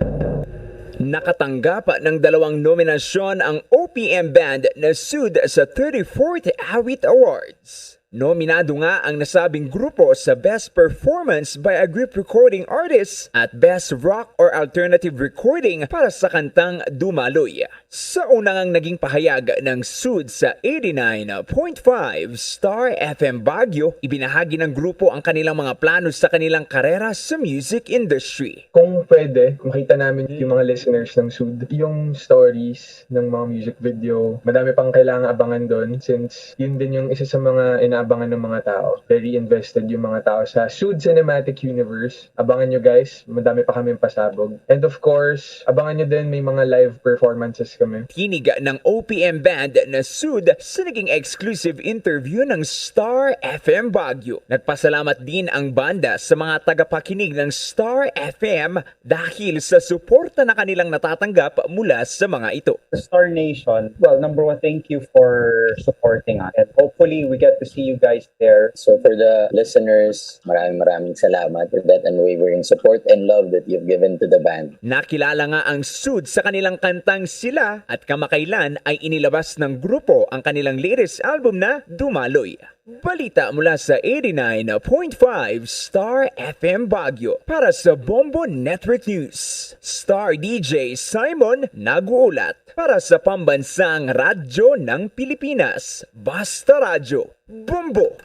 Nakatanggap ng dalawang nominasyon ang O P M band na Sud sa thirty-fourth Awit Awards. Nominado nga ang nasabing grupo sa Best Performance by a Group Recording Artist at Best Rock or Alternative Recording para sa kantang Dumaloy. Sa una ngang naging pahayag ng Sud sa eighty-nine point five Star F M Baguio, ibinahagi ng grupo ang kanilang mga plano sa kanilang karera sa music industry. Kung pwede, makita namin yung mga listeners ng Sud, yung stories ng mga music video. Madami pang kailangan abangan doon since yun din yung isa sa mga inaabangan ng mga tao. Very invested yung mga tao sa Sud Cinematic Universe. Abangan nyo guys, madami pa kaming pasabog. And of course, abangan nyo din may mga live performances kami. Tinig ng O P M band na Sud sa naging exclusive interview ng Star F M Baguio. Nagpasalamat din ang banda sa mga tagapakinig ng Star F M dahil sa suporta na kanilang natatanggap mula sa mga ito. Star Nation, well, number one, thank you for supporting us. And hopefully, we get to see you guys there. So for the listeners, maraming maraming salamat for that unwavering support and love that you've given to the band. Nakilala nga ang Sud sa kanilang kantang Sila at kamakailan ay inilabas ng grupo ang kanilang latest album na Dumaloy. Balita mula sa eighty-nine point five Star F M Baguio para sa Bombo Network News. Star D J Simon nag-uulat para sa Pambansang Radyo ng Pilipinas, Basta Radyo, Bombo!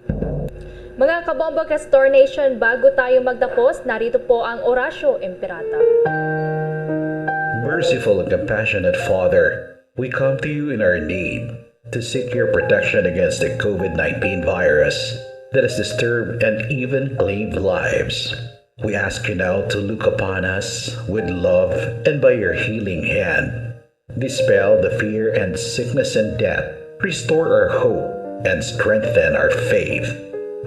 Mga kabombo ka Star Nation, bago tayo magtapos, narito po ang Oratio Imperata. Merciful and compassionate Father, we come to you in our need to seek your protection against the COVID nineteen virus that has disturbed and even claimed lives. We ask you now to look upon us with love and by your healing hand, dispel the fear and sickness and death. Restore our hope and strengthen our faith.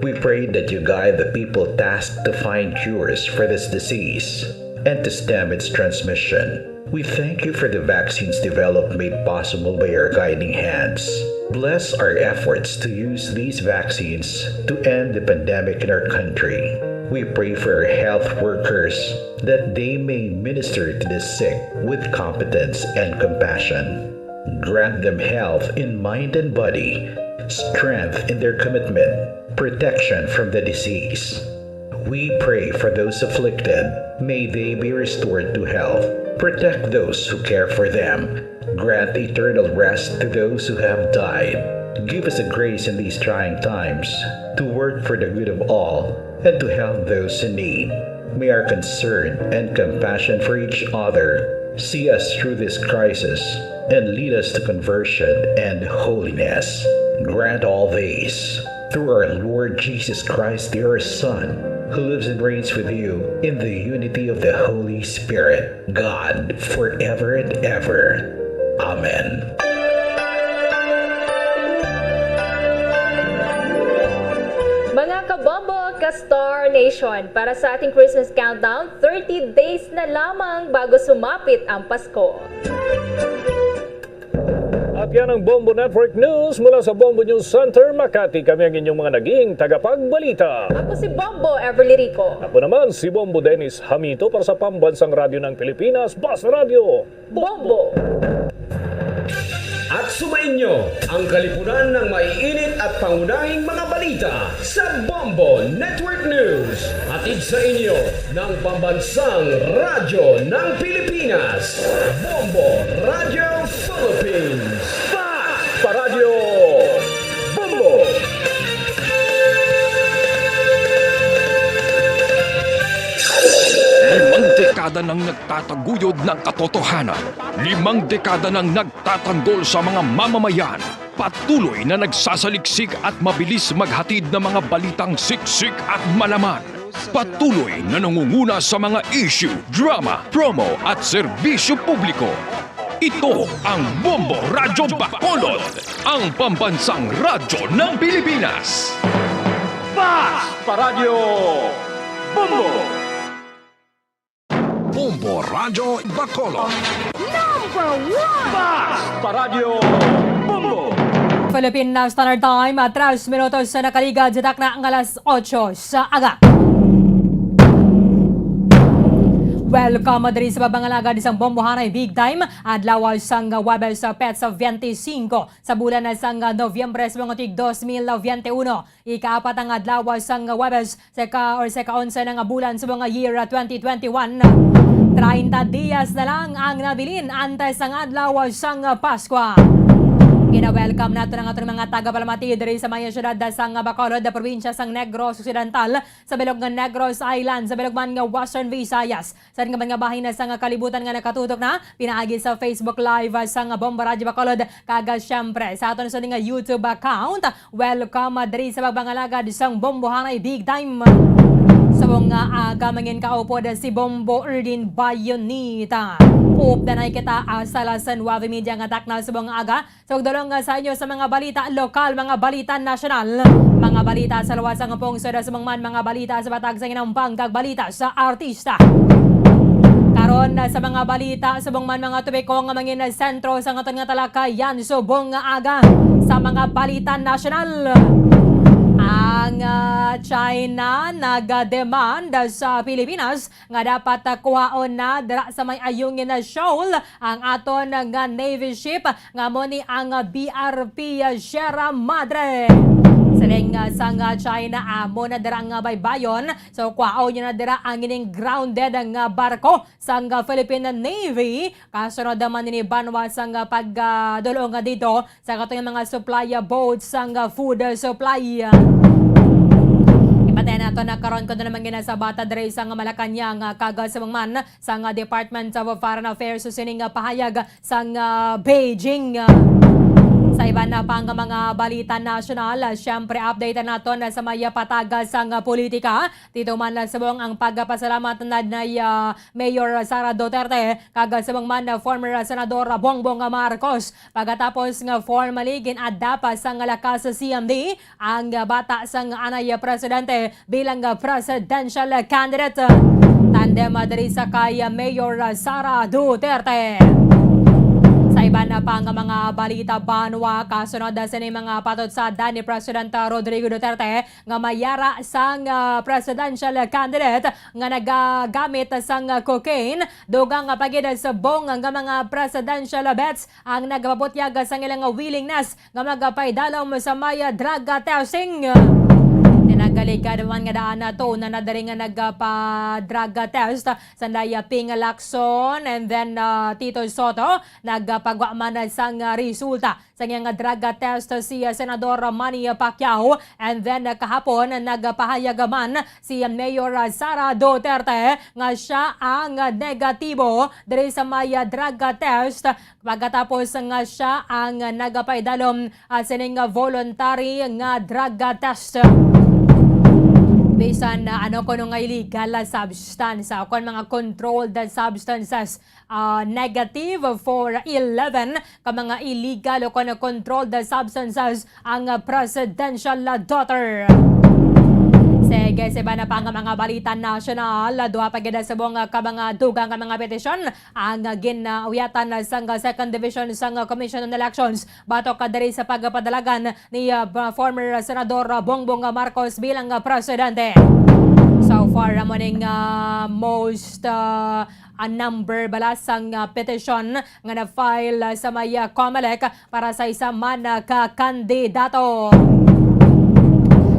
We pray that you guide the people tasked to find cures for this disease and to stem its transmission. We thank you for the vaccines developed made possible by your guiding hands. Bless our efforts to use these vaccines to end the pandemic in our country. We pray for our health workers that they may minister to the sick with competence and compassion. Grant them health in mind and body, strength in their commitment, protection from the disease. We pray for those afflicted. May they be restored to health. Protect those who care for them. Grant eternal rest to those who have died. Give us the grace in these trying times to work for the good of all and to help those in need. May our concern and compassion for each other see us through this crisis and lead us to conversion and holiness. Grant all these through our Lord Jesus Christ, your Son, who lives and reigns with you in the unity of the Holy Spirit, God, forever and ever. Amen. Mga kabombo ka Star Nation, para sa ating Christmas countdown, thirty days na lamang bago sumapit ang Pasko. At yan ang Bombo Network News mula sa Bombo News Center, Makati. Kami ang inyong mga naging tagapagbalita. Ako si Bombo Everly Rico. Ako naman si Bombo Dennis Hamito para sa Pambansang Radyo ng Pilipinas, Basta Radyo Bombo. At sumainyo ang kalipunan ng maiinit at pangunahing mga balita sa Bombo Network News. Hatid sa inyo ng Pambansang Radyo ng Pilipinas, Bombo Radyo Philippines. Fast Paradyo Bombo! Limang dekada nang nagtataguyod ng katotohanan. Limang dekada nang nagtatanggol sa mga mamamayan. Patuloy na nagsasaliksik at mabilis maghatid ng mga balitang siksik at malaman. Patuloy na nangunguna sa mga issue, drama, promo at serbisyo publiko. Ito ang Bombo Radyo Bacolod, ang pambansang radyo ng Pilipinas. Fast Paradyo Bombo! Bombo Radyo Bacolod. Number one! Fast Paradyo Bombo! Philippine Standard Time, ah, tres minutos sa nakaligad sa takna nga alas otso sa aga. Welcome diri sa pagpangalagad sang Bombohanay Big Time, adlaw sang Huwebes, ah, petsa twenty-five sa bulan sang Nobyembre sa mga tig dos mil veintiuno. Ikaapat ang adlaw sang Huwebes, sa ka, or sa kaonse na nga bulan sa mga year, ah, twenty twenty-one. Treinta dias na lang ang nabilin antes ang adlaw sang Paskwa. Gina-welcome nato ang aton mga tagapalamati diri sa maayong syudad sang Bacolod, probinsya sang Negros Occidental, sa bilog nga Negros Island, sa bilog man nga Western Visayas, sa mga bahin na sang kalibutan nga nakatutok na pinaagi sa Facebook Live, ah, sang Bombo Radyo Bacolod, kag, ah, siyempre sa aton sa nga YouTube account. Welcome, ah, diri sa pagpangalagad sang Bombohanay Big Time. Sa mga aga, mangin kaupod si Bombo Erdin Bayonita. Updanay kita, ah, sa alas nuebe media nga takna sa mga aga. Sa pagdulong, ah, sa inyo sa mga balita lokal, mga balita nasyonal, mga balita sa luwas sang pungsod, sa mga man, mga balita sa batak sang inampang, kag balita sa artista. Karon, ah, sa mga balita, subong man mga topiko nga mangin sentro sa aton nga talakayan, subong nga aga sa mga balita nasyonal. Ang, ah, China nag-demand sa Pilipinas nga dapat, ah, kuhaon na dira sa may ayungin na shoal ang aton nga Navy ship nga amo ni ang B R P Sierra Madre. Siling, ah, sang China, amo na dira nga baybayon. So, kwaon nyo na dira ang ining grounded nga barko sang Philippine Navy. Kasunod naman ini banwa sang pagdulong dito sa katong mga supply boats sang food supply. Ito na karon kuno naman ginasabata diri sa nga Malacañang, ah, kag subong man sa nga Department of Foreign Affairs sining, ah, pahayag sa nga Beijing. Sa iban na pa nga mga balita nasyonal, ah, siyempre update naton sa may pataga sa nga politika. Dito man, ah, subong ang pagpasalamat na ni, ah, Mayor Sara Duterte kag subong man, ah, former Senador Bongbong Marcos pagkatapos nga formally gin-adapt sa nga lakas sa C M D ang bata sang anay presidente bilang presidential candidate. Tandem diri sa kay Mayor Sara Duterte. Sa iban pa nga mga balita, banwa, kasunod sini mga patutsada ni President Rodrigo Duterte nga mayara sang, ah, presidential candidate nga nagagamit sang cocaine, dugang pa gid subong nga mga presidential vets ang nagapabutyag sang ilang willingness nga magapaidalom sa may drug testing. Tinagalingkod man nga daan na to na nadari nga nagpa-drug test sa Naya Ping Lacson and then, ah, Tito Soto, nagpagwa man sang resulta sa iyang drug test si, ah, Senador Manny Pacquiao, and then, ah, kahapon nagpahayag man si Mayor Sara Duterte nga siya ang negatibo diri sa may drug test pagkatapos nga siya ang nagapaidalom, ah, sining voluntary nga drug test. Bisan, ah, ano kuno nga illegal substance, ah, kon mga controlled substances, ah, negative for eleven ka mga illegal o kon controlled substances ang, ah, presidential daughter. Sige, sa iba na pa nga mga balita nasyonal, duha pa gid subong ka mga dugang nga mga petisyon ang, ah, ginauyatan sang Second Division sang Commission on Elections batok ka diri sa pagpadalagan ni, ah, ba-, former Senador Bongbong Marcos bilang, ah, presidente. So far, amo ning, ah, most, ah, a number bala sang, ah, petisyon nga na-file, ah, sa may, ah, Comelec para sa isa man, ah, ka kandidato.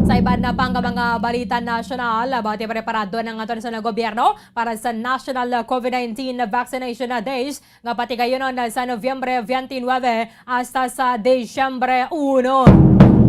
Sa iban na pa nga mga balita nasyonal, ah, bati preparado na nga aton sa gobyerno para sa national, ah, COVID nineteen vaccination, ah, days nga patigayunon, ah, sa Nobyembre twenty-nine hasta sa Disyembre uno.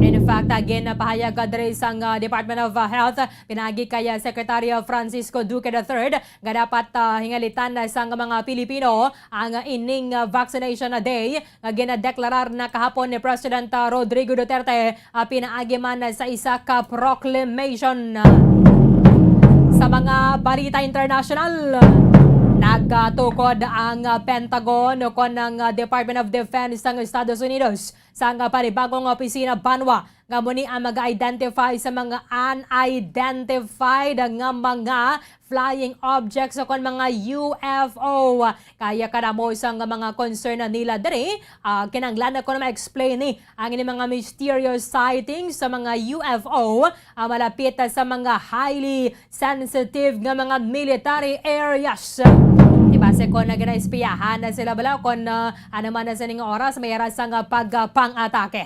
In fact, again, napahayag, ah, diri sang, ah, Department of, ah, Health, pinaagi kay, ah, Secretary Francisco Duque the third, nga dapat, ah, hingalitan, ah, sang mga Pilipino ang, ah, ining, ah, vaccination, ah, day nga ginadeklarar na kahapon ni President, ah, Rodrigo Duterte, ah, pinaagi man sa isa ka proclamation. Sa mga balita international, nagatukod ang, ah, Pentagon o kon ang, ah, Department of Defense sang Estados Unidos sa, ah, panibagong opisina banwa nga amo ni ang mag-identify sa mga unidentified nga mga flying objects o kon mga U F O. Kaya kadamo sang mga concern na nila diri, ah, kinahanglan na kuno ma-explain ni ang ini mga mysterious sightings sa mga U F O, ah, malapit sa mga highly sensitive nga mga military areas. Di ba, sa kon na ginaispiyahan na sila bala kon, ah, ano man na sining oras, may ara sang pagpang-atake.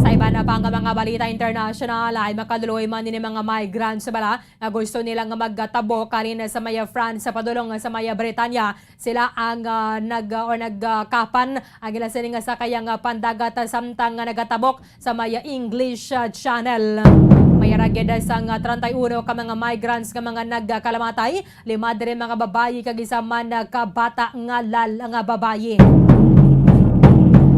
Sa iba na pa nga mga balita international, ay makaluloy man ini mga migrants bala nga gusto nila nga magtabok halin sa may France sa padulong sa may Britanya. Sila ang, ah, nag, ah, or nagkapan ang ila sini nga sakay nga pandagat, ah, samtang nga nagatabok sa may English, ah, Channel. May ara gid sang, ah, treinta y uno ka mga migrants nga mga nagkalamatay, lima diri mga babayi kag isa man, ah, ka bata nga lal-, nga babayi.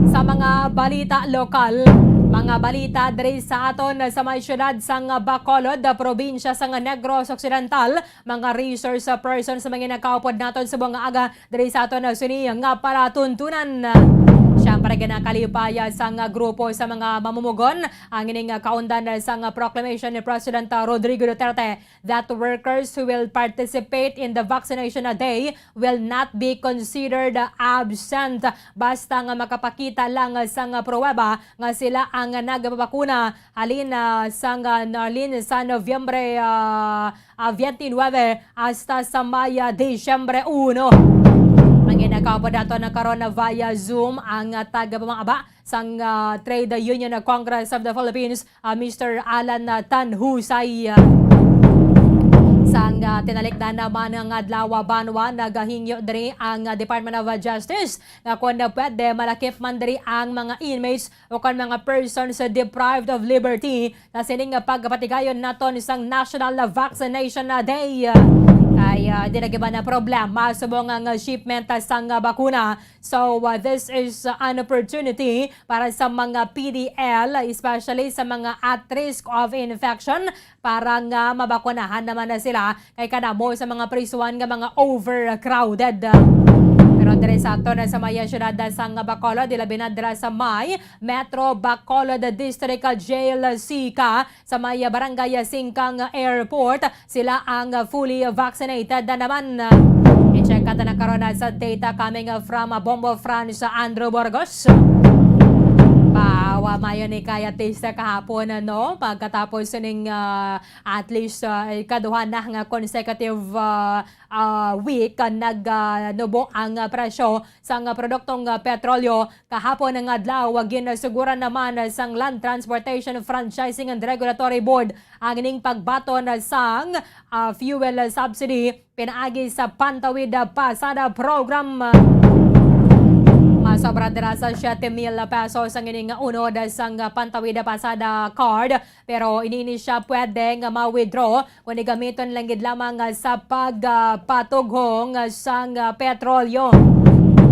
Sa mga balita lokal, mga balita diri sa aton sa may siyudad sang Bacolod, probinsya sang Negros Occidental, mga resource person sa mga nakaupod naton sa mga aga diri sa aton sini nga palatuntunan. Siyempre, ginakalipaya sang grupo sa mga mamumugon ang ining kaundan sang proclamation ni President Rodrigo Duterte that workers who will participate in the vaccination day will not be considered absent basta nga makapakita lang sang pruweba nga sila ang nagpabakuna halin, ah, sang, ah, halin sa Nobyembre, ah, ah, twenty-nine hasta sa may, ah, Disyembre uno. Ang ginakaupod naton karon na via Zoom ang, ah, tagapamangaba sang, ah, Trade Union Congress of the Philippines, ah, Mister Alan, ah, Tanhusay. Sang, ah, tinalikdan naman nga adlaw, banwa, nagahingyo diri ang, ah, Department of Justice nga kon pwede malakip man diri ang mga inmates o kon mga persons deprived of liberty sa sining pagpatigayon naton sang National Vaccination Day. Kay, ah, di na gid man na problema subong ang shipment sang bakuna. So, uh, this is an opportunity para sa mga P D L, especially sa mga at risk of infection, para nga mabakunahan naman na sila kay kadamo sa mga prisuhan nga mga overcrowded. Pero diri sa aton sa may siyudad sang Bacolod, ilabi na dira sa may Metro Bacolod District Jail, sika sa may Barangay Singkang Airport, sila ang fully vaccinated na naman. I-check ka na karon sa data coming from Bombo France, Andrew Burgos. Bawa mayo ni kaya tista kahapon, no? Pagkatapos ning, ah, at least, ah, ikaduha na nga consecutive, ah, ah, week, ah, nag, ah, nubo ang, ah, presyo sang, ah, produktong, ah, petrolyo. Kahapon nga adlaw, ginasuguran naman sang Land Transportation Franchising and Regulatory Board ang ining pagbaton sang, ah, fuel subsidy pinaagi sa Pantawid Pasada Program. Masobra dira sa siete mil pesos ang ining unod sang Pantawid Pasada card, pero ini, ini siya pwede nga ma-withdraw kung gamiton lang gid lamang sa pagpatughong sang petrolyo.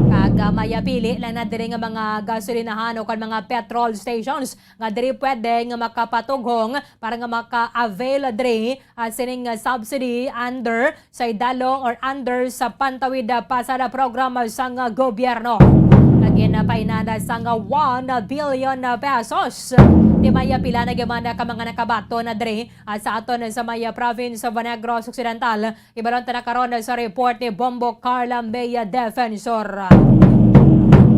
Kag, ah, mayapili lang na diri nga mga gasolinahan o kon mga petrol stations nga diri pwede nga makapatughong para nga maka-avail diri, ah, sining, ah, subsidy under sa idalom or under sa Pantawid, ah, Pasada Program sang, ah, gobyerno. Nga ginapainana sang, ah, one billion, ah, pesos. Di maya pila na gyud man ka mga nakabaton na diri, ah, sa aton sa may, ah, province of Negros Occidental. Ibalon ta na karon sa report ni Bombo Carla May Defensor.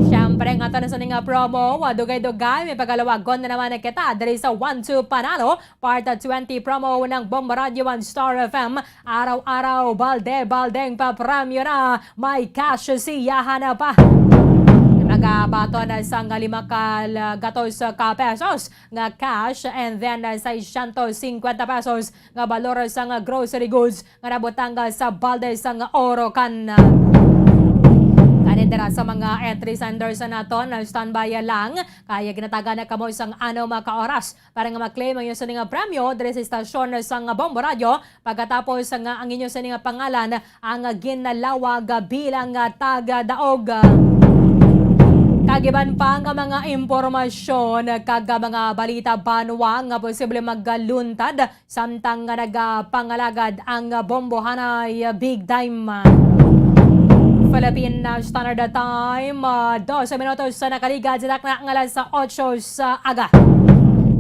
Siyempre, nga aton sa ning, ah, promo, ah, dugay-dugay, may pagalawagon na naman kita diri sa One Two Panalo, Part twenty promo ng Bombo Radio and Star F M. Araw-araw, balde-baldeng papremyo na. May cash siyahan na pa. Magabaton na sang lima ka gatos ka pesos nga cash and then, uh, seiscientos cincuenta pesos nga balor sang grocery goods nga nabutang sa balde sang Orocan. Kani dira sa mga entry senders naton, standby lang. Kaya ginatagan na kamo sang anom ka oras para nga ma-claim ang inyo sini nga premyo diri sa istasyon sang Bombo Radio, pagkatapos nga ang inyo sini nga pangalan ang ginalawag bilang tagadaog. Kag iban pa nga mga impormasyon kag mga balita banwa nga posible magluntad samtang nga nagapangalagad ang bombohanay big time. Philippine Standard Time, ah, dose minutos sa nakaligad sa dakna nga alas otso sa aga.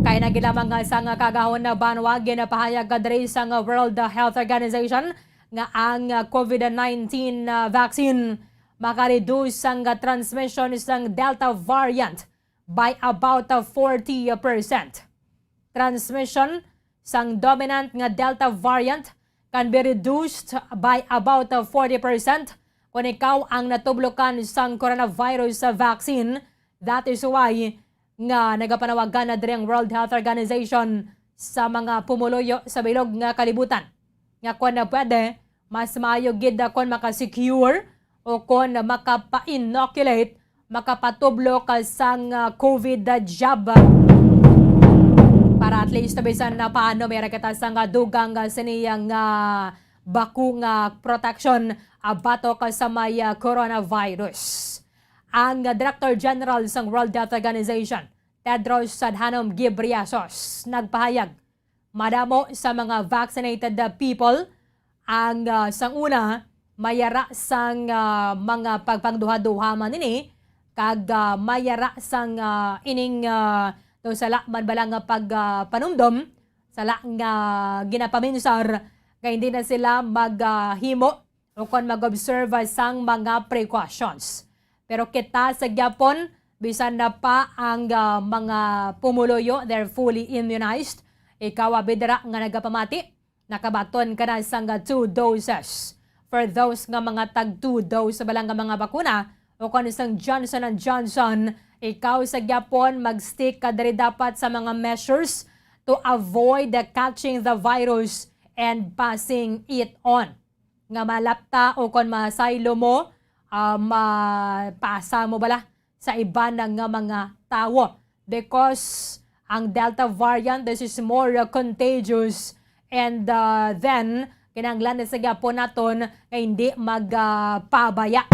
Kay nagin lamang nga sang kaagahon na banwa, ginapahayag diri sang World Health Organization nga ang, ah, COVID nineteen, ah, vaccine makareduce sang transmission sang Delta variant by about, ah, forty percent. Transmission sang dominant nga Delta variant can be reduced by about, uh, forty percent kon ikaw ang natublokan sang coronavirus vaccine. That is why nga nagapanawagan na diri ang World Health Organization sa mga pumuluyo sa bilog nga kalibutan nga kon na pwede, mas maayo gid na kon maka-secure o kon makapa-inoculate, makapatublo ka sang, ah, COVID jab. Para at least bisan na paano may ra kita sang, ah, dugang, ah, sini nga bako nga protection, ah, batok sa may, ah, coronavirus. Ang, ah, Director General sang World Health Organization, Tedros Adhanom Ghebreyesus, nagpahayag madamo sa mga vaccinated, uh, people ang, uh, sang una, mayara sang, uh, mga pagpangduha-duha man ini, kag, uh, mayara sang, uh, ining, uh, daw sala man bala nga pag, uh, panumdom, sala nga ginapaminsar nga hindi na sila mag, uh, himo o kon mag-observe sang mga precautions. Pero kita sa gyapon, bisan na pa ang, ah, mga pumuluyo, they're fully immunized. Ikaw, abi dira nga nagapamati, nakabaton ka na sang two doses. For those nga mga tag two dose bala nga mga bakuna, o kon sang Johnson and Johnson, ikaw sa gyapon, mag-stick ka diri dapat sa mga measures to avoid the catching the virus and passing it on. Nga malapta o kon masaylo mo, ah, mapasa mo bala sa iban nga mga tawo. Because ang Delta variant, this is more, uh, contagious. And, uh, then, kinahanglan na sa gyapon naton nga hindi magpabaya.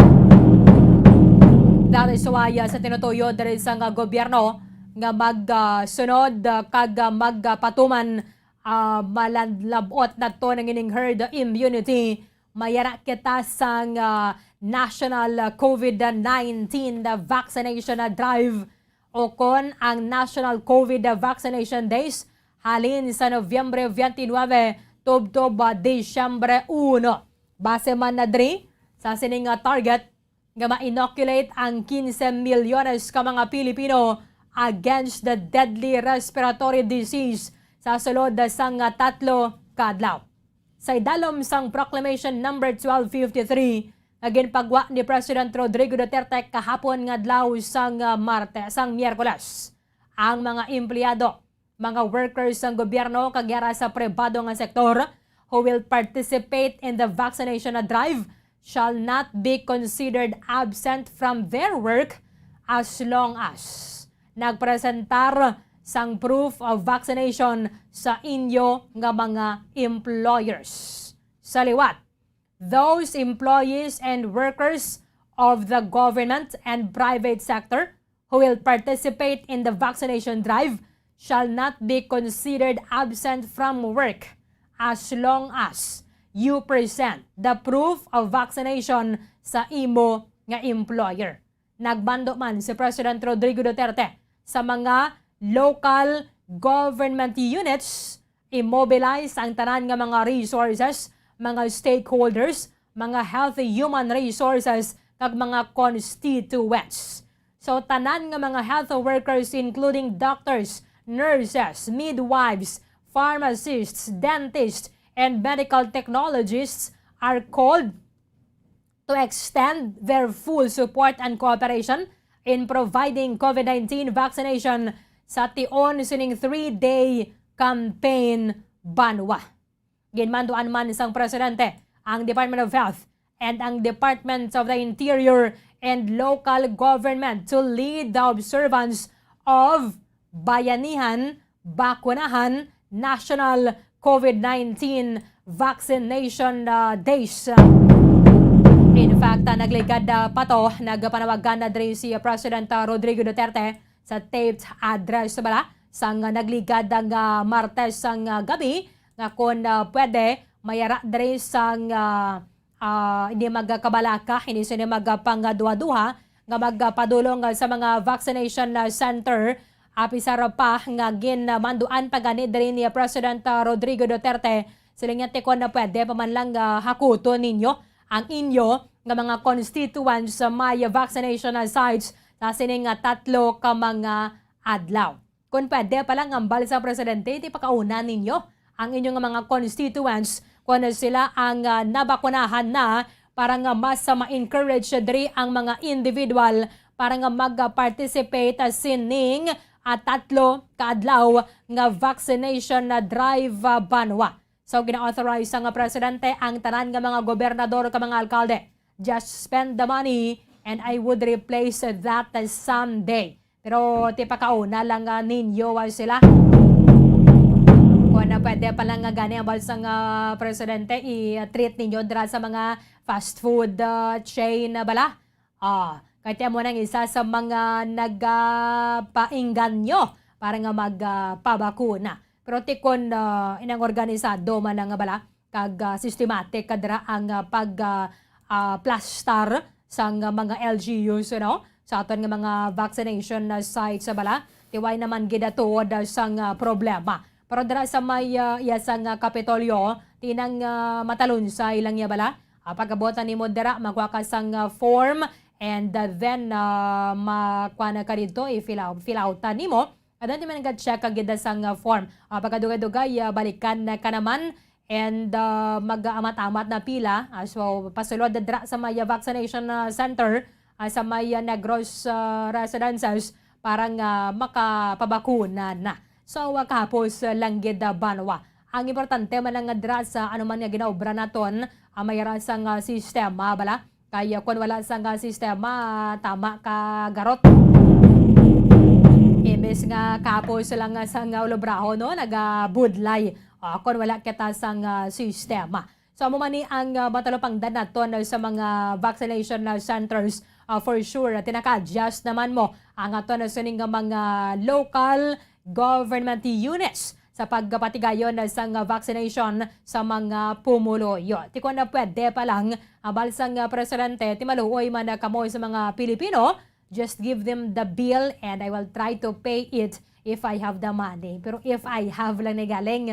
That is why, uh, sa tinutuyo diri sa nga gobyerno nga magsunod, uh, kag, uh, magpatuman, uh, malanlabot naton ang ining herd immunity. Mayara kita sang, uh, National COVID nineteen Vaccination Drive, o kon ang National COVID Vaccination Days, halin sa Nobyembre twenty-nine tubtob, ah, Disyembre uno. Base man na diri sa sini nga target nga ma-inoculate ang quince milyones ka mga Pilipino against the deadly respiratory disease sa sulod sang tatlo ka adlaw. Sa idalom sang Proclamation Number twelve fifty-three nga ginpagwa ni President Rodrigo Duterte kahapon nga adlaw sang, ah, Martes, sang Miyerkules, ang mga empleyado, mga workers sang gobyerno kag yara sa pribado nga sektor who will participate in the vaccination drive shall not be considered absent from their work as long as nagpresentar sang proof of vaccination sa inyo nga mga employers. Sa liwat, those employees and workers of the government and private sector who will participate in the vaccination drive shall not be considered absent from work as long as you present the proof of vaccination sa imo nga employer. Nagmando man si President Rodrigo Duterte sa mga local government units i-mobilize ang tanan nga mga resources, mga stakeholders, mga health, human resources, kag mga constituents. So, tanan nga mga health workers, including doctors, nurses, midwives, pharmacists, dentists, and medical technologists, are called to extend their full support and cooperation in providing COVID nineteen vaccination sa tion sining three-day campaign banwa. Ginmanduan man sang Presidente ang Department of Health and ang Department of the Interior and Local Government to lead the observance of Bayanihan Bakunahan National COVID nineteen Vaccination, ah, Days. In fact, ah, nagligad, ah, pa to, nagpanawagan na diri si President, ah, Rodrigo Duterte sa taped address bala sang nagligad nga Martes sang, ah, gabi nga kon, ah, pwede mayara diri sang, ah, ah, hindi magkabalaka, hindi sini magpangaduha-duha nga magpadulong sa mga vaccination, ah, center. Apisar pa nga ginmanduan pa gani diri ni President, ah, Rodrigo Duterte, siling niya, "Tikon na pwede pa man lang, ah, hakuton ninyo ang inyo nga mga constituents sa may vaccination, ah, sites sa sining, ah, tatlo ka mga adlaw." Kon pwede pa lang, hambal sa presidente, tipakauna ninyo ang inyo nga mga constituents kon sila ang, ah, nabakunahan na, para nga mas, ah, ma-encourage diri ang mga individual para nga mag-participate, ah, sining, ah, tatlo ka adlaw nga vaccination, ah, drive, ah, banwa. So, gina-authorize sang presidente ang tanan nga mga gobernador kag mga alkalde. Just spend the money and I would replace that someday. Pero tipakauna lang, ah, ninyo, ah, sila. Kung na pwede pa lang nga gani ang balsa nga presidente, i-treat ninyo dira sa mga fast food, ah, chain na bala. Ah, kay amo nang isa sa mga nagapaingganyo para nga mag, ah, pabakuna. Pero tikon, ah, inang organisado man lang nga bala, kag, ah, systematic kadra ang, ah, pag, ah, ah, plastar sang, ah, mga L G Us, you know, sa aton nga mga vaccination, ah, sites sa bala, tiway naman gid tuod, ah, sang, ah, problema. Pero dira sa may, ah, iya sang, ah, Kapitolyo, tinang, ah, matalunsay lang iya bala. Ah, pag-abot na nimo dira, magkuha ka sang, ah, form, and, ah, then, ah, makuha na ka dito, i-fill out, fill out na nimo. And then, di man nag-check ka gid sang, ah, form. Ah, pagkadugay-dugay, ah, balikan na ka naman. And, ah, mag-amat-amat na pila. Ah, so, pasulod na dira sa may, ah, vaccination, ah, center, ah, sa may, ah, Negros, ah, residences para nga makapabakuna na. So, ah, kahapos, ah, lang gid, ah, banwa Ang importante man lang nga dira sa ano man nga ginaobra naton, ah, may ra sang, ah, sistema bala. Kay, ah, kon wala sang, ah, sistema, tama ka garot. Imbes nga kapos lang, ah, sang, ah, ulobraho, no, nagabudlay. Ah, kon wala kita sang, ah, sistema. So, amo man ni ang, ah, matalupangdan naton sa mga vaccination na centers. Ah, for sure, tinaka-adjust naman mo ang aton na sining nga mga local government units sa pagpatigayon sang vaccination sa mga pumuluyo. Ti kon na pwede pa lang, ah, bal sang, ah, presidente, ti maluoy man na kamo sa mga Pilipino, just give them the bill and I will try to pay it if I have the money. Pero if I have lang ni galing,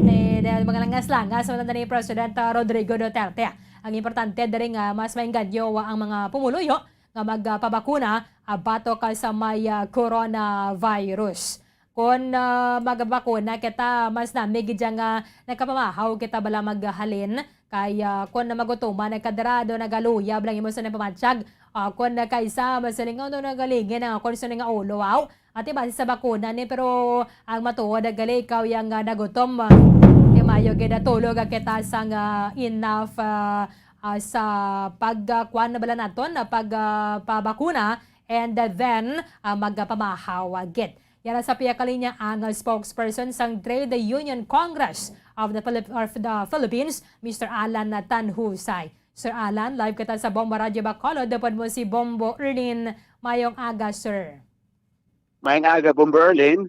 eh, dahil mga langas-langas, wala na ni President, ah, Rodrigo Duterte. Ang importante, diri nga mas maengganyo ang mga pumuluyo nga magpabakuna, ah, batok ka sa may, ah, coronavirus. Kon, ah, magabakuna kita, mas nami gid nga nakapamahaw kita bala maghalin. Kay, ah, kon na magutuman, nagkadrado, nagaluyab lang imo sa nagpamatyag. Ah, kon na kaysa, masilingaw no nagalingin ang akon sa nga ulo, aw. Ati base sa bakuna ni, pero ang matuod, gali ikaw yang, ah, nagutom. Ah, di mayo gid, ah, tulog, ah, kita sang, ah, enough, ah, ah, sa pag, ah, kuwan na bala naton, ah, pag, ah, pabakuna, and, ah, then, ah, magpamahaw, ah, gid. Yara sa pihak kalinya ang, ah, spokesperson sang Trade Union Congress of the Philip-, of the Philippines, Mister Alan Tanhusay. Sir Alan, live kita sa Bombo Radyo Bacolod. Dapat mo si Bombo Erlin. Mayong aga, sir. Mayong aga, Bombo Erlin.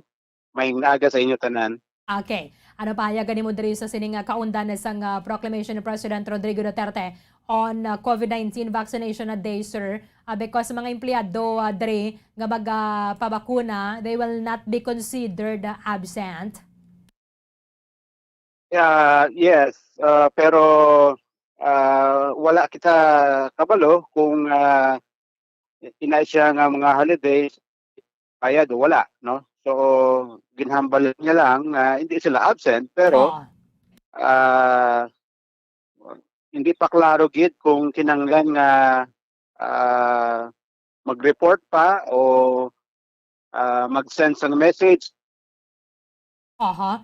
Mayong aga sa inyo tanan. Okay. Ano pahayag nimo diri sa sining, ah, kaundan sang, ah, proclamation ni President Rodrigo Duterte on, ah, COVID nineteen vaccination a day, sir? Ah, because mga empleyado, ah, diri nga magapabakuna, they will not be considered, ah, absent. Yeah, yes, ah, pero, ah, wala kita kabalo kung, ah, ina siya nga mga holidays, bayad o wala, no? So, ginhambal niya lang na hindi sila absent, pero, Oo. ah, hindi pa klaro gid kung kinahanglan nga, ah, mag-report pa o, ah, mag-send sang message. Aha.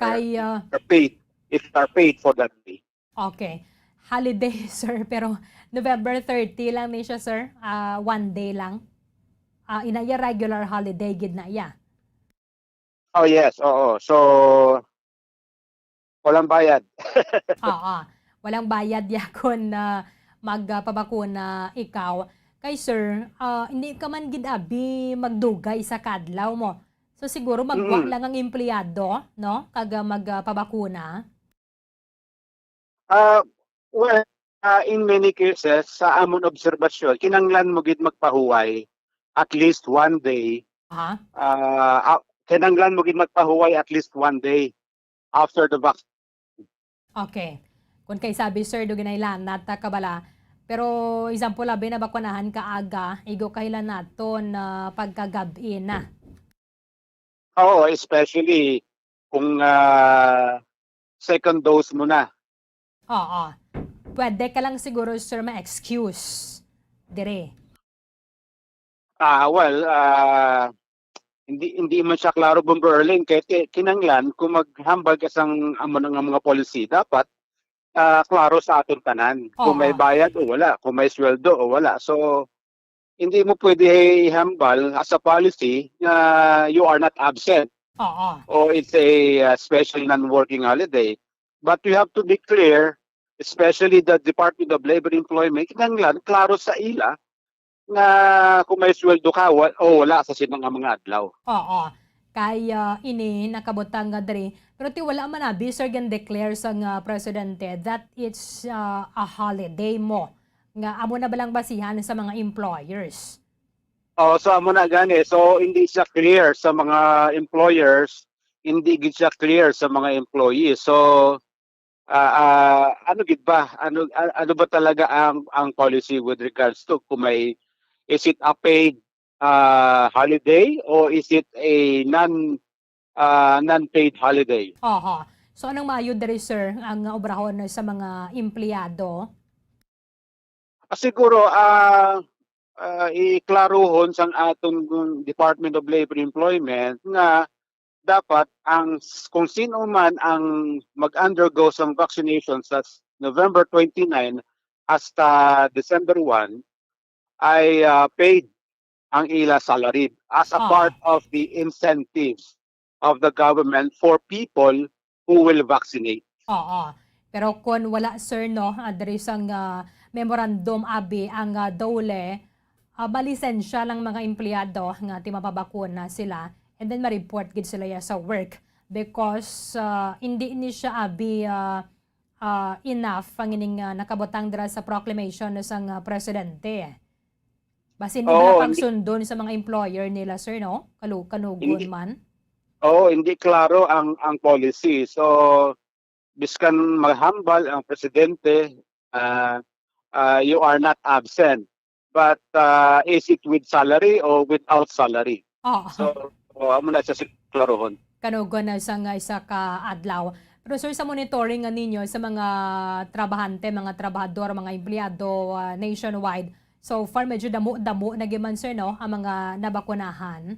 Kay, ah, If they're paid, if they're paid for that day. Okay. Holiday, sir, pero November thirty lang ni siya, sir. Ah, one day lang. Ah, ina iya regular holiday gid na iya. Oh, yes, oo. So, walang bayad. Oo. Walang bayad ya kon, ah, magpabakuna ikaw. Kay sir, ah, hindi ka man gid abi magdugay sa kadlaw mo. So, siguro magwa Mm. lang ang empleyado, no? Kag, ah, magpabakuna. Ah, well, ah, in many cases, sa amon obserbasyon, kinahanglan mo gid magpahuway at least one day. Aha. Ah, ah, kinahanglan mo gid magpahuway at least one day after the vaccine. Okay. Kung kay sabi, sir, do ginailanat ta ka bala. Pero example, abi na bakunahan ka aga, igo kahila naton na pagkagab-i na. Oo, especially kung, ah, second dose mo na. Oo. Pwede ka lang siguro, sir, ma-excuse dire. Ah, well, ah, hindi, hindi man siya klaro, Bombo Erlin, kay ti-, kinahanglan kung maghambal ka sang amo nga mga policy, dapat, ah, klaro sa aton tanan. Kung may Oo. bayad o wala, kung may sweldo o wala. So, hindi mo pwede ihambal as a policy na you are not absent Oo. or it's a, uh, special non-working holiday. But we have to be clear, especially the Department of Labor and Employment, kinahanglan klaro sa ila nga kung may sweldo ka wa-, o wala sa sino nga mga adlaw. Oo. Kay, ah, ini nakabutang nga diri. Pero ti wala man abi, sir, gin-declare sang, ah, presidente that it's, ah, a holiday mo. Nga amo na balang basihan sa mga employers? Oh, so amo na gani. So, hindi siya clear sa mga employers, hindi gid siya clear sa mga employees. So, ah, ah, ano gid ba? Ano, a-, ano ba talaga ang, ang policy with regards to kung may, is it a paid, ah, holiday or is it a non, ah, non-paid holiday? Aha. So, anong maayo diri, sir, ang obrahon sa mga empleyado? Ah, siguro, ah, ah, iklaruhon sang aton Department of Labor and Employment nga dapat ang s-, kung sino man ang mag-undergo sang vaccination sa s-, November twenty-nine hasta December one ay, ah, paid ang ila salary as a Oo. part of the incentives of the government for people who will vaccinate. Oo. Pero kung wala, sir, no, ah, diri sang, ah, memorandum, abi, ang, ah, DOLE, ah, malisensya lang mga empleyado nga ti mapabakuna sila, and then ma-report gid sila ya sa work because, ah, hindi ni siya, abi, ah, ah, enough ang ining, ah, nakabutang dira sa proclamation sang, ah, presidente. Basi hindi Oo, nila hindi pangsundon sa mga employer nila, sir, no? Kalu-, kanugon Hindi. man. Oo, hindi klaro ang, ang policy. So, biskan mahambal ang presidente, ah, ah, you are not absent. But, ah, is it with salary or without salary? Oo. So, amo na siya sa klarohon. Kanugon na sa nga isa ka adlaw. Pero, sir, sa monitoring nga ninyo sa mga trabahante, mga trabahador, mga empleyado, ah, nationwide, so far medyo damo-damo na gyud man, sir, no, ang mga nabakunahan?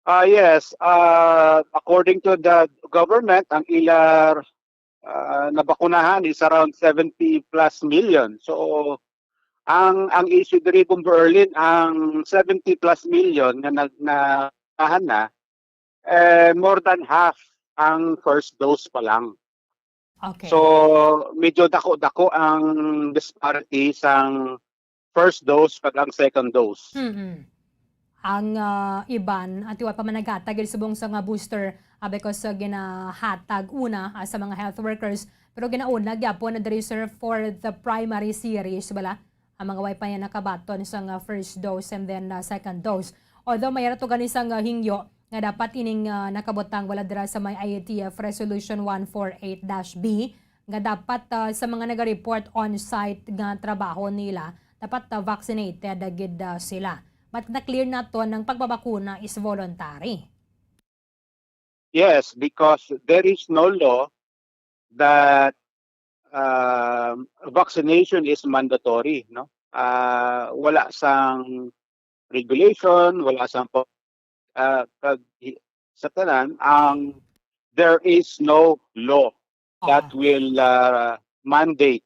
Ah, yes. Ah, according to the government, ang ila, ah, nabakunahan is around seventy plus million. So, ang, ang issue diri, Bombo Erlin, ang seventy plus million nga nag-, na, na, eh, more than half ang first dose pa lang. Okay. So, medyo dako-dako ang disparity sang first dose kag ang second dose. Mm-mm. Ang, ah, iban, atiwa pa man naghatag gid subong sa nga booster, ah, because, ah, ginahatag una, ah, sa mga health workers, pero ginauna gyapon na diri, sir, for the primary series, bala, ang mga way pa niya nakabaton sa nga first dose and then, ah, second dose. Although may rato gani sa nga hingyo nga dapat ining, ah, nakabutang wala dira sa may I A T F Resolution one four eight dash B, nga dapat, ah, sa mga naga-report on-site nga trabaho nila, dapat, ah, vaccinated, ah, gid, ah, sila. But na-clear naton ang pagbabakuna is voluntary. Yes, because there is no law that, um, vaccination is mandatory, no? Ah, wala sang regulation, wala sang po-, ah, kag-, sa tanan, ang, there is no law that Oo. will, ah, mandate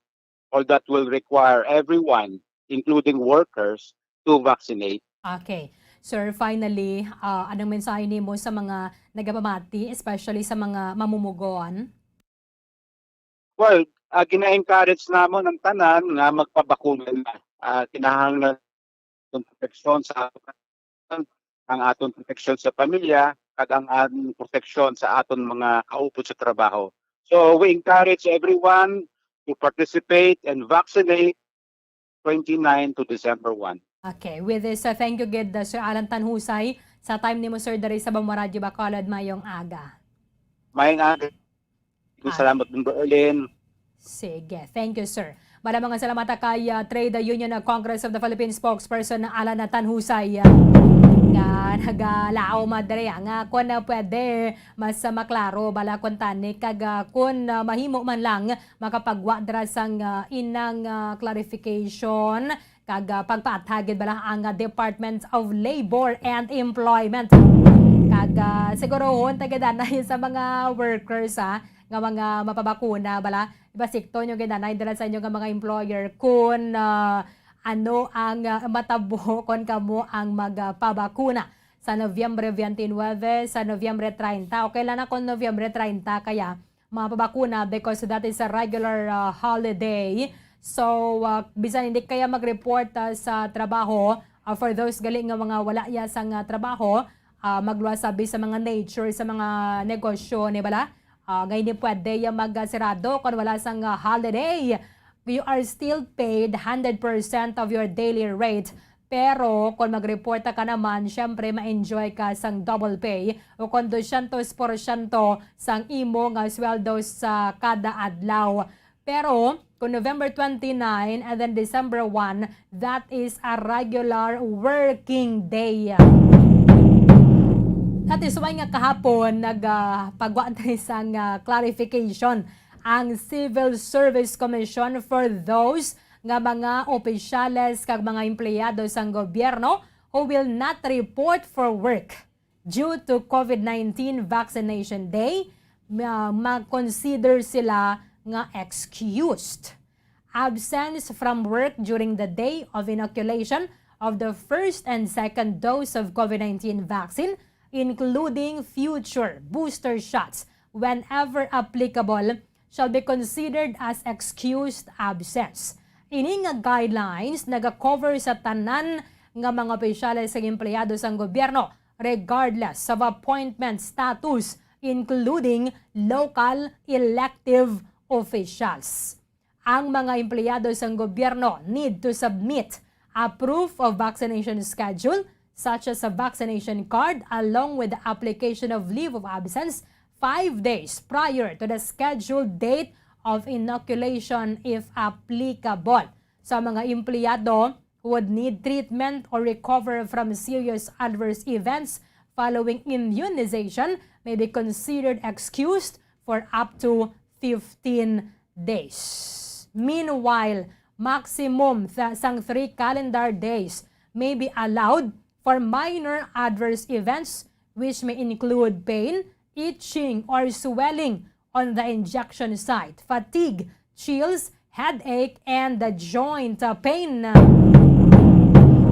or that will require everyone, including workers, to vaccinate. Okay. Sir, finally, ah, anong mensahe nimo sa mga nagapamati, especially sa mga mamumugon? Well, ah, gina-encourage namon ang tanan nga magpabakuna na. Ah, kinahanglan ang proteksyon sa ang aton proteksyon sa pamilya, kag ang aton proteksyon sa aton mga kaupod sa trabaho. So, we encourage everyone to participate and vaccinate twenty-nine to December one. Okay, with this, uh, thank you gid, uh, Sir Alan Tanhusay, sa time nimo, sir, diri sa Bambo Radyo Bacolod. Mayong aga. Mayong aga. Ah. Salamat, Bombo Erlin. Sige, thank you, sir. Madamo nga salamat kay, uh, Trade Union, uh, Congress of the Philippines spokesperson na Alan Tanhusay, uh, nga nagalaom, uh, diri, uh, nga kung, uh, pwede mas, uh, maklaro bala kuntani kag, uh, kung, uh, mahimo man lang makapagwa dira sang, uh, inang, uh, clarification kag, ah, pagpaathag gid bala ang, ah, Department of Labor and Employment. Kag, ah, sigurohon ta gid anay sa mga workers, ah, nga mga mapabakuna bala. Ibasikto nyo gid anay dala sa inyo nga mga employer kung, ah, ano ang, ah, matabo kon kamo ang magpabakuna sa Nobyembre twenty-nine, sa Nobyembre treinta. Okay lang na kung Nobyembre treinta kaya mapabakuna because that is a regular, uh, holiday. So, uh, bisan hindi kaya mag-report, uh, sa trabaho, uh, for those gali nga mga wala ya sang, uh, trabaho, uh, magluwas abi sa mga nature, sa mga negosyo, ni bala? Uh, nga hindi pwede ya magsirado kon wala sang, uh, holiday. You are still paid hundred percent of your daily rate. Pero kon mag-report ka naman, syempre ma-enjoy ka sang double pay o kon dosyentos porsyento sang imo nga sweldo sa kada adlaw. Pero kon November twenty-nine and then December one, that is a regular working day. That is why nga kahapon nag, ah, pagwa tayo sang, ah, clarification ang Civil Service Commission for those nga mga opisyales kag mga empleyado sang gobyerno who will not report for work due to COVID nineteen Vaccination Day, ma-, ma-consider sila nga excused. Absence from work during the day of inoculation of the first and second dose of COVID nineteen vaccine, including future booster shots, whenever applicable, shall be considered as excused absence. Ini nga guidelines naga-cover sa tanan nga mga opisyales ug empleyado sang gobyerno, regardless of appointment status, including local elective officials. Ang mga empleyado sang gobyerno need to submit a proof of vaccination schedule, such as a vaccination card, along with the application of leave of absence five days prior to the scheduled date of inoculation, if applicable. Sa mga empleyado who would need treatment or recover from serious adverse events following immunization, may be considered excused for up to fifteen days. Meanwhile, maximum sa, sang three calendar days may be allowed for minor adverse events, which may include pain, itching, or swelling on the injection site, fatigue, chills, headache, and the joint, uh, pain.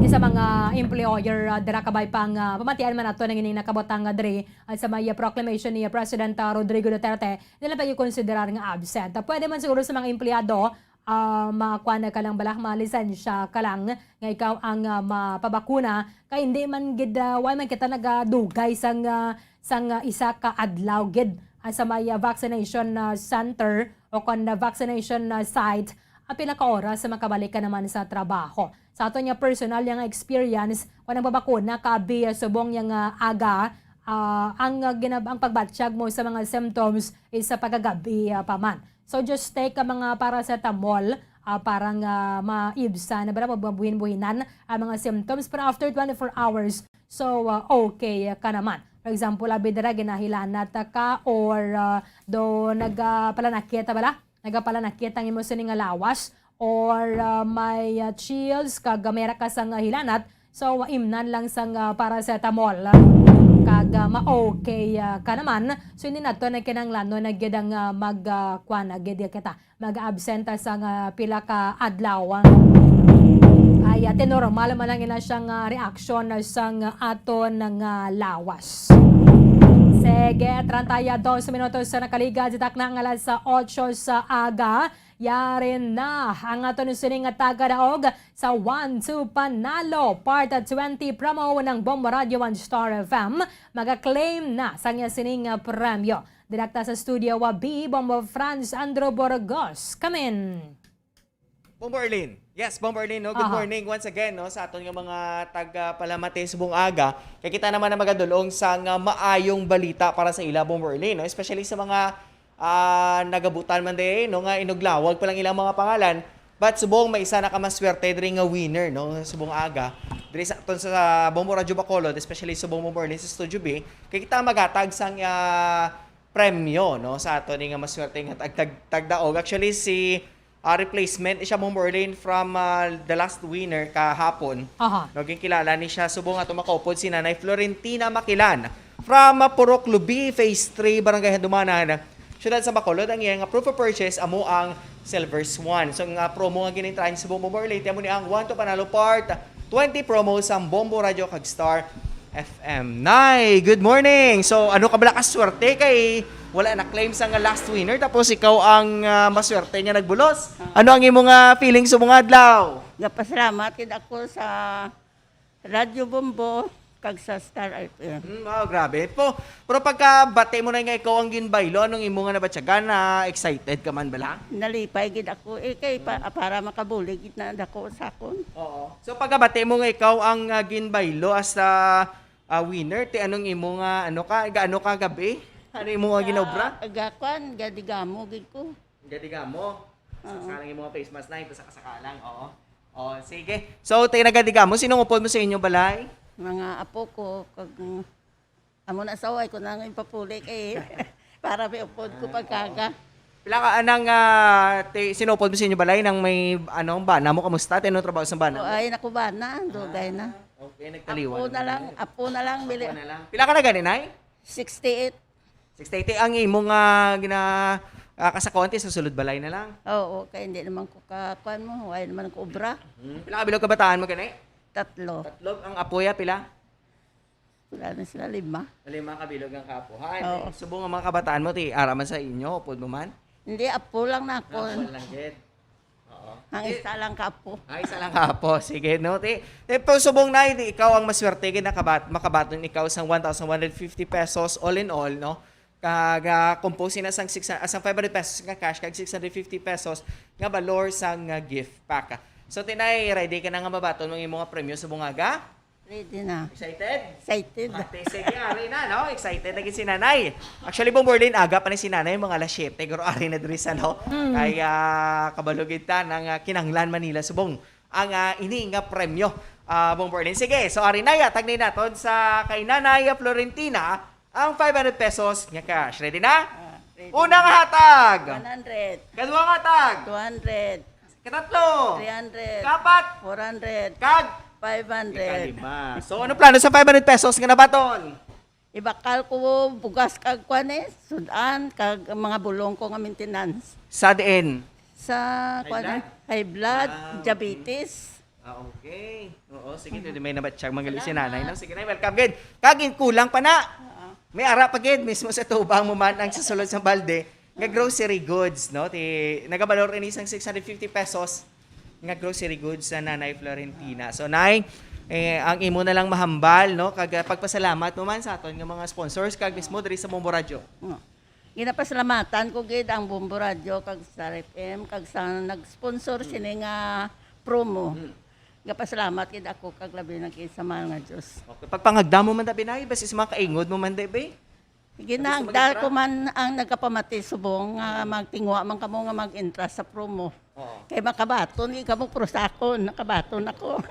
Isa mga employer, uh, dira kabay pang, uh, pamatian man ato nang ining nakabutang nga diri, uh, sa may, uh, proclamation ni, uh, President, uh, Rodrigo Duterte, nila pa konsiderar nga absent. Uh, pwede man siguro sa mga empleyado, uh, makuan ka lang bala, malisensya ka lang nga ikaw ang, uh, mapabakuna, kay hindi man gid, uh, wala man kita nagadugay sang, uh, sang, uh, isa ka adlaw gid, uh, sa may, uh, vaccination, uh, center o kon the vaccination, uh, site, uh, pila ka oras sa makabalik ka naman sa trabaho. Sa aton nga personal nga experience, kung nagbabakuna ka abi, uh, subong nga, uh, aga, uh, ang, uh, ginab-, ang pagbatyag mo sa mga symptoms is sa pagkagabi, uh, pa man. So just take ang mga paracetamol, uh, para nga maibsan na bala, mabuhin-buhinan ang mga symptoms. Pero after twenty-four hours, so, uh, okay ka naman. For example, abi dira ginahilanat ka or, uh, do nagapalanakit bala? Nagapalanakit ang imo sini nga lawas or, uh, may, uh, chills kag gamera ka sang hilanat, so, uh, imnan lang sang, uh, paracetamol. Kag, uh, ma-okay, uh, ka naman, so hindi nato na kinahanglanon na gid ang, uh, mag, uh, kuan na gid kita, mag-absent sang, uh, pila ka adlaw. Ay, uh, tinormal man lang ina siyang, uh, reaksyon sang aton nga lawas. Sige, treinta y dos minutos sa nakaligad sa takna nga alas otso sa aga. Yari na ang aton sining nga tagadaog sa One Two Panalo Part twenty promo ng Bombo Radio One Star F M. Maga-claim na sang iya sining, ah, premyo. Direkta sa studio, wa B, Bombo Franz Andrew Burgos. Kamin. Bombo Arlene. Yes, Bombo Arlene, no? Good Aha. morning once again, no, sa aton nga mga taga-palamati subong aga. Kay kita naman ang magadulong sa nga maayong balita para sa ila, Bombo Arlene, no? Especially sa mga, ah, nagabutan man din, no, nga inuglawag pa lang ilang mga pangalan. But subong may isa na ka maswerte diri nga winner, no, subong aga. Diri sa aton sa Bombo Radyo Bacolod, especially subong Bombo Arlene sa Studio B. Kay kita magatag sang, ah, premyo, no, sa ato ni nga maswerte nga tag-, tag-, tagdaog. Actually, si, ah, replacement siya, Ma'am Orlene, from, ah, the last winner kahapon. Aha. No, ginkilala ni siya subong ato makaupod si Nanay Florentina Makilan from, ah, Purok Lubi, Phase three, Barangay Handumanan, Siyudad sa Bacolod. Ang iya nga proof of purchase amo ang Silver Swan. So, nga promo nga ginintrahan subong, Ma'am Orlene, amo ni ang One to Panalo Part twenty promo sang Bombo Radyo kag Star F M. Nay, good morning. So, ano ka bala ka swerte kay wala na claim sa nga last winner, tapos ikaw ang, ah, maswerte nga nagbulos. Ano ang imo nga feeling subong adlaw? Gapasalamat gid ako sa Radyo Bombo kag sa Star F M. Mm, wow, grabe. Po, pero pagkabati mo na nga ikaw ang ginbaylo, anong imo nga nabatyagan? Na excited ka man bala? Nalipay gid ako, eh, kay pa-, para makabulig gid na dako sa akon. Oo. So, pagkabati mo nga ikaw ang, ah, ginbaylo as a, ah, winner, ti anong imo nga, ano ka, gaano ka gabi? Ano imo nga ginobra? Ga-, gakwan, gadigamo gid ko. Gadigamo? Oo. Saka lang yung mga face mask na, ito saka-saka lang, oo. Oh, sige. So, tayo nagadigamo, sinong upod mo sa inyo balay? Mga apo ko, kag, mm, amo na saway ko na nga ipapuli kay para may upod ko Ah, pagkaga. Oo. Pila ka anang, ah, ti-, sinupod mo sa inyo balay nang may, ano, bana mo, kamusta? Ti, anong trabaho sa bana mo? Oh, ay, naku, bana, dugay na. Ah, Okay, nagtaliwan Apo na lang, apo na lang, bili. Apo na lang. Pila ka na gani, Nay? Sixty-eight. Sixty-eight ang imo nga gina, ah, kasakuan ti sa sulod balay na lang. Oo, kay hindi naman ko ka, kuwan mo, wala naman ko obra. Hmm. Pila ka bilog kabataan mo gani? Tatlo. Tatlo. Ang apo ya, pila? Wala na sila, lima. Lima ka bilog ang kapuhan. Oo. Subong ang mga kabataan mo, ti, ara man sa inyo, upod mo man? Hindi, apo lang na ako. Apo lang, gid. Oo. Ang isa lang ka apo. Ang isa lang ka apo. Sige, no? Ti, ti, pero subong na, di ikaw ang maswerte, gid nakabat-, makabaton ikaw sang one thousand one hundred fifty pesos all in all, no? Kag, ah, compose na sang six, ah, sang five hundred pesos nga cash, kag six hundred fifty pesos nga balor sang, ah, gift pack. So, Tinay, ready ka na nga mabaton ang imo nga premyo subong aga? Ready na. Excited? Excited. Ate, sige, ari na, no? Excited na gid si Nanay. Actually, Bong Borlin, aga pa ni si Nanay, mga alas siyete, guro ari na diri sa, no? Mm. Kay, ah, kabalo gid ta nga kinahanglan man nila subong ang, ah, ini nga premyo, ah, Bong Borlin. Sige, so ari na, yatag ni naton sa kay Nanay Florentina ang five hundred pesos nga cash. Ready na? Ah, ready. Unang hatag. One hundred. Kaduhang hatag. Two hundred. Katatlo. Three hundred. Kapat. Four hundred. Kag? Five hundred. Ikalima. So, ano plano sa five hundred pesos nga nabaton? Ibakal ko bugas kag kwan eh, sudan, kag mga bulong ko nga maintenance. Sa diin? Sa High kwan eh, blood? High blood, Ah, okay. diabetes. Ah, okay. Oo, sige, Mm. May nabatyag mga si Salamat. Nanay, no? Sige, Nay, welcome gid. Kag kulang pa na. Oo. May ara pa gid mismo sa tubang mo man ang sa sulod sa balde nga grocery goods, no? Ti, nagabalor ini sang six hundred fifty pesos nga grocery goods sa Nanay Florentina. So, Nay, eh, ang imo na lang mahambal, no? Kag, ah, pagpasalamat mo man sa aton nga mga sponsors, kag mismo diri sa Bombo Radyo. Oo. Ginapasalamatan ko gid ang Bombo Radyo kag Star F M kag sa nag-sponsor Hmm. sini nga promo. Hmm. Gapasalamat gid ako kag labi na gid sa mahal nga Dios. Okay, pagpangagda mo man, Dabi, Nay, basi sa mga kaingod mo man, Dabi? Ginahagda ko man ang nagapamati subong nga magtingwa man kamo nga mag-entra sa promo. Oo. Kay makabaton gid kamo, pero sa akon, nakabaton ako.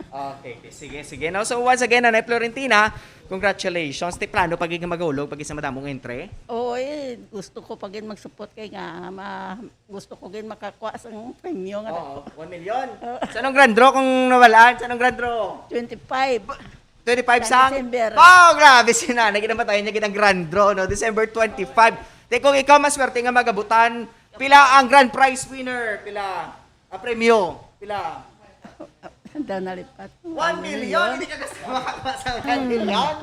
Okay, okay. Sige, sige. No? So, once again, Nanay Florentina, congratulations. Ti plano pa gid nga magahulog pa gid sa madamong entry? Oo, eh, gusto ko pa gid magsupot kay nga ma-, gusto ko gid makakuha sang premyo nga Oo, dako. One million. Oo. Sa anong grand draw kung nawalaan? Sa anong grand draw? Twenty-five. Twenty-five Sa sang? December. Oh, grabe si Nanay. Ginamatayan niya gid ang grand draw, no? December twenty-five. Te, kung ikaw maswerte nga magabutan, pila ang grand prize winner? Pila? Ang premyo? Pila? Daw nalipat. One million? Hindi ka gusto makakuha sa one million?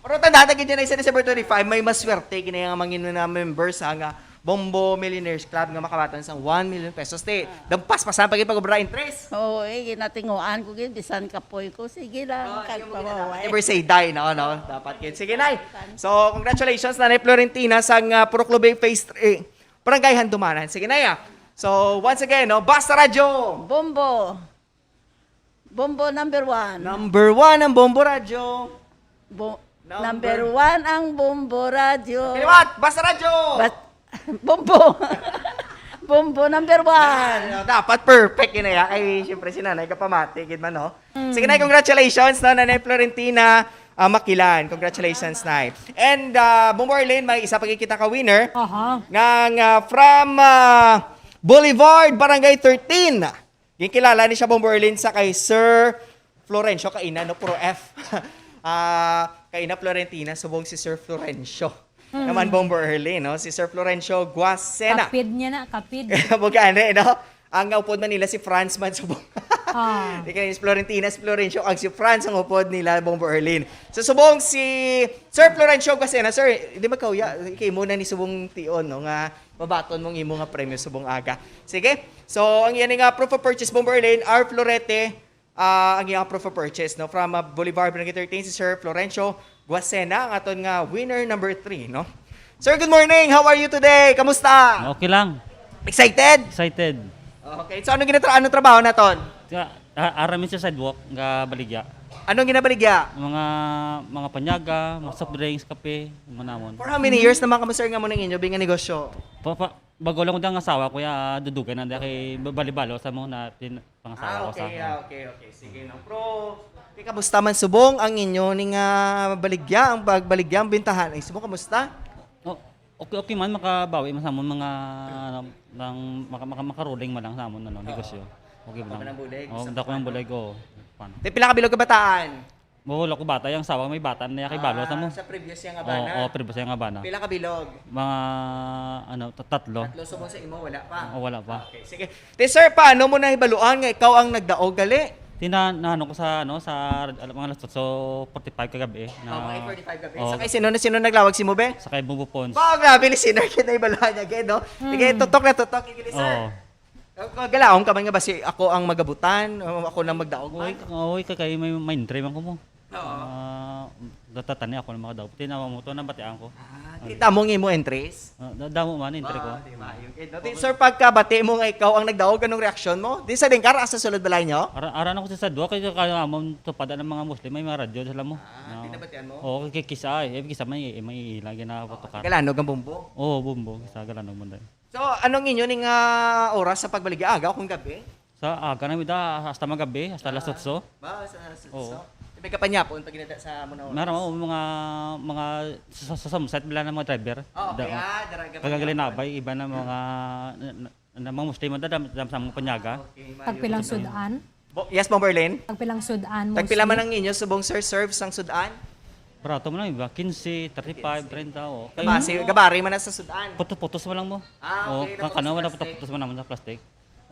Pero tanda ta gid yan, sa December twenty-five, may maswerte gid na yung mga na members, ha, nga Bombo Millionaires Club nga makabaton sang one million pesos. Ti, dampas pa sa pagipag-obra interest. Oo, eh, ginatinguan ko gid, bisan kapoy ko. Sige lang, Oh, kag sige mo pawaway. Gid na. Never say die, no, no? Dapat gid. Sige, Nay. So, congratulations, Nanay Florentina, sang, ah, Purok Lubay Phase three. Barangay Handumanan. Sige, Nay, ah. So, once again, no, Basta Radyo. Bombo. Bombo number one. Number one ang Bombo Radyo. Bo-, Number number one ang Bombo Radyo. Kaliwat, Basta Radyo. Bas-, Bombo. Bombo number one. Ano, dapat perfect yun eh. Ay, siyempre si Nanay kapamati, gid man, no? Mm. Sige, Nay, congratulations, no, Nanay Florentina, ah, Makilan. Congratulations, Nay. And, ah, Bombo Arlene, may isa pa kita ka winner. Aha. Nga, nga from, ah, Boulevard, Barangay thirteen. Ginkilala ni siya, Bombo Erlin, sa kay Sir Florencio, kaina, no, puro F. Ah, kaina Florentina, subong si Sir Florencio. Hmm. Naman, Bombo Erlin, no? Si Sir Florencio Guasena. Kapid niya na, kapid. Bugane, no? Ang upod man nila si Franz man subong. Ah. Di kay si Florentina, si Florencio, ang si Franz ang upod nila, Bombo Erlin. So, subong si Sir Florencio Guasena, sir, di magkauya, kay mo na ni subong tion, no, nga mabaton mong imo nga premyo subong aga. Sige. So, ang iyang nga proof of purchase, Bombo Erlin, R Florete, ah, ang iyang proof of purchase, no? From, ah, Boulevard, Barangay thirteen, si Sir Florencio Guasena, ang aton nga winner number three, no? Sir, good morning. How are you today? Kamusta? Okay lang. Excited? Excited. Okay. So, ano ginatra-, anong trabaho naton? Ka-, a-, ara mi sa sidewalk nga baligya. Anong ginabaligya? Mga, mga panyaga, mga soft drinks, kape, mga namon. For how many years naman kamo, sir, nga mo nang inyo, binga negosyo? Pa, pa, bago lang ko ang asawa ko, ya, dudugay na, dahil kay ba-, balibalo sa mo na pin-, pangasawa Ah, ko sa okay, ah, okay, okay. Sige, no. Pero, kay kamusta man subong ang inyo ning, ah, baligya, ang pagbaligya, ang bintahan? Ay, subong, kamusta? Oh, okay, okay man, makabawi man sa amon mga, ano, ng, maka-, maka-, makaruling man lang sa amon, ano, Oo. negosyo. Okay ba lang? Ang bulig, oh, sa dako ng bulig, oh. Pan. Te, pila ka bilog ka bataan? Wala ko bata, yung asawa may bata na kay balo sa mo. Ah, sa previous yang abana? Oo, oh, previous yang abana. Pila ka bilog? Mga, ano, tat-, tatlo. Tatlo, subong sa imo, wala pa? Oh, wala pa. Okay, sige. Te, sir, paano mo nahibaluan nga ikaw ang nagdaog gali? Tina-, naano ko sa, ano, sa, alam, mga alas otso forty-five kagabi. Oh, mga eight forty-five gabi. Oh. Sa kay sino na, sino naglawag si mo, be? Sa kay Bubo Pons. Oh, grabe, listener, kita ibaluhan niya, gid, no? Sige, tutok na tutok, igili, sir. Oh. Galaom ka man nga ba si ako ang magabutan? O ako nang magdaog man? Oy, oy, ka kay may, may entry man ko mo. Oo. Ah, datatani ako ng mga daog. Tinawa mo to, nabatian ko. Ah, kita mo ang imo entries? Ah, da-, damo man, entry ko. Ah, di ba? Yung, eh, dati, sir, pagkabati mo nga ikaw ang nagdaog, anong reaksyon mo? Di sa dingkar, sa sulod balay nyo? Ara, ara na ko sa sadwa, kaya kaya amon tupada ng mga Muslim, may mga radyo sila mo. Ah, di nabatian mo? Oo, kay kisa, eh, kisa may, may ila, ginapatukar. Galanog ang bumbo? Oo, bumbo, kisa galanog mo dahil. So, anong inyo ning, ah, oras sa pagbaligya? Aga o kung gabi? Sa aga na, mida, hasta magabi, hasta alas otso. Ba, sa alas otso? Oo. May kapanyapon pag ginata sa amo na oras? Meron, oh, mga, mga sa, sa, sa sunset bila ng mga driver. Ah, okay. Da-, oh. Ah, daraga. Kagagalin na, bay, iba na mga, na, na, na mga Muslim, dam, dam sa mga panyaga. Ah, okay, mayo. Tagpilang sudan? Bo-, yes, Bomberlin? Tagpilang sudan, Tagpila man Muslim? Ang inyo subong, sir, serve sang sudan? Barato man lang, iba, quince, thirty-five, treinta, oh. Gabasi, gabari man na sa sudan. Putos-putos mo lang mo. Ah, okay. Oh, kakano man na putos-putos mo naman sa plastic.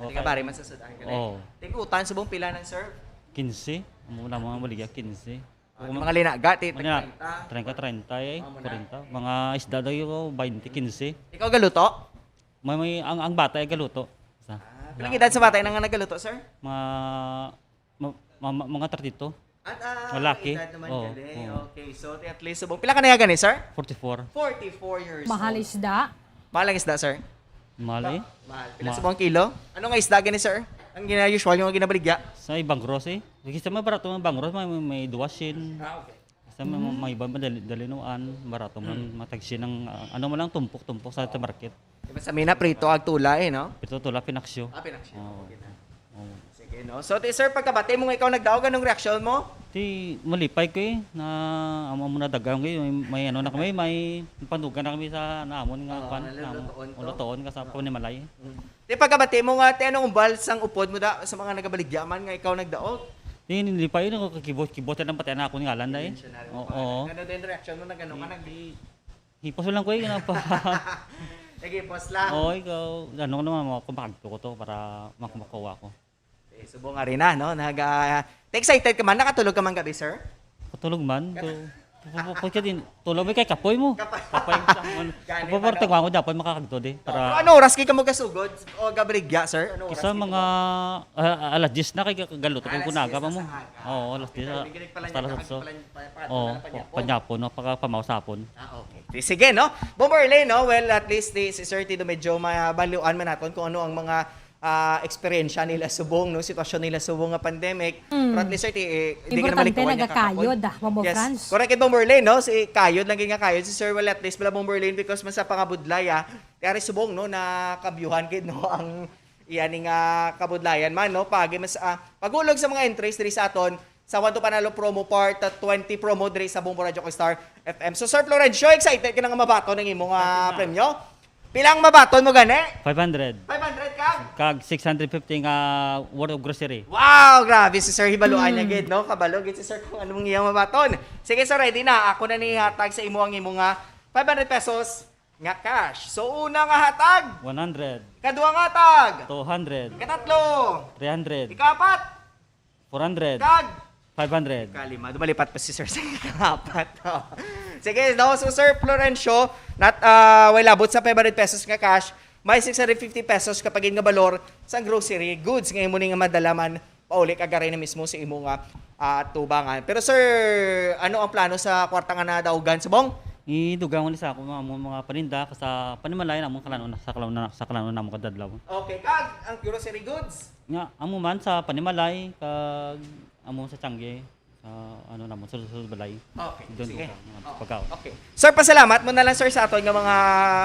Hindi ka bari man sa sudan ka, eh. Oo. Tig-utan subong pila nang serve? Quince. Amo na mga baligya, quince. Ah, yung mga linaga, ti, mga treinta. Treinta, treinta, eh, kwarenta. Mga isda daw yung twenty, quince. Ikaw galuto? May, may, ang, ang bata ay galuto. Sa, ah, pila edad sa bata na nga nagaluto, sir? Mga, ma-, ma-, ma-, mga thirty-two. At, ah, lalaki. May edad naman, oo, gali. Oo. Okay, so at least, subong, pila ka na gani, sir? Forty-four. Forty-four years old. Mahal isda? Mahal ang isda, sir? Mahal, eh. Mahal. Pila subong ang kilo? Ano nga isda gani, sir? Ang gina-, usual yung ginabaligya? Sa ibang gross, eh. Kasi sa mga barato ng bangros, may, may, may duwasin. Ah, okay. Sa may, may iba, madali, dalinuan, barato man, matagsin ang, ah, ano man lang, tumpok-tumpok sa market. Diba sa Mina, prito ag tula eh, no? Prito, tula, pinaksyo. Ah, pinaksyo. Oo. Okay na. Oo. Sige, no? So, ti, sir, pagkabati mo nga ikaw nagdaog, anong reaksyon mo? Ti, malipay ko eh, na amo mo na dagang ko eh, may, may ano na kami, may pandugan na kami sa naamon nga kwan, naamon, lutoon ka sa panimalay. Mm. Ti, pagkabati mo nga, ti, anong umbal sang upod mo da, sa mga nagabaligya man nga ikaw nagdaog? Ti, nilipay yun, ako kakibot-kibot na lang pati anak ko ni Alan da eh. Oo. Ano din reaksyon mo na gano'n ka nag- Hipos lang ko eh, ginapa. Naghipos lang. Oo, ikaw, ano ko naman, mga kumakagto ko to para mak-, makuha ko. Eh, subong nga rin na, no? Nag, ah, excited ka man? Nakatulog ka man gabi, sir? Katulog man. Ko, ko, ko, ko, din, tulog mo kay kapoy mo. Kapoy. Kapoy mo sa, ano, gani kapoy mo, man, no? Tagwa ko, dapat makakagto di. Para ano oras kay ka mo kasugod o gabaligya, sir? Ano oras kay ka mo? Kisa mga, ah, alas diyes na kay galuto kay kunaga pa mo. Alas diyes na sa aga. Oo, alas diyes na. Hasta alas otso. Oo, panyapon, no? Pagkapamaw sa hapon. Ah, okay. Sige, no? Bomberlin, no? Well, at least, ti, si Sir Tito medyo mabaliwan man naton kung ano ang mga, ah, eksperyensya nila subong, no? Sitwasyon nila subong nga pandemic. Mm. Pero at least, Sir, ti, eh, di ka naman ikaw niya kakapon. Importante, nagakayod, ah, Bombo Franz. Yes. Correct, eh, Bomberlin, no? Si kayod lang gid nga kayod si Sir. Well, at least, pala Bomberlin, because man sa pangabudlay, ah, ti ari subong, no, na kabyuhan gid, no, ang iya ni nga kabudlayan man, no? Pagi mas, ah, pagulog sa mga entries diri sa aton, sa One to Panalo promo part, ah, twenty promo diri sa Bombo Radyo kag Star F M. So, Sir Florencio, excited ka na nga mabaton ang imong, ah, premyo? Pila ang mabaton mo gani? Five hundred. Five hundred kag? Kag six hundred fifty nga worth of grocery. Wow, grabe si Sir, hibaluan niya gid, no? Kabalo gid si Sir kung anong iyang mabaton. Sige, Sir, ready na. Ako na ni hatag sa imo ang imo nga five hundred pesos nga cash. So, una nga hatag. One hundred. Kadua nga hatag. Two hundred. Katatlo. Three hundred. Ikaapat. Four hundred. Kag? Five hundred. Kalima. Dumalipat pa si Sir sa ikaapat. Sige, no? So, Sir Florencio, nat-, ah, way labot sa five hundred pesos nga cash, may six hundred fifty pesos kapag nga balor sa grocery goods nga imo ni nga madala man pauli kag ari na mismo sa imo nga, ah, tubangan. Pero, sir, ano ang plano sa kwarta nga nadaugan, subong? Idugang ni sa ako mga, mga paninda sa panimalay namon kalan-on, sa kalan-on, sa kalan-on namon kadadlaw. Okay, kag ang grocery goods? Nga, amo man sa panimalay, kag amo sa tiangge, sa ano namon, sa, sa balay. Okay, sige. Doon ko ka, mga pagkaon. Okay. Sir, pasalamat mo na lang, sir, sa aton nga mga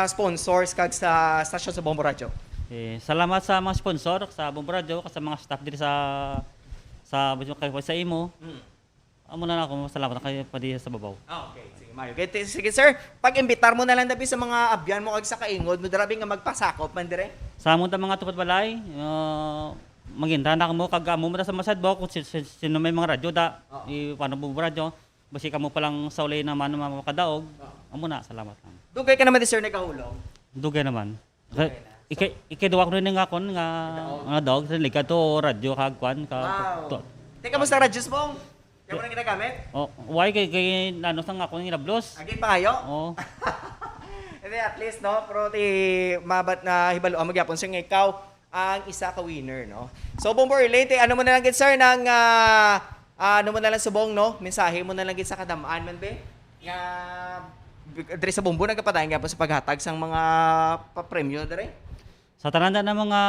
sponsors kag sa stasyon sa Bombo Radyo. Eh, salamat sa mga sponsor, sa Bombo Radyo, kag sa mga staff diri sa, sa, sa imo. Mm. Amo na lang ako, salamat na kayo pa diya sa babaw. Ah, okay. Sige, mayo. Okay, ti-, sige, sir. Pag-imbitar mo na lang, dabi, sa mga abyan mo kag sa kaingod mo, dira, bi, nga magpasakop man dire. Sa amon ta mga tupad balay, ah, Mangintra na kamo kag amo mo na sa masad mo kung si-, si-, sino may mga radyo da, Oo. i-, paano mo radyo. Basi kamo pa lang sa uli naman ang mga makadaog. Oo. Amo na, salamat lang. Dugay ka naman, sir, nagahulog. Dugay naman. Sa, ika-, ikaduwa ko rin nga kon nga, nga daog, sa liga to, radyo, kag kwan, ka, Wow. to, Teka mo sa radyo, Bong? Yan mo na ginagamit? Oh, why kay, kay ano sa nga akong inablos? Agi pa kayo? Oh. Hindi, at least, no? Pero ti mabat na hibalo mo gyapon, sir, nga ikaw ang isa ka winner, no? So, Bombo Orlente, ano mo na lang gid, sir, nang ah, ah, ano mo na lang subong, no? Mensahe mo na lang gid sa kadamaan man, be? Nga diri sa Bombo nagapadayon gyapon sa paghatag sang mga papremyo diri. Sa tanan na mga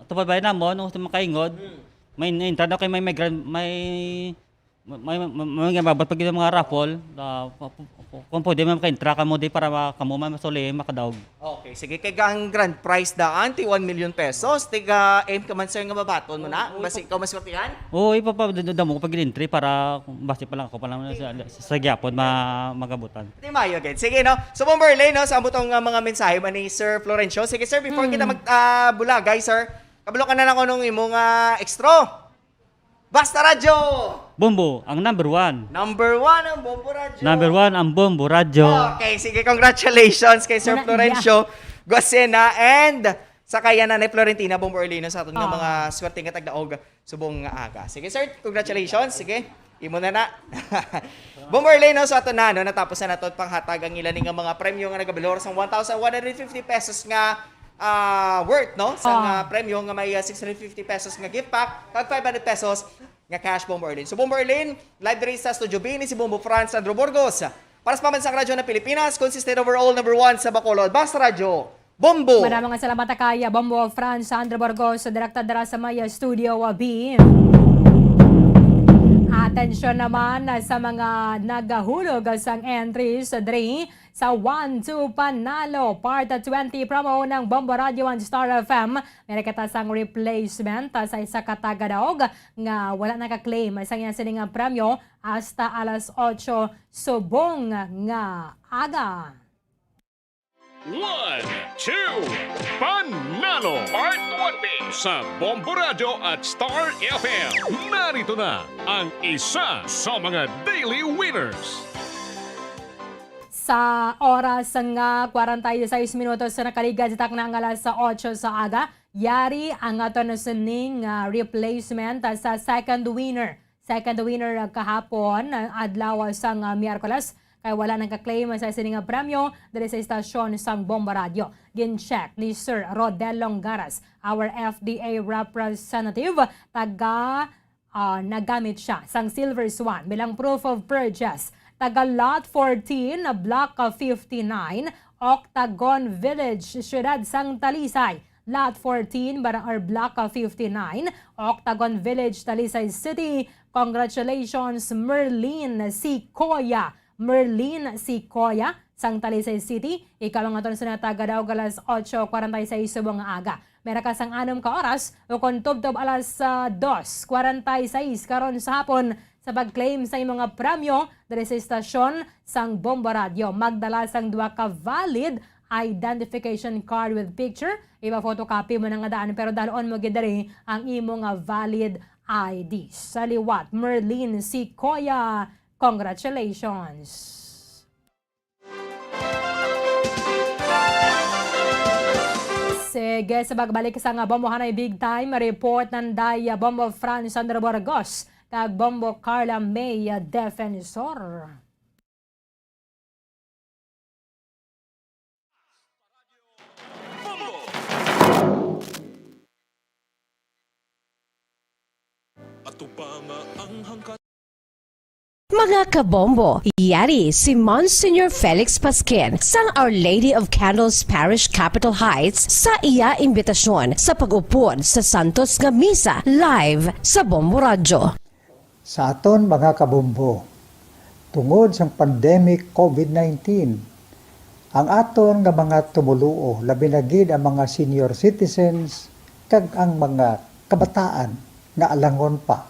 tubad bayan namon, no, sa mga kaingod, may entrada kay may, may grand, may, may, may, may, may mabot pag mga raffle, ah, kung pwede man maka-entra kamo di para ma-, kamo man masuli, makadaog. Okay, sige. Kay ang grand prize daan, ti one million pesos. Tiga, aim ka man, sir, nga mabaton mo na. Basi ikaw maswertihan. Oo, ipapad-, damo ko pag entry para kung basi pa lang ako pa lang sa, sa, sa gyapon ma-, magabutan. Di mayo, gid. Sige, no? So, Bombo Orlente, no? Sa amo tong, ah, mga mensahe man ni Sir Florencio. Sige, sir, before kita mag, ah, bulagay, sir, kabalo ka na lang anong imo nga extra. Basta Radyo! Bombo, ang number one. Number one ang Bombo Radyo. Number one ang Bombo Radyo. Okay, sige, congratulations kay Sir Wala, Florencio Gosena and sa kaya Nanay Florentina Bombo Orlino sa aton nga Ah. mga swerte nga tagdaog subong nga aga. Sige, sir, congratulations. Sige, imo na na. Bombo Orlino, sa ato na, no, natapos na nato panghatag ang ila ni nga mga premyo nga nagabalor sang one thousand one hundred fifty pesos nga ah, worth, no? Sang Ah. ah, premyo nga may ah, six hundred fifty pesos nga gift pack kag five hundred pesos nga cash, Bombo Orlin. So, Bombo Orlin, live diri sa Studio B ni si Bombo Franz Sandro Burgos. Para sa Pambansang Radyo ng Pilipinas, consistent overall number one sa Bacolod. Basta Radyo, Bombo! Maraming salamat kay Bombo Franz Sandro Burgos, direkta dira sa may Studio B. Atensyon naman sa mga nagahulog sang entries diri sa One Two Panalo Part twenty promo ng Bombo Radio and Star F M. May nakita sang replacement sa isa ka taga-Daog nga wala naka-claim sa iya sining premyo hasta alas otso subong nga aga. One, two, Panalo Part twenty sa Bombo Radyo at Star F M. Narito na ang isa sa mga daily winners. Sa oras nga kwarenta y seis minutos sa nakaligad sa takna nga alas otso sa aga, yari ang aton sining, ah, replacement, ah, sa second winner. Second winner, ah, kahapon, ah, adlaw sang, ah, Miyerkules, kay wala nagka-claim sa sini nga premyo diri sa istasyon sang Bombo Radio. Gin-check ni Sir Rodel Longaras, our F D A representative, taga, ah, nagamit siya sang Silver Swan bilang proof of purchase. Taga Lot fourteen, Block fifty-nine, Octagon Village, Siyudad sang Talisay. Lot fourteen, bar-, or Block fifty-nine, Octagon Village, Talisay City. Congratulations, Merlin Sicoya. Merlin Sicoya, sang Talisay City. Ikaw ang aton sunod taga-Daog alas otso kwarenta y seis subong nga aga. May ra ka sang anom ka oras, ukon tubtob alas, ah, dos kwarenta y seis karon sa hapon sa pag-claim sa imo nga premyo diri sa istasyon sang Bombo Radio. Magdala sang duha ka valid identification card with picture. Ipa-photocopy mo na nga daan, pero dalon mo gid diri ang imo nga valid I D. Sa liwat, Merlin Sicoya, congratulations! Sige, sa pagbalik sa nga Bombohanay Big Time Report, nanday Bombo Franz Sandro Burgos kag Bombo Carla May Defensor. Ato pa nga ang hangkat. Mga kabombo, yari si Monsignor Felix Pasquin sang Our Lady of Candles Parish, Capitol Heights, sa iya imbitasyon sa pag-upod sa Santos nga Misa live sa Bombo Radyo. Sa aton mga kabombo, tungod sang pandemic COVID nineteen, ang aton nga mga tumoluo, labi na gid ang mga senior citizens kag ang mga kabataan nga alangon pa,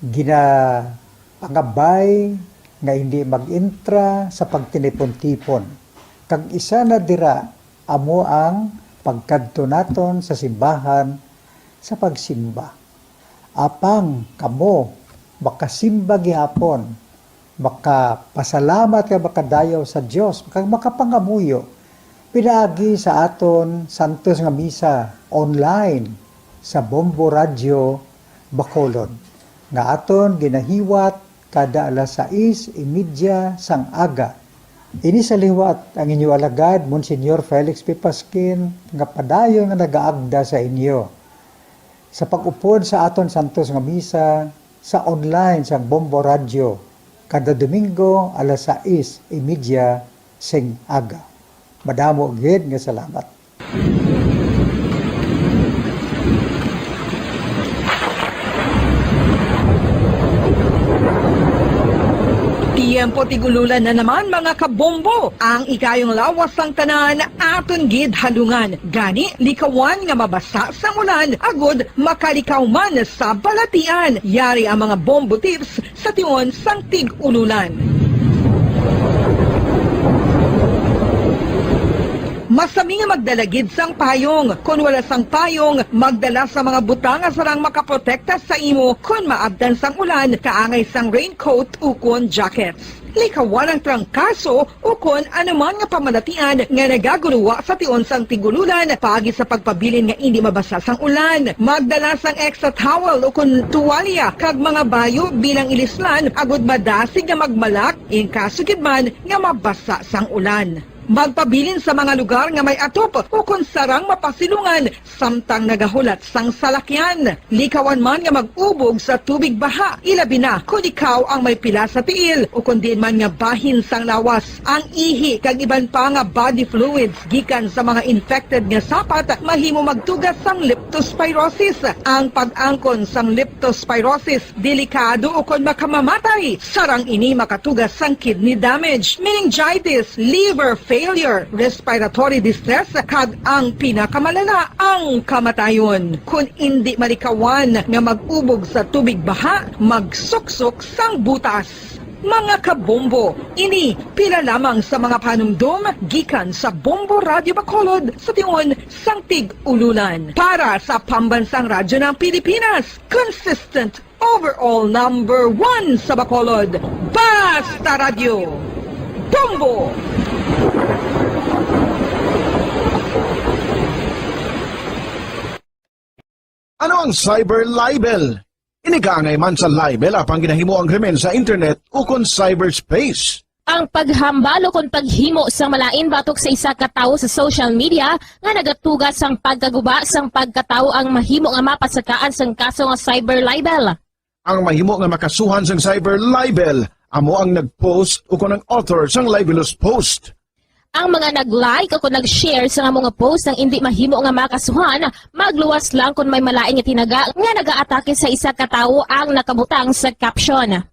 ginapangabay nga hindi mag-intra sa pagtinipon-tipon, kag isa na dira amo ang pagkadto naton sa simbahan sa pagsimba. Apang kamo makasimba gihapon, makapasalamat kag makadayaw sa Dios, kag makapangamuyo pinaagi sa aton santos nga misa online sa Bombo Radyo Bacolod, nga aton ginahiwat kada alas sais y media sang aga. Ini sa liwat ang inyo alagad, Monsignor Felix P. Pasquin, nga padayon nga nagaagda sa inyo. Sa pag-upod sa aton santos nga misa sa online sang Bombo Radyo, kada Domingo, alas sais y media sing aga. Madamo gid nga salamat. Tiyempo tig-ululan na naman, mga kabombo. Ang ikayong lawas sang tanan aton gid halungan. Gani, likawan nga mabasa sang ulan agud makalikaw man sa balatian. Yari ang mga bombo tips sa tion sang tig-ululan. Masami nga magdala gid sang payong. Kon wala sang payong, magdala sa mga butang nga sarang makaprotekta sa imo kon maabtan sang ulan, kaangay sang raincoat ukon jackets. Likawan ang trangkaso ukon anuman nga pamalatian nga nagaguluwa sa tion sang tig-ululan paagi sa pagpabilin nga indi mabasa sang ulan. Magdala sang extra towel ukon tuwalya kag mga bayo bilang ilislan agud madasig nga magmalak in kaso gid man nga mabasa sang ulan. Magpabilin sa mga lugar nga may atop ukon sarang mapasilungan samtang nagahulat sang salakyan. Likawan man nga mag-ubog sa tubig baha, ilabi na kon ikaw ang may pila sa tiil ukon diin man nga bahin sang lawas. Ang ihi kag iban pa nga body fluids gikan sa mga infected nga sapat mahimo magtuga sang leptospirosis. Ang pag-angkon sang leptospirosis delikado ukon makamamatay. Sarang ini makatuga sang kidney damage, meningitis, liver failure, respiratory distress, kag ang pinakamalala, ang kamatayon. Kon indi malikawan nga mag-ubog sa tubig baha, magsuksok sang butas. Mga kabombo, ini pila lamang sa mga panumdom gikan sa Bombo Radyo Bacolod sa tion sang tig-ululan. Para sa Pambansang Radyo ng Pilipinas, consistent overall number one sa Bacolod, Basta Radyo, Bombo! Ano ang cyber libel? Ini kaangay man sa libel apang ginahimo ang krimen sa internet ukon cyberspace. Ang paghambal ukon paghimo sang malain batok sa isa ka tawo sa social media nga nagatuga sang pagkaguba sang pagkatawo ang mahimo nga mapasakaan sang kaso nga cyber libel. Ang mahimo nga makasuhan sang cyber libel amo ang nag-post ukon ang author sang libelous post. Ang mga nag-like ukon nag-share sang amo nga post ang indi mahimo nga makasuhan, magluwas lang kon may malain nga tinaga nga nagaatake sa isa ka tawo ang nakabutang sa caption.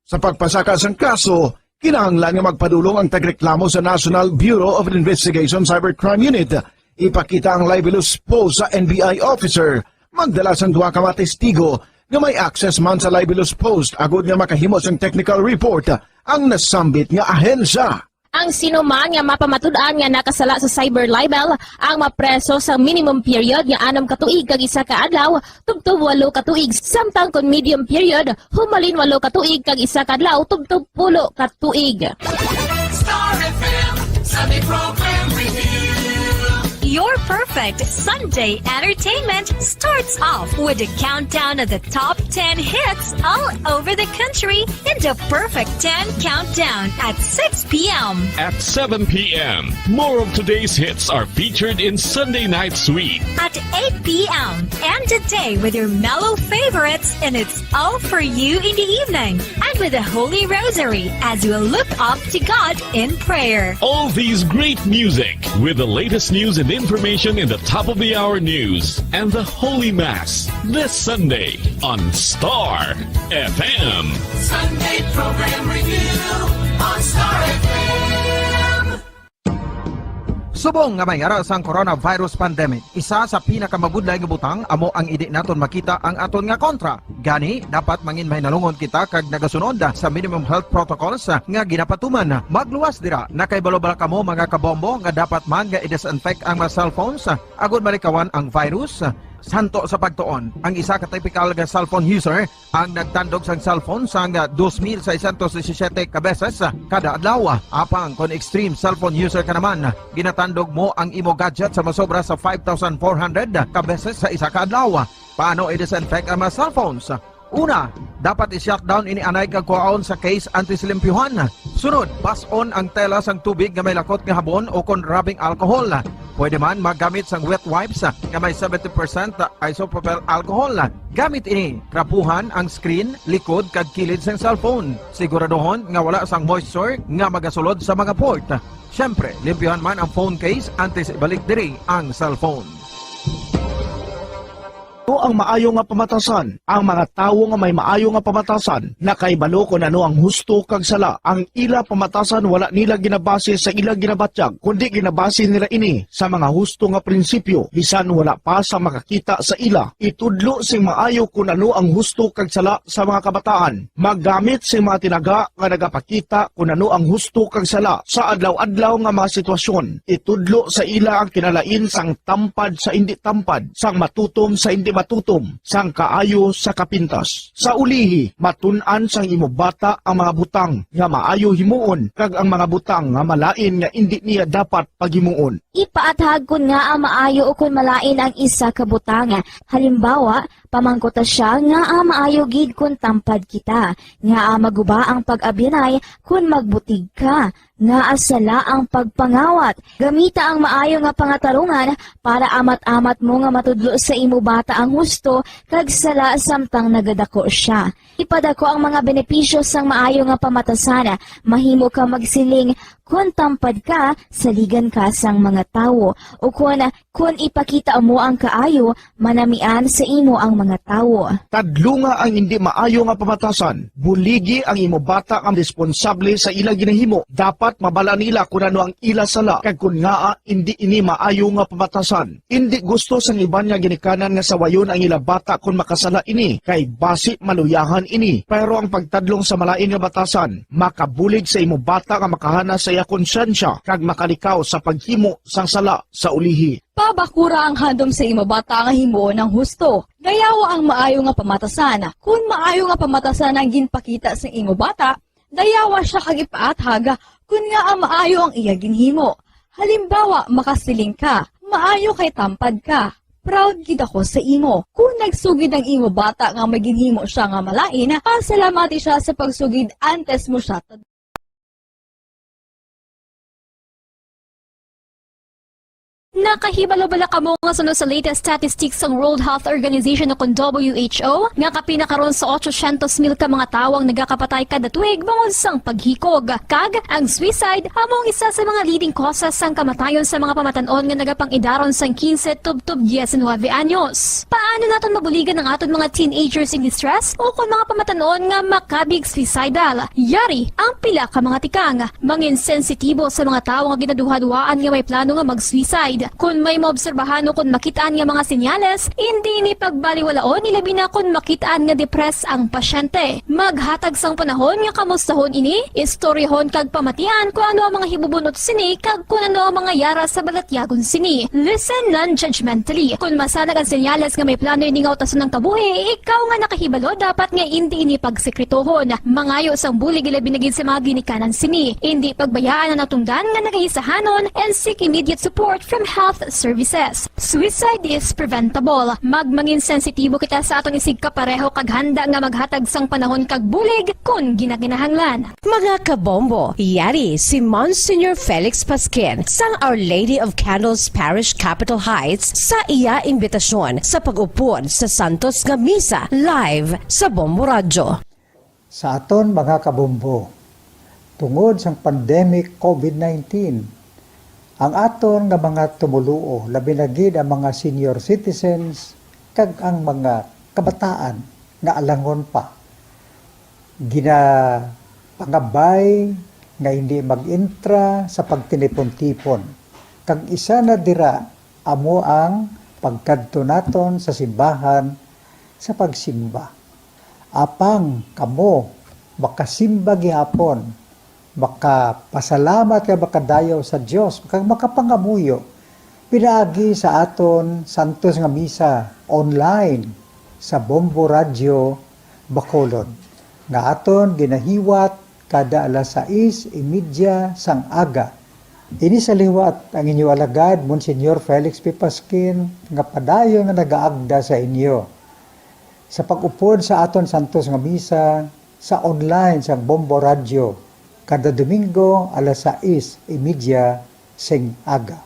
Sa pagpasaka sang kaso, kinahanglan nga magpadulong ang tagreklamo sa National Bureau of Investigation Cybercrime Unit. Ipakita ang libelous post sa N B I officer, magdala sang duha ka mga testigo nga may access man sa libelous post agud nga makahimo sang technical report ang nasambit nga ahensya. Ang sino man nga mapamatud-an nga nakasala sa cyber libel ang mapreso sa minimum period nga anom ka tuig kag isa ka adlaw tubtob walo ka tuig, samtang kon medium period, humalin walo ka tuig kag isa ka adlaw tubtob pulo ka tuig. Star F M Sunday Program Review. Your perfect Sunday entertainment starts off with a countdown of the top ten hits all over the country in the Perfect ten Countdown at six p m. At seven p m, more of today's hits are featured in Sunday Night Sweet. At eight p m, end the day with your mellow favorites, and it's all for you in the evening. And with the Holy Rosary as you look up to God in prayer. All these great music with the latest news and information in the top of the hour news and the Holy Mass this Sunday on Star F M. Sunday Program Review on Star F M. Subong nga may ara sang coronavirus pandemic, isa sa pinakamabudlay nga butang amo ang indi naton makita ang aton nga kontra. Gani, dapat mangin mahinalungon kita kag nagasunod sa minimum health protocols nga ginapatuman. Magluwas dira, nakahibalo bala kamo, mga kabombo, nga dapat man nga i-disinfect ang mga cellphones agud malikawan ang virus? Santo sa pagtuon, ang isa ka typical nga cellphone user ang nagtandog sang cellphone sang, ah, dos mil seiscientos disisiete ka beses, ah, kada adlaw. Apang kon extreme cellphone user ka naman, ginatandog mo ang imo gadget sa masobra sa five thousand four hundred ka beses sa isa ka adlaw. Paano i-disinfect ang mga cellphones? Una, dapat i-shutdown ini anay kag kuhaon sa case antes limpyuhan. Sunod, bas-on ang tela sang tubig nga may lakot nga habon o kon rubbing alcohol. Pwede man magamit sang wet wipes nga may seventy percent isopropyl alcohol. Gamit ini, trapuhan ang screen, likod, kag kilid sang cellphone. Siguraduhon nga wala sang moisture nga magasulod sa mga port. Siyempre, limpyuhan man ang phone case antes ibalik diri ang cellphone. Ano ang maayo nga pamatasan? Ang mga tawo nga may maayo nga pamatasan nakahibalo kon ano ang husto kag sala. Ang ila pamatasan wala nila ginabase sa ila ginabatyag, kundi ginabase nila ini sa mga husto nga prinsipyo, bisan wala pa sa makakita sa ila. Itudlo sing maayo kon ano ang husto kag sala sa mga kabataan. Maggamit sing mga tinaga nga nagapakita kon ano ang husto kag sala sa adlaw-adlaw nga mga sitwasyon. Itudlo sa ila ang kinalain sang tampad sa indi tampad, sang matutom sa indi matutom, sang kaayo sa kapintas. Sa ulihi, matun-an sang imo bata ang mga butang nga maayo himuon kag ang mga butang nga malain nga indi niya dapat paghimuon. Ipaathag kon ngaa maayo ukon malain ang isa ka butang. Halimbawa, pamangkuta sia ngaa maayo gid kon tampad kita, ngaa maguba ang pag-abyanay kon magbutig ka, ngaa sala ang pagpangawat. Gamita ang maayo nga pangatarungan para amat-amat mo nga matudlo sa imo bata ang husto kag sala samtang nagadako sia. Ipadako ang mga benepisyo sang maayo nga pamatasan. Mahimo ka magsiling, "Kon tampad ka, saligan ka sang mga tawo." Ukon, "Kon ipakita mo ang kaayo, manamian sa imo ang mga tawo." Tadlunga ang indi maayo nga pamatasan. Buligi ang imo bata nga responsable sa ila ginahimo. Dapat mabala nila kon ano ang ila sala kag kon ngaa indi ini maayo nga pamatasan. Indi gusto sang iban nga ginikanan nga sawayon ang ila bata kon makasala ini, kay basi maluyahan ini. Pero ang pagtadlong sa malain nga batasan makabulig sa imo bata nga makahana sa iya konsyensya kag makalikaw sa paghimo sang sala sa ulihi. Pabakura ang handom sa imo bata nga himuon ang husto. Dayawa ang maayo nga pamatasan. Kon maayo nga pamatasan ang ginpakita sa imo bata, dayawa sia kag ipaathag kon ngaa maayo ang iya ginhimo. Halimbawa, makasiling ka, "Maayo kay tampad ka. Proud gid ako sa imo." Kon nagsugid ang imo bata nga may ginhimo sia nga malain, pasalamati sia sa pagsugid antes mo sia. Nakahibalo bala kamo nga suno sa latest statistics sang World Health Organization o kon W H O, nga kapin na karon sa ochocientos mil ka mga tawo ang nagakapatay kada tuig bangod sang paghikog? Kag ang suicide amo ang isa sa mga leading causes sang kamatayon sa mga pamatan-on nga nagapang-idaron sang quince tubtob diecinuebe anyos. Paano naton mabuligan ang aton mga teenagers in distress o kon mga pamatan-on nga makabig suicidal? Yari ang pila ka mga tikang. Mangin sensitibo sa mga tawo nga ginaduhaduhaan nga may plano nga mag-suicide. Kon may maobserbahan o kon makit-an nga mga senyales, indi ini pagbaliwalaon, ilabi na kon makit-an nga depressed ang pasyente. Maghatag sang panahon nga kamustahon ini, istoryahon kag pamatian kon ano ang mga hibubunot sini kag kon ano ang mga yara sa balatyagon sini. Listen non-judgmentally. Kon masanag ang senyales nga may plano ini nga utason ang kabuhi, ikaw nga nakahibalo dapat nga indi ini pagsekretohon. Mangayo sang bulig ilabi na gid sa mga ginikanan sini. Indi pagbayaan ang natungdan nga nagahisahanon and seek immediate support from health services. Suicide is preventable. Magmangin sensitibo kita sa aton isigkapareho kag handa nga maghatag sang panahon kag bulig kon ginakinahanglan. Mga kabombo, yari si Monsignor Felix Pasquin sang Our Lady of Candles Parish, Capitol Heights, sa iya imbitasyon sa pag-upod sa santos nga misa live sa Bombo Radyo. Sa aton mga kabombo, tungod sang pandemic covid nineteen, ang aton nga mga tumoluo, labi na gid ang mga senior citizens kag ang mga kabataan nga alangon pa, ginapangabay nga hindi mag-intra sa pagtinipon-tipon. Kag isa na dira amo ang pagkadto naton sa simbahan sa pagsimba. Apang kamo makasimba gihapon, makapasalamat kag makadayaw sa Dios, kag makapangamuyo Pinaagi sa aton santos nga misa online sa Bombo Radyo Bacolod, nga aton ginahiwat kada alas sais y media sang aga. Ini sa liwat ang inyo alagad, Monsignor Felix P. Pasquin, nga padayon nga nagaagda sa inyo. Sa pag-upod sa aton santos nga misa sa online sang Bombo Radyo, kada Domingo alas sais y media sing aga.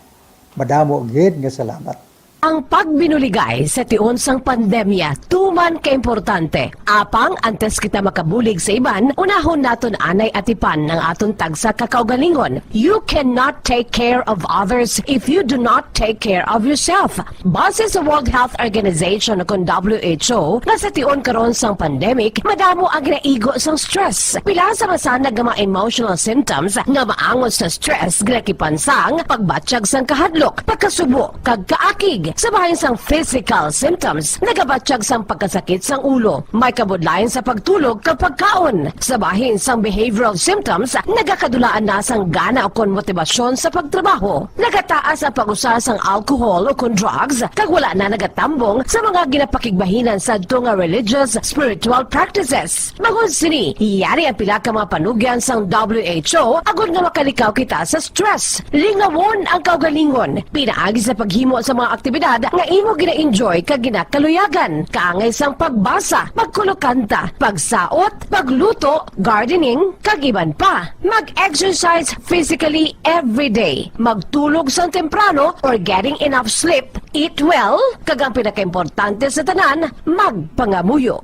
Madamo gid nga salamat. Ang pagbinuligay sa tion sang pandemya tuman ka importante. Apang antes kita makabulig sa iban, unahon naton anay atipan ang aton tagsa ka kaugalingon. You cannot take care of others if you do not take care of yourself. Base sa World Health Organization o kon W H O, nga sa tion karon sang pandemic, madamo ang ginaigo sang stress. Pila sa masanag nga mga emotional symptoms nga maangot sa stress ginakipan sang pagbatyag sang kahadlok, pagkasubo, kag kaakig. Sa bahin sang physical symptoms, nagabatyag sang pagkasakit sang ulo, may kabudlayan sa pagtulog kag pagkaon. Sa bahin sang behavioral symptoms, nagakadulaan na sang gana ukon motibasyon sa pagtrabaho. Nagataas ang pag-usa sang alcohol ukon drugs, kag wala na nagatambong sa mga ginapakigbahinan sadto nga religious, spiritual practices. Bangod sini, yari ang pila ka mga panugyan sang W H O agod nga makalikaw kita sa stress. Lingawon ang kaugalingon. Pinaagi sa paghimo sa mga aktibidad nga imo gina-enjoy kag ginakaluyagan, kaangay sang pagbasa, pagkulokanta, pagsaot, pagluto, gardening, kag iban pa. Mag-exercise physically every day. Magtulog sang temprano or getting enough sleep. Eat well, kag ang pinakaimportante sa tanan, magpangamuyo.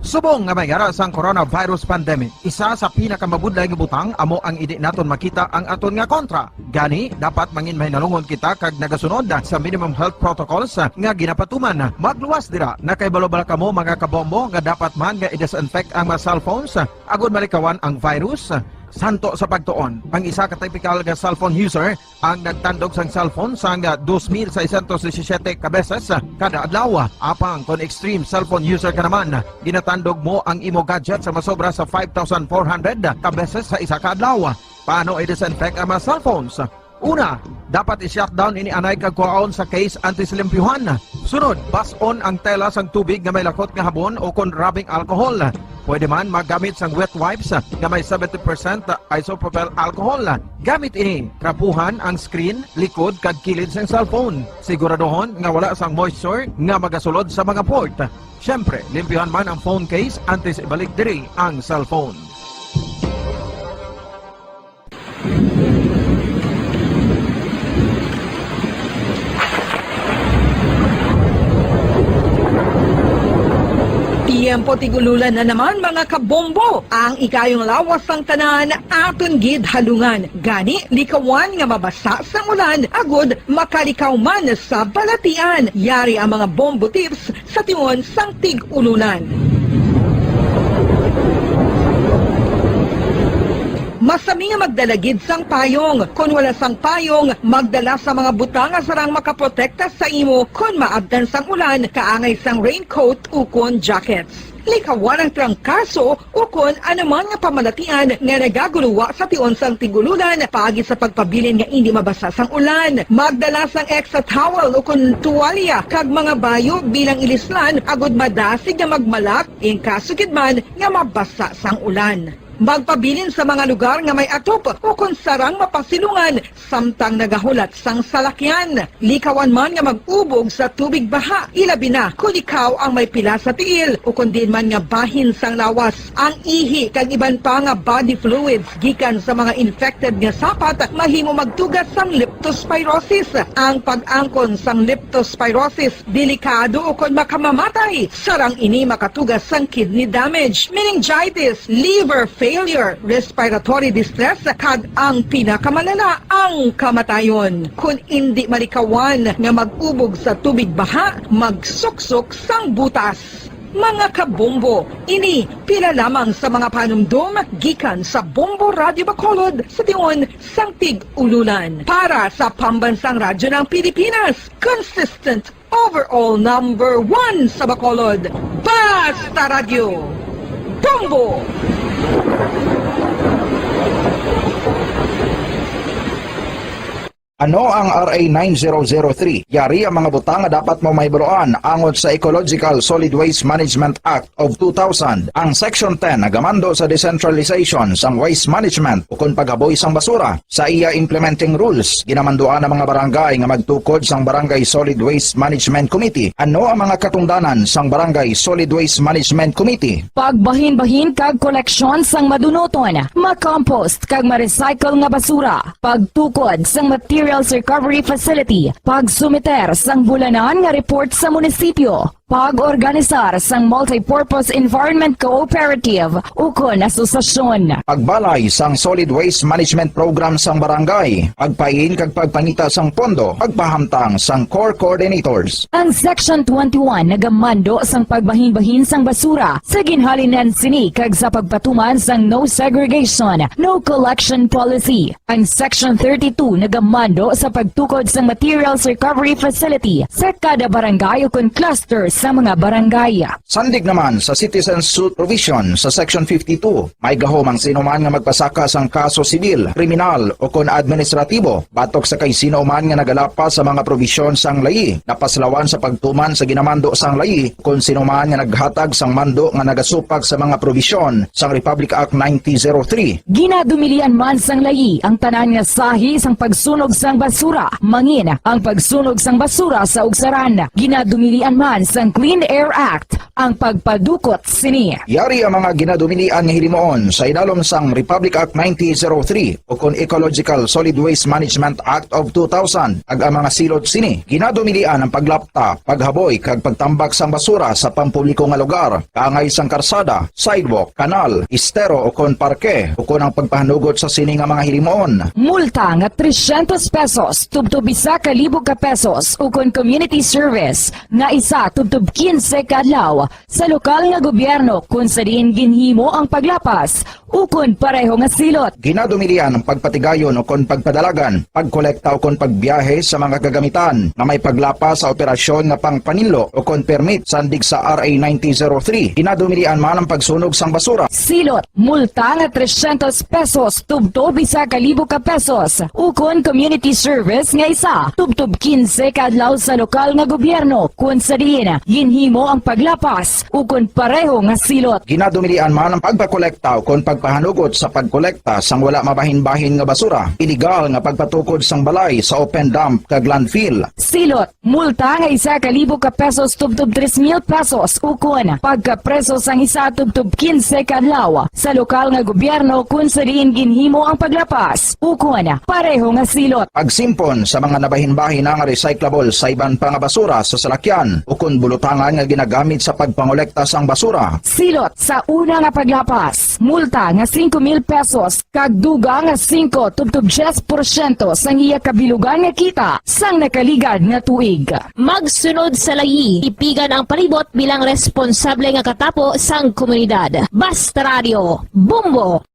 Subong nga may ara sang coronavirus pandemic, isa sa pinakamabudlay nga butang amo ang indi naton makita ang aton nga kontra. Gani, dapat mangin mahinalungon kita kag nagasunod sa minimum health protocols nga ginapatuman. Magluwas dira, nakahibalo bala kamo, mga kabombo, nga dapat man nga i-disinfect ang mga cellphones agod malikawan ang virus? Santo sa pagtuon, ang isa ka typical nga cellphone user ang nagtandog sang cellphone sang dos mil seiscientos disisiete ka beses kada adlaw. Apang kon extreme cellphone user ka naman, ginatandog mo ang imo gadget sa masobra sa five thousand four hundred ka beses sa isa ka adlaw. Paano i-disinfect ang mga cellphones? Una, dapat i-shutdown ini anay kag kuhaon sa case antes limpyuhan. Sunod, bas-on ang tela sang tubig nga may lakot nga habon o kon rubbing alcohol. Pwede man maggamit sang wet wipes nga may seventy percent isopropyl alcohol. Gamit ini, trapuhan ang screen, likod, kag kilid sang cellphone. Siguraduhon nga wala sang moisture nga magasulod sa mga port. Siyempre, limpyuhan man ang phone case antes ibalik diri ang cellphone. Tiyempo tig-ululan na naman, mga kabombo. Ang ikayong lawas sang tanan aton gid halungan. Gani, likawan nga mabasa sang ulan agud makalikaw man sa balatian. Yari ang mga bombo tips sa tion sang tig-ulunan. Masami nga magdala gid sang payong. Kon wala sang payong, magdala sa mga butang nga sarang makaprotekta sa imo kon maabtan sang ulan, kaangay sang raincoat ukon jackets. Likawan ang trangkaso ukon anuman nga pamalatian nga nagaguluwa sa tion sang tig-ululan paagi sa pagpabilin nga indi mabasa sang ulan. Magdala sang extra towel ukon tuwalya kag mga bayo bilang ilislan agud madasig nga magmalak in kaso gid man nga mabasa sang ulan. Magpabilin sa mga lugar nga may atop ukon sarang mapasilungan samtang nagahulat sang salakyan. Likawan man nga mag-ubog sa tubig baha, ilabi na kon ikaw ang may pila sa tiil ukon diin man nga bahin sang lawas. Ang ihi kag iban pa nga body fluids gikan sa mga infected nga sapat mahimo magtuga sang leptospirosis. Ang pag-angkon sang leptospirosis delikado ukon makamamatay. Sarang ini makatuga sang kidney damage, meningitis, liver failure, respiratory distress, kag ang pinakamalala, ang kamatayon. Kon indi malikawan nga mag-ubog sa tubig baha, magsuksok sang butas. Mga kabombo, ini pila lamang sa mga panumdom gikan sa Bombo Radyo Bacolod sa tion sang tig-ululan. Para sa Pambansang Radyo ng Pilipinas, consistent overall number one sa Bacolod, Basta Radyo, Bombo! Ano ang R A nine zero zero three? Yari ang mga butang nga dapat mo mahibaluan angot sa Ecological Solid Waste Management Act of two thousand. Ang Section ten nagamando sa decentralization sang waste management ukon paghaboy sang basura. Sa iya implementing rules, ginamanduan ang mga barangay nga magtukod sang Barangay Solid Waste Management Committee. Ano ang mga katungdanan sang Barangay Solid Waste Management Committee? Pagbahinbahin kag koleksyon sang madunuton, makompost kag ma-recycle nga basura, pagtukod sang materials recovery facility, pagsumiter sang bulanan nga report sa munisipyo, pag-organisar sang multipurpose environment cooperative ukon asosasyon. Pagbalay sang solid waste management program sang barangay, pagpain kag pagpangita sang pondo, pagpahamtang sang core coordinators. Ang Section twenty-one nagamando sang pagbahinbahin sang basura sa ginhalinan sini kag sa pagpatuman sang no segregation, no collection policy. Ang Section thirty-two nagamando sa pagtukod sang materials recovery facility sa kada barangay ukon cluster sa mga barangay. Sandig naman sa citizen suit provision sa Section fifty-two, may gahom ang sino man nga magpasaka sang kaso sibil, kriminal, ukon administratibo batok sa kay sino man nga nagalapas sa mga probisyon sang layi, napaslawan sa pagtuman sa ginamando sang layi, kon sino man nga naghatag sang mando nga nagasupak sa mga probisyon sang Republic Act nineteen zero three. Ginadumilian man sang layi ang tanan nga sahi sang pagsunog sang basura, mangin ang pagsunog sang basura sa ugsaran. Ginadumilian man sang Clean Air Act ang pagpadukot sini. Yari ang mga ginadumilian nga hilimuon sa idalom sang Republic Act nineteen zero three ukon Ecological Solid Waste Management Act of two thousand, kag ang mga silot sini. Ginadumilian ang paglapta, paghaboy, kag pagtambak sang basura sa pampubliko nga lugar, kaangay sang karsada, sidewalk, kanal, estero, ukon parke, ukon ang pagpahanugot sa sini nga mga hilimuon. Multa nga trescientos pesos tubtob isa ka libo ka pesos, ukon community service nga isa tubtob quince ka adlaw sa lokal nga gobyerno kon sa diin ginhimo ang paglapas ukon pareho nga silot. Ginadumilian ang pagpatigayon ukon pagpadalagan, pagkolekta ukon pagbiyahe sa mga kagamitan nga may paglapas sa operasyon nga pangpaninlo ukon permit sandig sa R A nineteen zero three. Ginadumilian man ang pagsunog sang basura. Silot, multa nga trescientos pesos tubtob isa ka libo ka pesos, ukon community service nga isa tubtob quince ka adlaw sa lokal nga gobyerno kon sa diin ginhimo ang paglapas ukon pareho nga silot. Ginadumilian man ang pagpakolekta ukon pagpahanugot sa pagkolekta sang wala mabahinbahin nga basura, iligal nga pagpatukod sang balay sa open dump kag landfill. Silot, multa nga isa ka libo ka pesos tubtob tres mil pesos, ukon pagkapreso sang isa tubtob quince ka adlaw sa lokal nga gobyerno kon sa diin ginhimo ang paglapas, ukon pareho nga silot. Pagsimpon sa mga nabahinbahin nga recyclable sa iban pa nga basura sa salakyan ukon bulutangan nga ginagamit sa pagpangolekta sang basura. Silot sa una nga paglapas, multa nga singko mil pesos kag dugang nga singko tubtob diyes porsyento sang iya kabilugan nga kita sang nakaligad nga tuig. Magsunod sa layi, tipigan ang palibot bilang responsable nga katapo sang komunidad. Basta Radio, Bombo!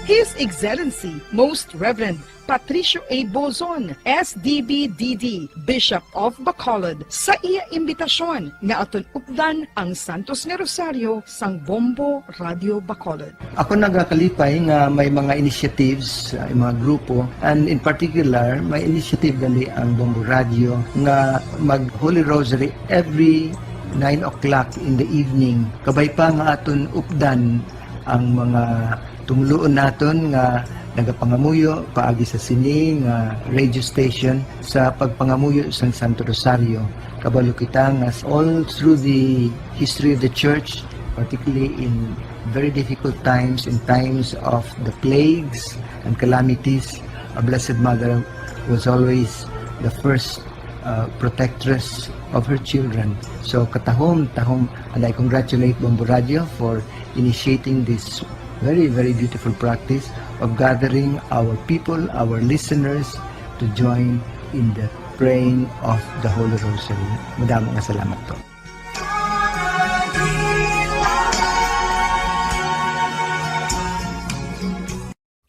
His Excellency Most Reverend Patricio A. Bozon, S D B D D, Bishop of Bacolod, sa iya imbitasyon nga aton updan ang Santos nga Rosaryo sang Bombo Radio Bacolod. Ako nagakalipay nga may mga initiatives, uh, mga grupo, and in particular, may initiative gali ang Bombo Radio nga mag Holy Rosary every nine o'clock in the evening. Kabay pa nga aton updan ang mga tumuluon naton nga nagapangamuyo paagi sa sini nga radio station sa pagpangamuyo sang Santo Rosario. Kabalo kita nga all through the history of the church, particularly in very difficult times, in times of the plagues and calamities, a Blessed Mother was always the first uh, protectress of her children. So katahom, tahom, and I congratulate Bombo Radio for initiating this very, very beautiful practice of gathering our people, our listeners, to join in the praying of the Holy Rosary. Madamo nga salamat po.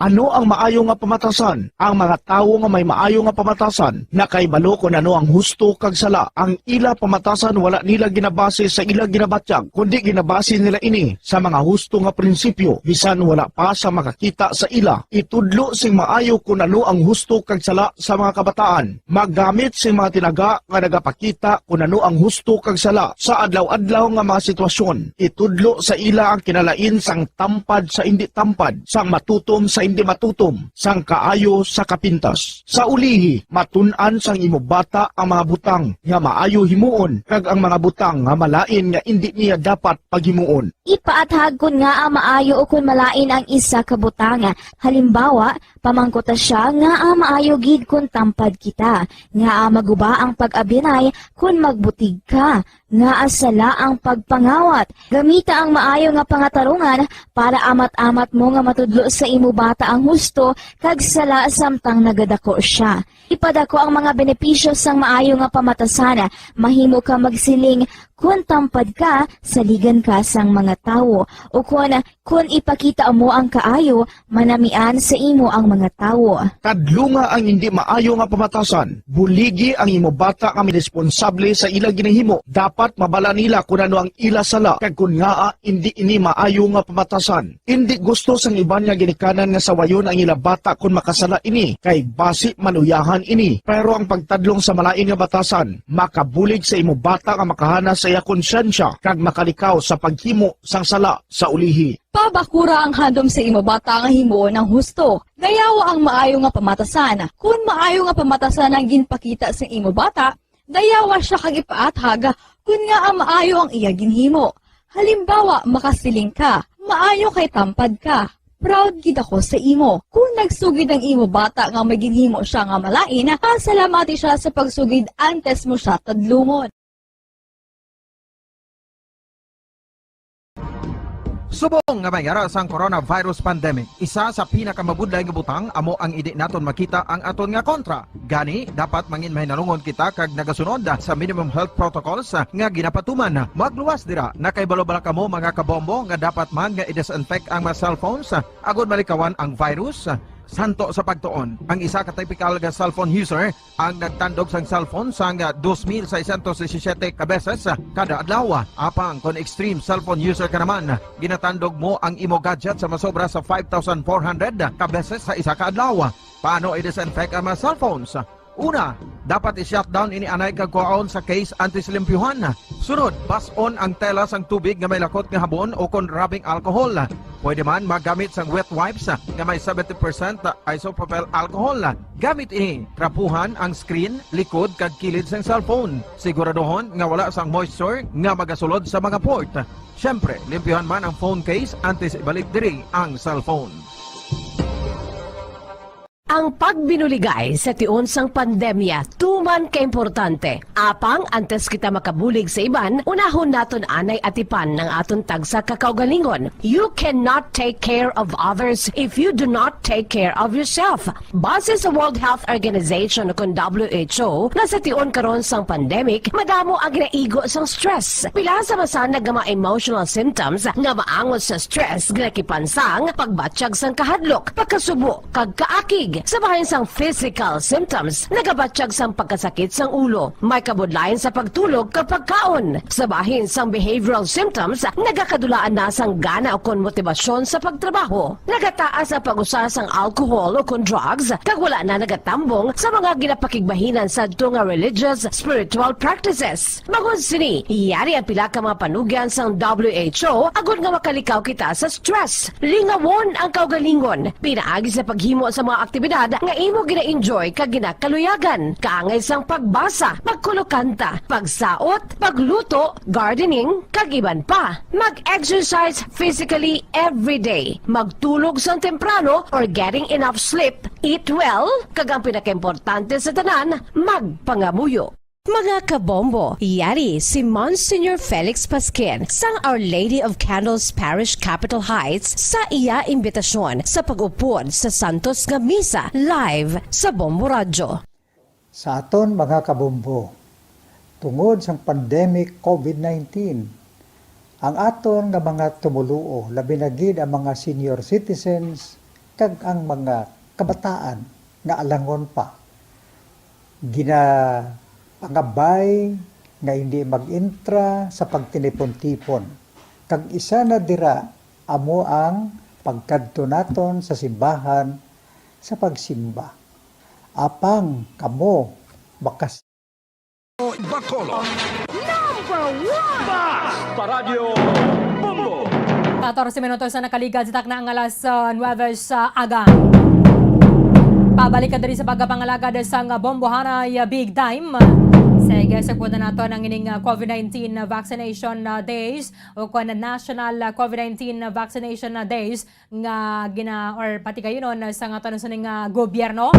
Ano ang maayo nga pamatasan? Ang mga tawo nga may maayo nga pamatasan nakahibalo kon ano ang husto kag sala. Ang ila pamatasan wala nila ginabase sa ila ginabatyag, kundi ginabase nila ini sa mga husto nga prinsipyo, bisan wala pa sa makakita sa ila. Itudlo sing maayo kon ano ang husto kag sala sa mga kabataan. Maggamit sing mga tinaga nga nagapakita kon ano ang husto kag sala sa adlaw-adlaw nga mga sitwasyon. Itudlo sa ila ang kinalain sang tampad sa indi tampad, sang matutom sa indi matutom, sang kaayo sa kapintas. Sa ulihi, matun-an sang imo bata ang mga butang nga maayo himuon kag ang mga butang nga malain nga indi niya dapat paghimuon. Ipaathag kon ngaa maayo ukon malain ang isa ka butang. Halimbawa, pamangkuta sia ngaa maayo gid kon tampad kita, ngaa maguba ang pag-abyanay kon magbutig ka, ngaa sala ang pagpangawat. Gamita ang maayo nga pangatarungan para amat-amat mo nga matudlo sa imo bata ang husto kag sala samtang nagadako sia. Ipadako ang mga benepisyo sang maayo nga pamatasan. Mahimo ka magsiling, "Kon tampad ka, saligan ka sang mga tawo," ukon, "Kon ipakita mo ang kaayo, manamian sa imo ang mga tawo." Kadlunga ang indi maayo nga pamatasan. Buligi ang imo bata nga may responsable sa ila ginahimo. Dapat mabala nila kon ano ang ila sala kag kon ngaa indi ini maayo nga pamatasan. Indi gusto sang iban nga ginikanan nga sawayon ang ila bata kon makasala ini, kay basi maluyahan ini. Pero ang pagtadlong sa malain nga batasan makabulig sa imo bata nga makahana sa iya konsyensya kag makalikaw sa paghimo sang sala sa ulihi. Pabakura ang handom sa imo bata nga himuon ang husto. Dayawa ang maayo nga pamatasan. Kon maayo nga pamatasan ang ginpakita sa imo bata, dayawa sia kag ipaathag kon ngaa maayo ang iya ginhimo. Halimbawa, makasiling ka, "Maayo kay tampad ka. Proud gid ako sa imo." Kon nagsugid ang imo bata nga may ginhimo sia nga malain, pasalamati sia sa pagsugid antes mo sia tadlungon. Subong nga may yara sang coronavirus pandemic, isa sa pinakamabudlay nga butang amo ang indi naton makita ang aton nga kontra. Gani, dapat mangin mahinalungon kita kag nagasunod sa minimum health protocols nga ginapatuman. Magluwas dira, nakahibalo bala kamo, mga kabombo, nga dapat man nga i-disinfect ang mga cellphones agod malikawan ang virus? Santo sa pagtuon, ang isa ka typical nga cellphone user ang nagtandog sang cellphone sang dos mil seiscientos disisiete ka beses kada adlaw. Apang kon extreme cellphone user ka naman, ginatandog mo ang imo gadget sa masobra sa five thousand four hundred ka beses sa isa ka adlaw. Paano i-disinfect ang mga cellphones? Una, dapat i-shutdown ini anay kag kuhaon sa case antes limpyuhan. Sunod, bas-on ang tela sang tubig nga may lakot nga habon o kon rubbing alcohol. Pwede man magamit sang wet wipes nga may seventy percent isopropyl alcohol. Gamit ini, trapuhan ang screen, likod, kag kilid sang cellphone. Siguraduhon nga wala sang moisture nga magasulod sa mga port. Siyempre, limpyuhan man ang phone case antes ibalik diri ang cellphone. Ang pagbinuligay sa tion sang pandemya tuman kaimportante. Apang antes kita makabulig sa iban, unahon naton anay atipan ang aton tagsa ka kaugalingon. You cannot take care of others if you do not take care of yourself. Base sa World Health Organization, kon W H O, nga sa tion karon sang pandemic, madamo ang ginaigo sang stress. Pila sa masanag nga mga emotional symptoms nga maangot sa stress ginakipan sang pagbatyag sang kahadlok, pagkasubo, kag kaakig. Sa bahin sang physical symptoms, nagabatyag sang pagkasakit sang ulo, may kabudlayan sa pagtulog kag pagkaon. Sa bahin sang behavioral symptoms, nagakadulaan na sang gana ukon motibasyon sa pagtrabaho. Nagataas ang pag-usa sang alcohol ukon drugs, kag wala na nagatambong sa mga ginapakigbahinan sadto nga religious, spiritual practices. Bangod sini, yari ang pila ka mga panugyan sang W H O agod nga makalikaw kita sa stress. Lingawon ang kaugalingon pinaagi sa paghimo sa mga aktibidad nga imo gina-enjoy kag ginakaluyagan, kaangay sang pagbasa, pagkulokanta, pagsaot, pagluto, gardening, kag iban pa. Mag-exercise physically every day. Magtulog sang temprano or getting enough sleep. Eat well, kag ang pinakaimportante sa tanan, magpangamuyo. Mga kabombo, yari si Monsignor Felix Pasquin sang Our Lady of Candles Parish, Capitol Heights, sa iya imbitasyon sa pag-upod sa santos nga misa live sa Bombo Radyo. Sa aton mga kabombo, tungod sang pandemic covid nineteen, ang aton nga mga tumoluo, labi na gid ang mga senior citizens, kag ang mga kabataan nga alangon pa ginapangabay nga hindi mag-entra sa pagtinipon-tipon. Kag isa na dira amo ang pagkadto naton sa simbahan sa pagsimba. Apang kamo makas- Bacolod. Number one! Basta Radyo Bombo! Katorse minutos na nakaligad sa takna ang alas, ah, nuwebe sa aga. Pabalik ka diri sa pagpangalagad sang Bombohanay, ah, Big Time. Sige, sagutan nato ang ining, ah, COVID nineteen vaccination, ah, days o kon National, ah, COVID nineteen Vaccination, ah, Days nga gina-, or pati kayo nun, ah, sa nga tanong sa ning, ah, gobyerno,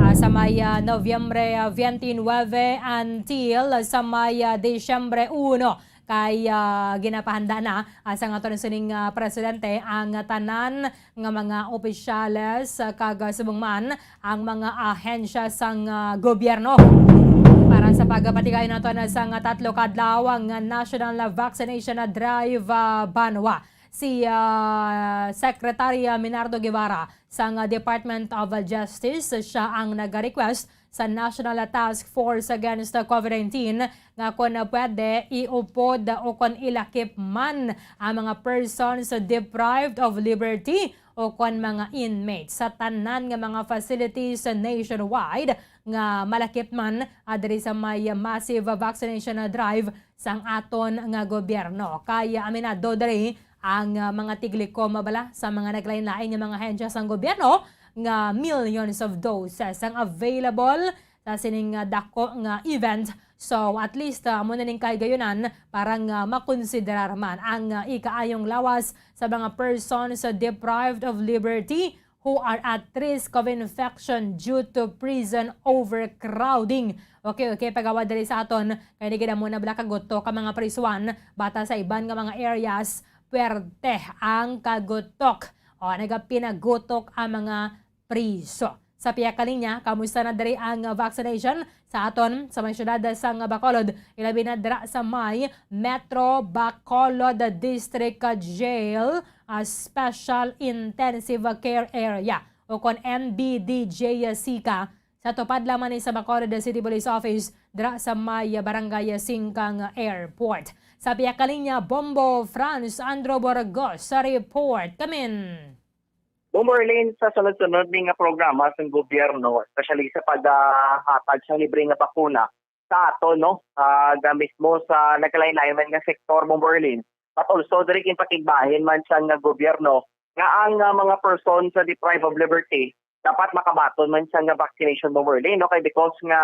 ah, sa may, ah, Nobyembre, ah, twenty-nine until, ah, sa may, ah, Disyembre uno. Kay, ah, ginapahanda na, ah, sa nga tanong sa ning, ah, presidente ang tanan nga mga opisyales, ah, kag, ah, subong man ang mga ahensya sang, ah, gobyerno para sa pagpatigayon nato na sa nga tatlo ka adlaw nga national vaccination drive, ah, banwa. Si, ah, Secretary, ah, Minardo Guevara sang, ah, Department of Justice, siya ang nag-request sa National Task Force Against the COVID nineteen nga kon pwede iupod o kon ilakip man ang mga persons deprived of liberty o kon mga inmates sa tanan nga mga facilities nationwide nga malakip man, ah, diri sa may massive vaccination drive sang aton nga gobyerno. Kay aminado diri ang, ah, mga tiglikom bala sa mga naglain-lain nga mga ahensya sang gobyerno nga millions of doses ang available sa sining, ah, dako nga event. So, at least, ah, amo na ning kahigayunan para nga makonsiderar man ang, ah, ikaayong lawas sa mga persons deprived of liberty who are at risk of infection due to prison overcrowding. Okay, okay, pagawa diri sa aton, kay nagid amo na bala kagutok ang mga prisuan, bata sa iban nga mga areas, puwerte ang kagutok. O, nagapinagutok ang mga priso. Sa pihak ka linya, kamusta na diri ang vaccination sa aton sa may syudad sang Bacolod, ilabi na dira sa may Metro Bacolod District Jail, ah, Special Intensive Care Area, o kon M B D J C ka, sa tupad lamang ni sa Bacolod City Police Office, dira sa may Barangay Singkang Airport. Sa pihak ka linya, Bombo Franz Andro Burgos sa report. Kamin. Bombo Arlene, sa sunod-sunod ni nga programa sang gobyerno, especially sa paghatag sang libre nga bakuna sa aton, no? Ah, ga mismo sa nagkalain-lain man nga sektor, Bombo Arlene, but also diri ginpakigbahin man sang gobyerno nga ang, ah, mga person sa deprived of liberty dapat makabaton man sang vaccination, Bombo Arlene, no? Kay because nga,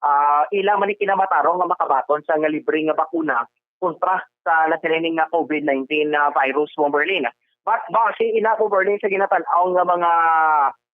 ah, ila man ni kinamatarong nga makabaton sang libre nga bakuna kontra sa nasiling nga COVID nineteen na virus, Bombo Arlene. But base ina, Bombo Arlene, sa ginatan-aw nga mga,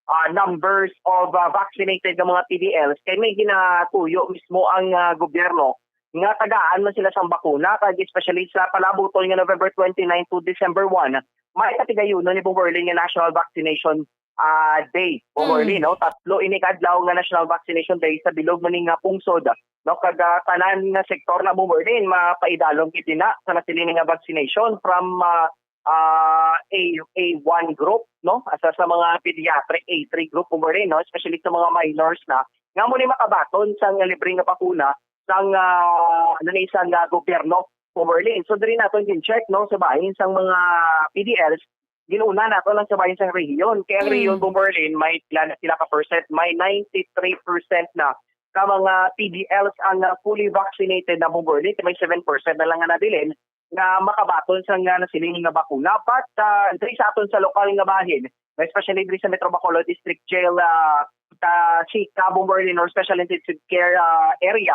ah, numbers of, ah, vaccinated nga mga P D Ls, kay may ginatuyo mismo ang, ah, gobyerno nga tagaan man sila sang bakuna, kag especially sa palabuton nga November twenty-nine to December one, may patigayunon ni, Bombo Arlene, nga National Vaccination ah, Day, Bombo Arlene, no? Tatlo ini ka adlaw nga National Vaccination Day sa bilog man ni nga pungsod, no? Kag, ah, tanan nga sektor na, Bombo Arlene, mapaidalom gid na sa nasiling nga vaccination from, ah, ah, A, A one group, no? Asa sa mga pediatric A three group, Bombo Arlene, no? Especially sa mga minors na nga amo ni makabaton sang libre nga bakuna sang, ah, ano ni, sang, ah, gobyerno, Bombo Arlene. So diri naton gin-check, no, sa bahin sang mga P D Ls, gin-una nato lang sa bahin sang rehiyon. Kay ang rehiyon, Bombo Arlene, may pila na sila ka percent, may ninety-three percent na ka mga P D Ls ang, ah, fully vaccinated na, Bombo Arlene. May seven percent na lang nga nabilin nga makabaton sa nga nasiling nga bakuna. But, ah, diri sa aton sa lokal nga bahin, especially diri sa Metro Bacolod District Jail, ah, sa Sica, Bombo Arlene, or Special Intensive Care, ah, Area,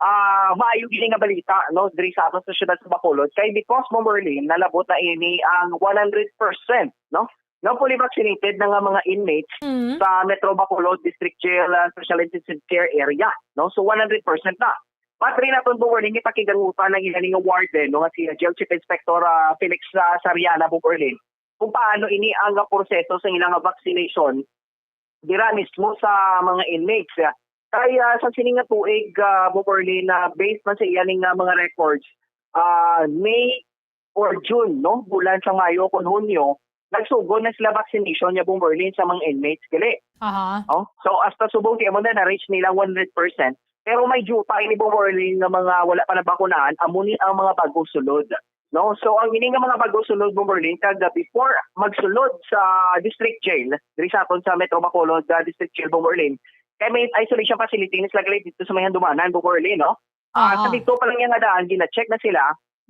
ah, maayo gini nga balita, no, diri sa aton sa siyudad sa Bacolod. Kay because, Bombo Arlene, nalabot na ini ang one hundred percent, no, nga fully vaccinated na nga mga inmates sa Metro Bacolod District Jail, ah, Special Intensive Care Area, no? So, one hundred percent na. But rin naton, Bombo Arlene, ipakigangutan ang ila nga warden, no, nga si, ah, Jail Chief Inspector, ah, Felix, ah, Sariana, Bombo Arlene, kung paano ini ang, ah, proseso sa ilang vaccination dira mismo sa mga inmates. Kay, ah, sa sini nga tuig, ah, Bombo Arlene, na based man sa iya ning, ah, mga records, ah, May or June, no, bulan sa Mayo kon Hunyo, nagsugod na sila vaccination niya, Bomberlin, sa mga inmates, gali. Aha. Oh, so, hasta subong di mo na na-reach nila one hundred percent. Pero may due pa ini, Bomberlin, nga mga wala pa nabakunahan, amo ni ang mga bagong sulod. No? So, ang ini nga mga bagong sulod, Bomberlin, kag, ah, before magsulod sa district jail, diri sa aton sa Metro Bacolod, ah, District Jail, Bomberlin, kay may isolation facility ni sila gali dito sa may Handumanan, Bomberlin, no? Ah, sa Oo. dito pa lang niya nga daan, gina-check na sila,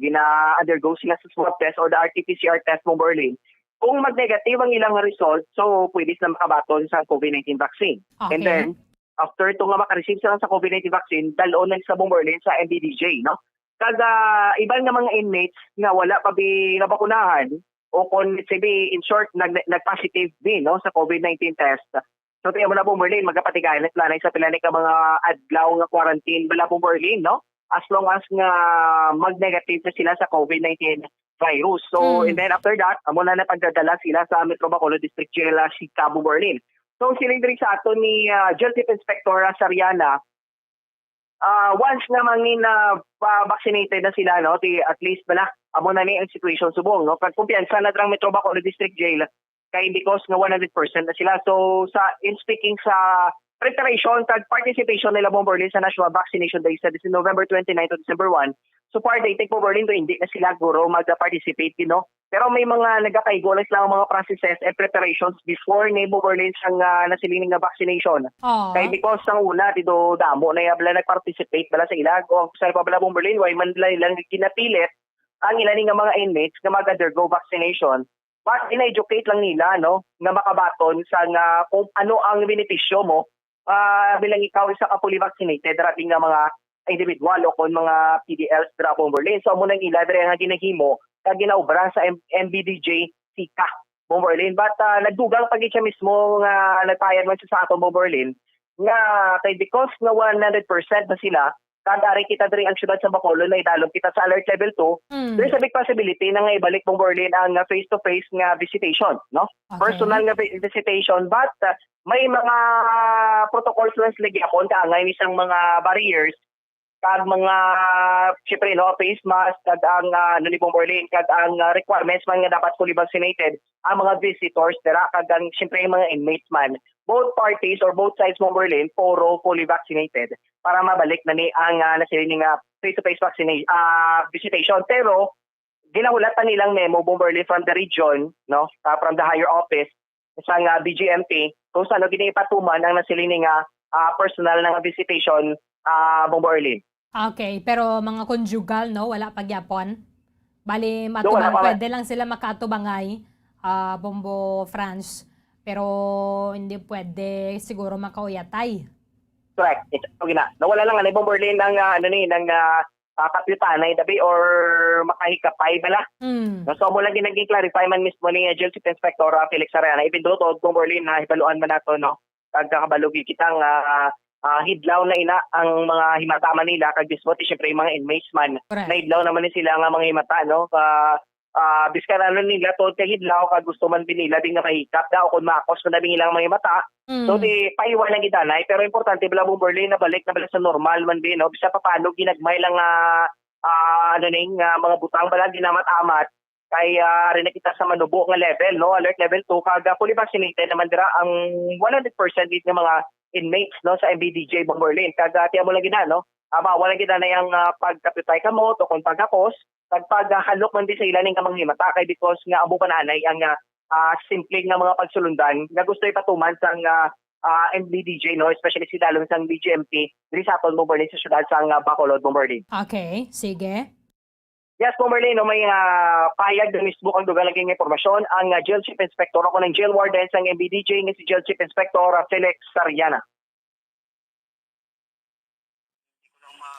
gina-undergo sila sa swab test or the R T P C R test, Bomberlin. Kung mag-negative ang ilang result, so pwede sila makabaton sa COVID nineteen vaccine. And Okay. then, after to nga maka-receive sila sa COVID nineteen vaccine, dalon na sa, Bomberlin, sa M B D J, no? Kag, ah, iban nga mga inmates nga wala pa bi nabakunahan o kon, let's say, bi, in short, nag-, nag-positive bi, no, sa COVID nineteen test. So, tiyan mo na, Bomberlin, magapatigayon na sila na sa pila ni ka mga adlaw nga quarantine bala, Bomberlin, no? As long as nga mag-negative na sila sa COVID nineteen virus. So, Mm. and then after that, amo na napagdadala sila sa Metro Bacolod District Jail, ah, Sica, Bomberlin. So, siling diri sa ato ni, ah, Jail Chief Inspector, ah, Sariana, ah, once nga mangin, ah, pa-, vaccinated na sila, no, di at least bala, amo na ni ang situation subong, no? Kag kumpiyansa na ang Metro Bacolod District Jail kay because nga one hundred percent na sila. So, sa, in speaking sa preparation kag participation nila, Bomberlin, sa National Vaccination Day sa Dece-, November twenty-nine to December one, so far, they take, Bomberlin, to hindi na sila guro mag-participate, you know? Pero may mga nagakaigo lang sila ang mga processes and preparations before ni, Bomberlin, sang, ah, nasiling nga vaccination. Oo. Kay because sang una, dito damo na yung bala nag-participate bala sa ilag. O ang kusal pa bala, Bomberlin, way man nila ilang ginapilit ang ilan nga mga inmates nga mag-undergo vaccination. But ina-educate lang nila, no, nga makabaton sa nga kung ano ang benepisyo mo, ah, bilang ikaw isa ka fully vaccinated, darating nga mga individual o kon mga P D Ls dira, Bomberlin. So, amo nang ila diri nga ginahimo kag ginaobra sa M-, M B D J Sica, Bomberlin. But, ah, nagdugang pa gid siya mismo nga nagpayag man siya sa aton, Bomberlin, nga kay because nga one hundred percent na sila, kag ari kita diri ang siyudad sa Bacolod, na idalom kita sa alert level two, Mm. there's a big possibility na nga ibalik, Bomberlin, ang, ah, face-to-face nga visitation, no? Okay. Personal nga vi-, visitation, but, ah, may mga protocols lang sila gyapon, kaangay ni sang mga barriers, kag mga, siyempre, no, face mask, kag ang, ah, ano ni, Bomberlin, kag ang, ah, requirements man nga dapat fully vaccinated ang mga visitors dira, kag ang, siyempre, yung mga inmates man. Both parties or both sides, Bomberlin, puro fully vaccinated para mabalik na ni ang, ah, nasiling nga face-to-face vaccina-, ah, visitation. Pero ginahulat pa nilang memo, Bomberlin, from the region, no, ah, from the higher office sang, ah, B G M P, kung saan gini ipatuman ang nasiling ni nga, ah, personal na nga visitation, ah, Bomberlin. Okay, pero mga conjugal, no, wala pa gyapon. Bali, No, wala matubang, pa. pwede lang sila makaatubangay, ah, Bombo France, pero hindi pwede siguro makauyatay. Correct. Ito, okay na. Nawala lang, ano, Bomberlin, ng, ah, ano ni, ng, ah, ah, kapyutanay, dabi, or makahikapay bala. Mm. No, so, amo lang gid naging clarify man mismo ni, ah, Jail Chief Inspector, ah, Felix Sariana. Even though, tuod, Bomberlin, na hibaluan man nato, no? Kag kakabalo gid kita nga, ah, hidlaw na ina ang mga himata man nila, kag mismo ti, siyempre, yung mga inmates man. Correct. Nahidlaw naman ni sila nga mga himata, no? Ah, ah, biskan ano nila, tuod kay hidlaw, kag gusto man din nila din nga mahikap daw kung makos man din ilang mga himata. Mm. So, di, paiwan lang gid anay. Pero importante bala, Bomberlin, nabalik na bala sa normal man din, no? Bisan pa paano, ginagmay lang nga, ah, ano ning, ah, mga butang bala, ginamat-amat. Kay, ah, ari na kita sa manubo nga level, no? Alert level two, kag, ah, fully vaccinated naman dira ang one hundred percent gid nga mga inmates, no, sa M B D J, Bomberlin. Kag, ah, tiyan mo lang gid na, no? Ah, bawal lang gid na yung, ah, pagkapitay kamot o kung pagkakos, kag paghalok man din sa ila ning mga himata, kay because nga amo pa na anay ang, ah, ah, simple nga mga pagsulundan nga gusto ipatuman sang, ah, ah, M B D J, no, especially si dalom sang B G M P diri sa aton, Bomberlin, sa siyudad sang, ah, Bacolod, Bomberlin. Okay, sige. Yes, Bomberlin, no, may, ah, payag na mismo ang dugang lagi nga impormasyon ang, ah, Jail Chief Inspector o kon ang Jail Warden sang M B D J nga si Jail Chief Inspector, ah, Felix Sariana.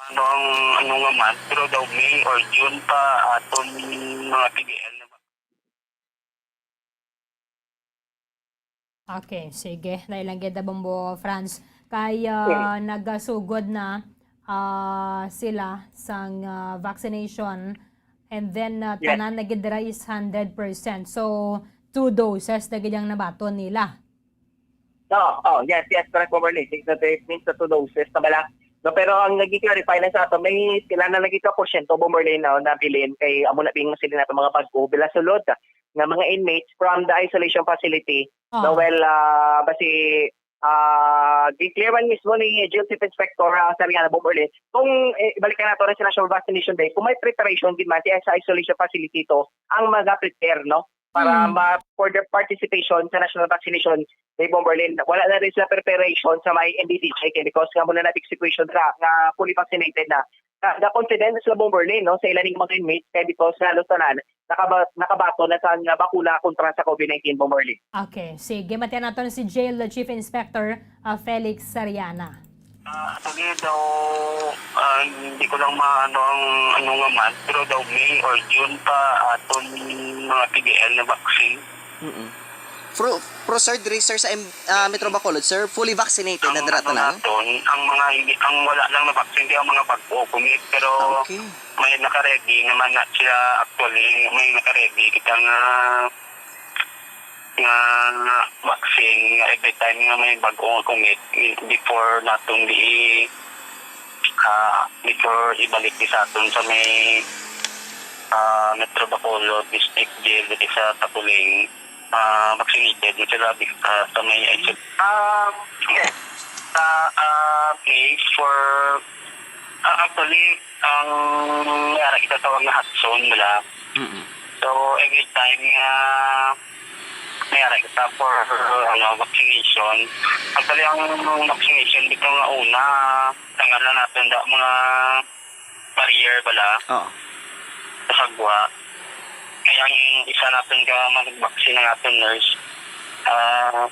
Ano ang, ano nga month, pero daw May or June pa aton mga P D L na ba? Okay, sige. Dahil lang kita, Bombo France. Kay, ah, Mm. nagasugod na, ah, sila sang, ah, vaccination. And then, ah, Yes. tanan na gid dira is hundred percent. So, two doses na gid ang nabaton nila. Oo, oh, yes, yes, correct, Bomberlin. Six to eight means sa two doses na bala. No, pero ang nag-clarify lang sa ato, may sila na lagi ka porsyento, Bomberlin, no, nabilin kay amo na bing sila nato mga bag-o. Bila sulod, nga mga inmates from the isolation facility. Ah. No, well, ah, basi, ah, gi-clear man mismo ni Jail Chief Inspector, ah, Sariana Bomberlin. Kung, eh, balikan nato rin sa National Vaccination Day, kung may preparation gid man sa isolation facility to, ang mga prepare, no? Para Mm. ma-, for their participation sa national vaccination, Day Bomberlin, wala na rin sila preparation sa may N B D J kay because nga muna na big situation ra nga fully vaccinated na. Nga, nga confident sila Bomberlin, no, sa ila ning mga inmates kay because nga halos tanan nakaba-, nakabaton na sa nga bakuna kontra sa COVID nineteen, Bomberlin. Okay, sige. Matian nato na si Jail Chief Inspector, ah, Felix Sariana. Ah, sige daw, ah, hindi ko lang maano ang ano nga month, pero daw May or June pa aton mga P D L na vaccine. Mm-mm. Pro, pro sir, diri, sir, sa M-, ah, Metro Bacolod, sir, fully vaccinated na Ang dira ano tanan? naton, ang mga hindi, ang wala lang na vaccine, di ang mga bag-o, commit, pero Ah, okay. may naka-ready naman na siya actually, may naka-ready kita nga, nga vaccine, nga every time nga may bag-o nga commit, before naton di, ah, before ibalik di sa aton sa may, ah, Metro Bacolod District Jail, diri sa Tabuling, ah, vaccinated na sila, ah, sa may Ah, yes. Sa, ah, place for, ah, actually, ang may ara kita tawag na hot zone, bala. Mm-mm. So, every time nga may ara kita for, ano, vaccination, actually, ang vaccination dito nga una, tanggal na natin da mga barrier bala Oo. sa sagwa. Kaya ang isa natin ka mag-vaccine ang aton nurse. Ah,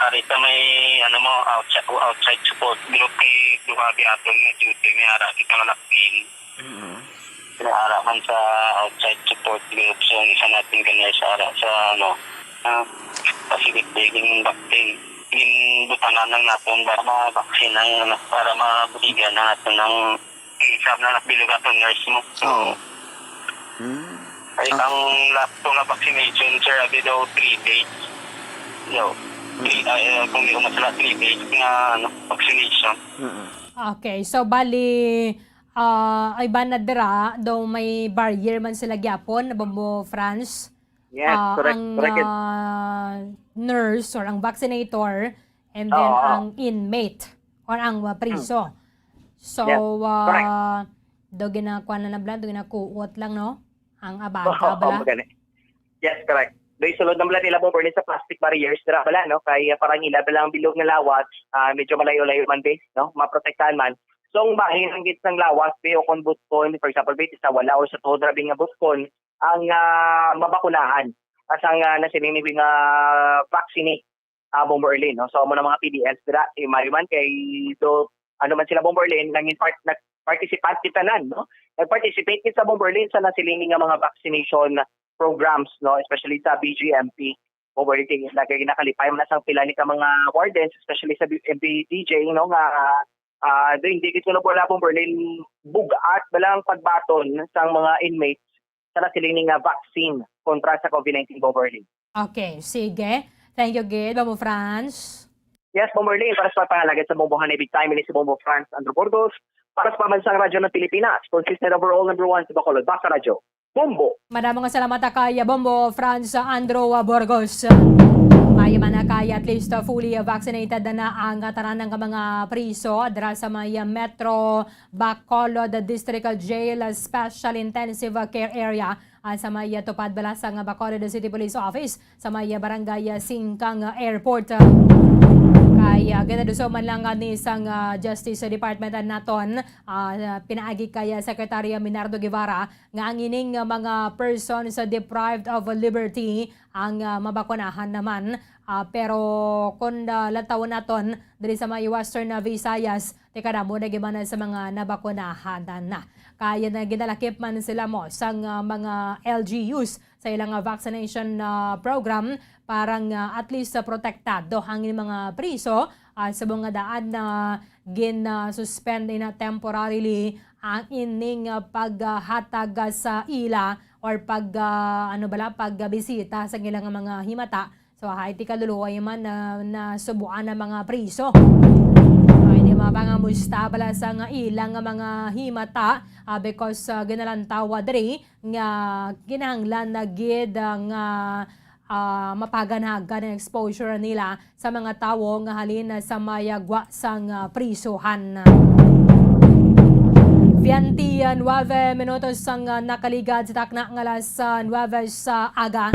ari sa may, ano mo, outside, outside support group kay duha di aton nga duty, may ara kita nga lock-in. Mm-hmm. May ara man sa outside support group, so ang isa natin ka nurse ara sa, ano, ah, facility, gin-vaccine. Ginbutangan lang natin para ma-vaccine ang, ano, para mabuligan ang aton ng Isab na bilog ato nurse mo. Oo. Hmm. Ay, Ah. ang last ko nga vaccination, sir, abi daw three days. Yo. Three, ah, eh, kung di ko masala, three days nga, ano, vaccination. Mm-mm. Okay, so bali, ah, ay ba na dira, daw may barrier man sila gyapon, Bombo Franz? Yes, Ah, correct, ang, correct. ah, nurse or ang vaccinator and then Oo, oo. ang inmate or ang, ah, priso. Hmm. So, Yes, correct. ah, do ginakuha na na bala, do ginakuot lang, no? Ang abaga Oo, bala. Magani. Yes, correct. Do isulod na bala nila mo, Bernie, sa plastic barriers, dira bala, no? Kay, ah, parang ila bala ang bilog nga lawas, ah, medyo malayo-layo man, be, no? Maprotektahan man. So, ang bahin ang gid sang lawas, be, o kung buskon, for example, be, sa wala o sa tuod, grabe nga buskon, ang, ah, mabakunahan. As ang, ah, nasiling ni nga vaccine, ah, Bombo Erlin, no? So, amo na mga P D Ls dira, eh, maayo man kay do, ano man sila, Bombo Erlin, nangin part-, nag-, participant kita nan, no? Nag-participate kita, Bombo Erlin, sa nasiling nga mga vaccination programs, no? Especially sa B G M P. Bombo Erlin, kay lagi nakalipay man sa pila ni ka mga wardens, especially sa B-, M P D J, no? Nga, ah, do, hindi kita na wala, Bombo Erlin, bugat ba lang pagbaton sa mga inmates sa nasiling nga vaccine kontra sa COVID nineteen, Bombo Erlin. Okay, sige. Thank you, gid, Bombo Franz. Yes, Bombo Erlin, para sa pangalagad sa Bombo Hanay Big Time, ini si Bombo Franz Andrew Burgos, para sa Pambansang Radyo ng Pilipinas, consistent overall number one sa Bacolod, Basta Radyo, Bombo. Madamo nga salamat, ah, kay Bombo Franz Andrew, ah, Burgos. Maayo man, ah, kay at least, ah, fully, ah, vaccinated na ang, ah, tanan nga mga priso dira sa may, ah, Metro Bacolod District Jail Special Intensive Care Area, ah, sa may, ah, tupad bala sang Bacolod City Police Office sa may, ah, Barangay, ah, Singkang, ah, Airport. Kay, ah, ginaduso man lang, ah, ni sang, ah, Justice Department, ah, naton, ah, pinaagi kay, ah, Secretary Minardo Guevara nga ang ining, ah, mga persons, ah, deprived of liberty ang, ah, mabakunahan naman. Ah, pero kung, ah, lantawon naton diri sa may Western, ah, Visayas, tikadamo na giman sa mga nabakunahan na. Kaya na ginalakip man sila mo sang, ah, mga L G Us sa ilang, ah, vaccination, ah, program para nga at least, ah, protektado ang mga priso, ah, sa mga daan na gin, ah, suspend na temporarily ang ining, ah, paghatag, ah, sa ila or pag, ah, ano bala, pagbisita sa ilang mga himata. So, hay ti kaluluoy man na nasubuan ang mga priso. Ay, di Pangamusta bala sa nga ilang nga mga himata, ah, because, ah, ginalantawa diri nga kinahanglan na gid, ah, nga, ah, mapaganhagan ang exposure nila sa mga tawo nga halin sa may, ah, gwa sang, ah, prisuhan. Twenty-nine minutos ang, ah, nakaligad sa takna nga alas, ah, nuebe sa aga.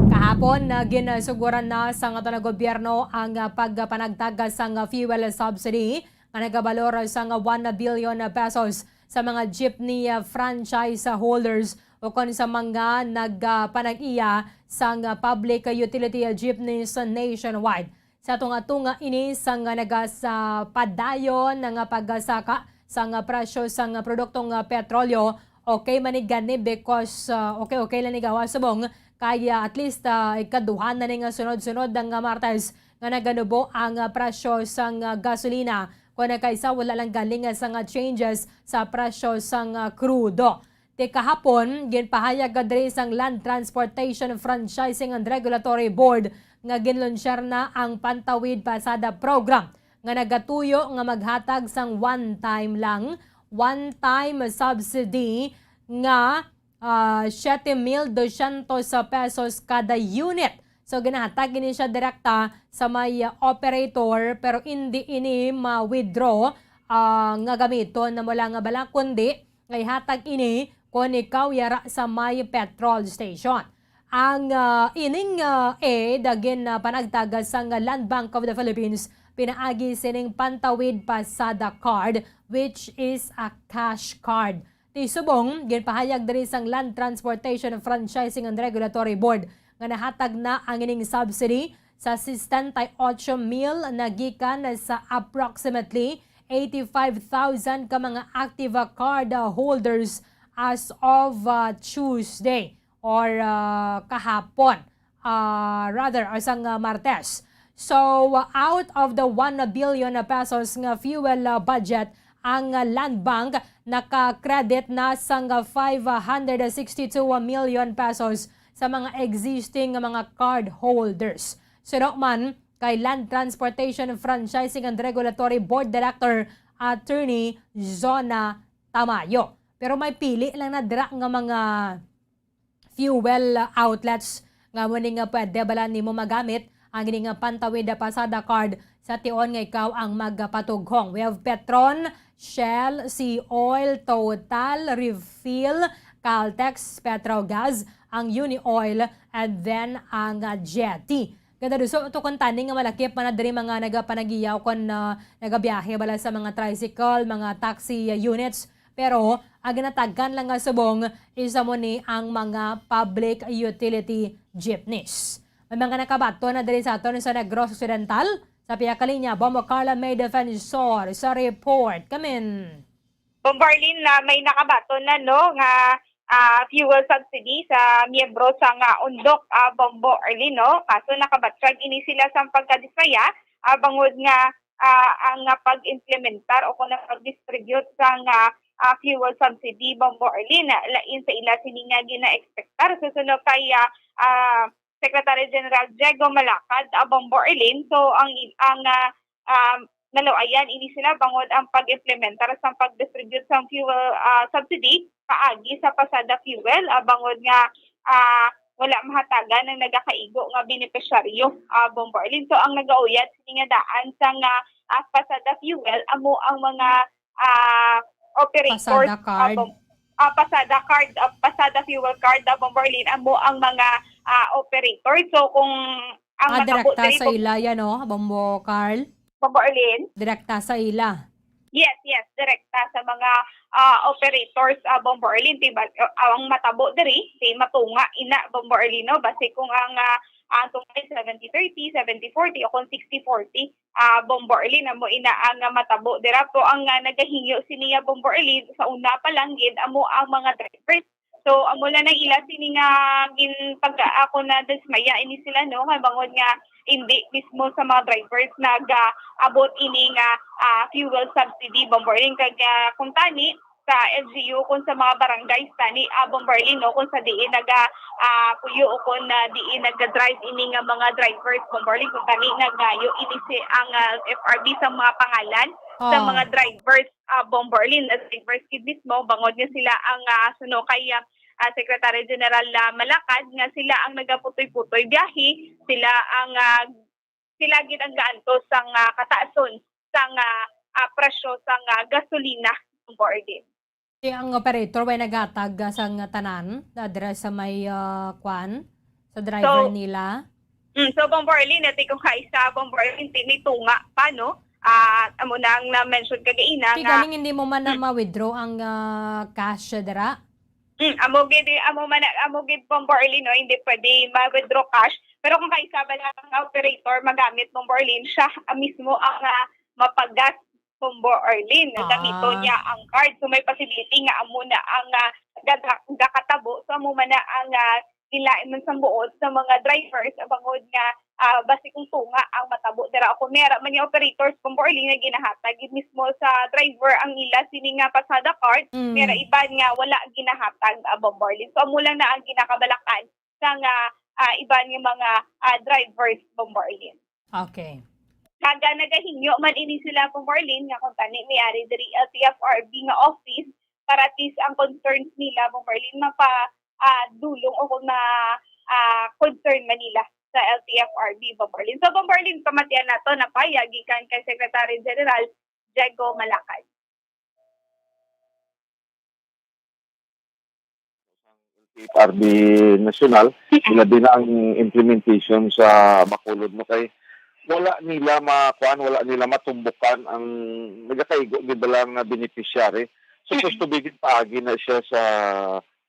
Kahapon, ah, ginsuguran na sa nga gobyerno ang, ah, pagpanagtag sang, ah, fuel subsidy nga nagabalor sang one billion pesos sa mga jeepney, ah, franchise, ah, holders ukon sa mga nagpanag-iya sang, ah, Public Utility Jeepneys nationwide. Sa tunga-tunga ini sang, ah, nagasapadayon nga pagsaka sang, ah, presyo sang, ah, produktong, ah, petrolyo, okay man ni gani because, ah, okay-okay lang ni gawa subong kay, ah, at least, ah, ikaduha na ni nga sunod-sunod nga Martes nga naganubo ang, ah, presyo sang, ah, gasolina, kon ang kaisa wala lang galing, ah, sang, ah, changes sa presyo sang, ah, krudo. Ti kahapon, ginpahayag diri sang Land Transportation Franchising and Regulatory Board nga ginlunsyar na ang Pantawid Pasada Program nga nagatuyo nga maghatag sang one-time lang, one-time subsidy nga, ah, siete mil dosyentos pesos kada unit. So, ginahatag ini siya direkta sa may, ah, operator, pero indi ini ma-withdraw, ah, nga gamiton na mo lang nga bala, kundi nga ihatag ini kon ikaw yara sa may petrol station. Ang, ah, ining, ah, aid, ah, gin, ah, panagtag sang Land Bank of the Philippines pinaagi sining Pantawid Pasada Card, which is a cash card. Ti subong, ginpahayag diri sang Land Transportation Franchising and Regulatory Board nga nahatag na ang ining subsidy sa sesenta y ocho mil na gikan sa approximately eighty-five thousand ka mga active card holders as of, uh, Tuesday or, uh, kahapon, uh, rather, or sang, uh, Martes. So, uh, out of the one billion pesos nga fuel, uh, budget, ang, uh, Land Bank naka-credit na sang, uh, five hundred sixty-two million pesos sa mga existing nga mga card holders. Suno man kay Land Transportation Franchising and Regulatory Board Director Attorney Zona Tamayo. Pero may pili lang na dira nga mga fuel outlets nga mo ni nga pwede bala nimo magamit ang ini nga Pantawid Pasada Card sa tion nga ikaw ang magpatughong. We have Petron, Shell, Sea Oil, Total, Refill, Caltex, Petrogas, ang Uni Oil, and then ang, ah, Jetty. Ganda do. So, to kuntani nga malakip man na diri mga nagapanagiyaw kon, ah, nagabiyahe bala sa mga tricycle, mga taxi, ah, units. Pero ang ginatagan lang nga subong is amo ni ang mga public utility jeepneys. May mga nakabaton na diri sa aton sa Negros Occidental. Sa pihak linya, Bombo Carla May Defensor sa report. Kamin. Bombo Arlene, na may nakabaton na, no, nga, ah, fuel subsidy sa miyembro sa nga undok, ah, Bombo Arlene, no? Kaso nakabatyag ini sila sa pagkadismaya, ah, bangod nga, ah, ang, ah, pag-implementar o kung ang pag-distribute sa nga, ah, fuel subsidy, Bombo Arlene, na lain sa ila sini nga gina-expectar. Susunod kay, ah, ah, Secretary General Diego Malacad, ah, Bombo Arlene. So, ang, ang, ah, um, naluayan ini sila bangod ang pag-implementar sa pag-distribute sa fuel, ah, subsidy paagi sa Pasada Fuel, ah, bangod nga, ah, wala mahatagan ang nagakaigo nga benepisyaryo, ah, Bombo Arlene. So, ang nagauyat sini nga daan sa nga, ah, Pasada Fuel amo ang mga, ah, operators, Pasada ah, card. Bom-, ah, Pasada card, ah, Pasada Fuel card, ah, Bombo Arlene, amo ang mga, ah, operators. So, kung ang Ah, matabo direkta diri sa kung ila yan, no, Bombo Carl? Bombo Arlene? Direkta sa ila. Yes, yes, direkta sa mga, ah, operators, ah, Bombo Arlene, diba? Ah, ang matabo diri, si matunga ina, Bombo Arlene, no? Basi kung ang, ah, ang tunga seventy thirty, seventy forty, o kung sixty forty, ah, Bombo Arlene, amo ina ang, ah, matabo dira. So, ang, ah, nagahingyo sini nga Bombo Arlene, sa una pa lang gid, amo ang mga drivers. So, amo lang ang ila sini nga gin-, pag ako na dismaya ini sila, no, kay bangod nga hindi mismo sa mga drivers nag-abot ini nga, ah, fuel subsidy, Bombo Arlene. Kag, ah, kung tani sa L G U, kung sa mga barangays tani, ah, Bombo Arlene, no, kung sa diin naga, ah, puyo o kung, ah, diin naga-drive ini nga mga drivers, Bombo Arlene, kung tani nagayo ini si ang, ah, F R B sa mga pangalan, sa mga drivers, ah, Bombo Arlene, ah, drivers gid mismo, bangod nga sila ang, ah, suno kay, ah, ah, Secretary General, ah, Malakad, nga sila ang nagaputoy-putoy biyahe, sila ang, ah, sila gid ang gaantos sang, ah, kataason sang, ah, ah, presyo sang, ah, gasolina, Bombo Arlene. Ti ang operator way naghatag, ah, sang tanan, ah, dira sa may, ah, kwan, sa driver So, nila? mm, so, Bombo Arlene, ati kung kaisa, Bombo Arlene, ti may tunga pa, no? Ah, amo na ang na-mention kagaina Ti nga galing hindi mo man na Mm. ma-withdraw ang, ah, cash dira? Mm, amo gid, amo man, amo gid, Bombo Arlene, no? Hindi pwede ma-withdraw cash. Pero kung kaisa ba lang ang operator magamit, Bombo Arlene, siya, ah, mismo ang, ah, mapagas Bombo Arlene, gamiton Ah. niya ang card. So, may possibility nga amo na ang, ah, gada-, gakatabo. So, amo man na ang, ah, ilain man sang buot sa mga drivers, ah, bangod nga, ah, basi kung tunga ang matabo dira. Kung may ara man yung operators, Bombo Arlene, nga ginahatag gid mismo sa driver ang ila sini nga pasada card, may ara Mm. iban nga wala ginahatag, ah, Bombo Arlene. So, amo lang na ang ginakabalakan sang, ah, ah, iban nga mga, ah, drivers, Bombo Arlene. Okay. Kag nagahingyo man ini sila, Bombo Arlene, nga kung tani may ari diri L T F R B nga office para at least ang concerns nila, Bombo Arlene, mapa, ah, dulong o kung ma, ah, concern man nila sa L T F R B, Bombo Arlene. So, Bombo Arlene, pamatian nato na pahayag gikan kay Secretary General Diego Malakad. L T F R B National, Mm. ilabi na ang implementation sa Bacolod, no, kay wala nila makuan, wala nila matumbukan ang nagakaigo gid bala nga beneficiary. Supposed Mm. to be gid paagi na siya sa,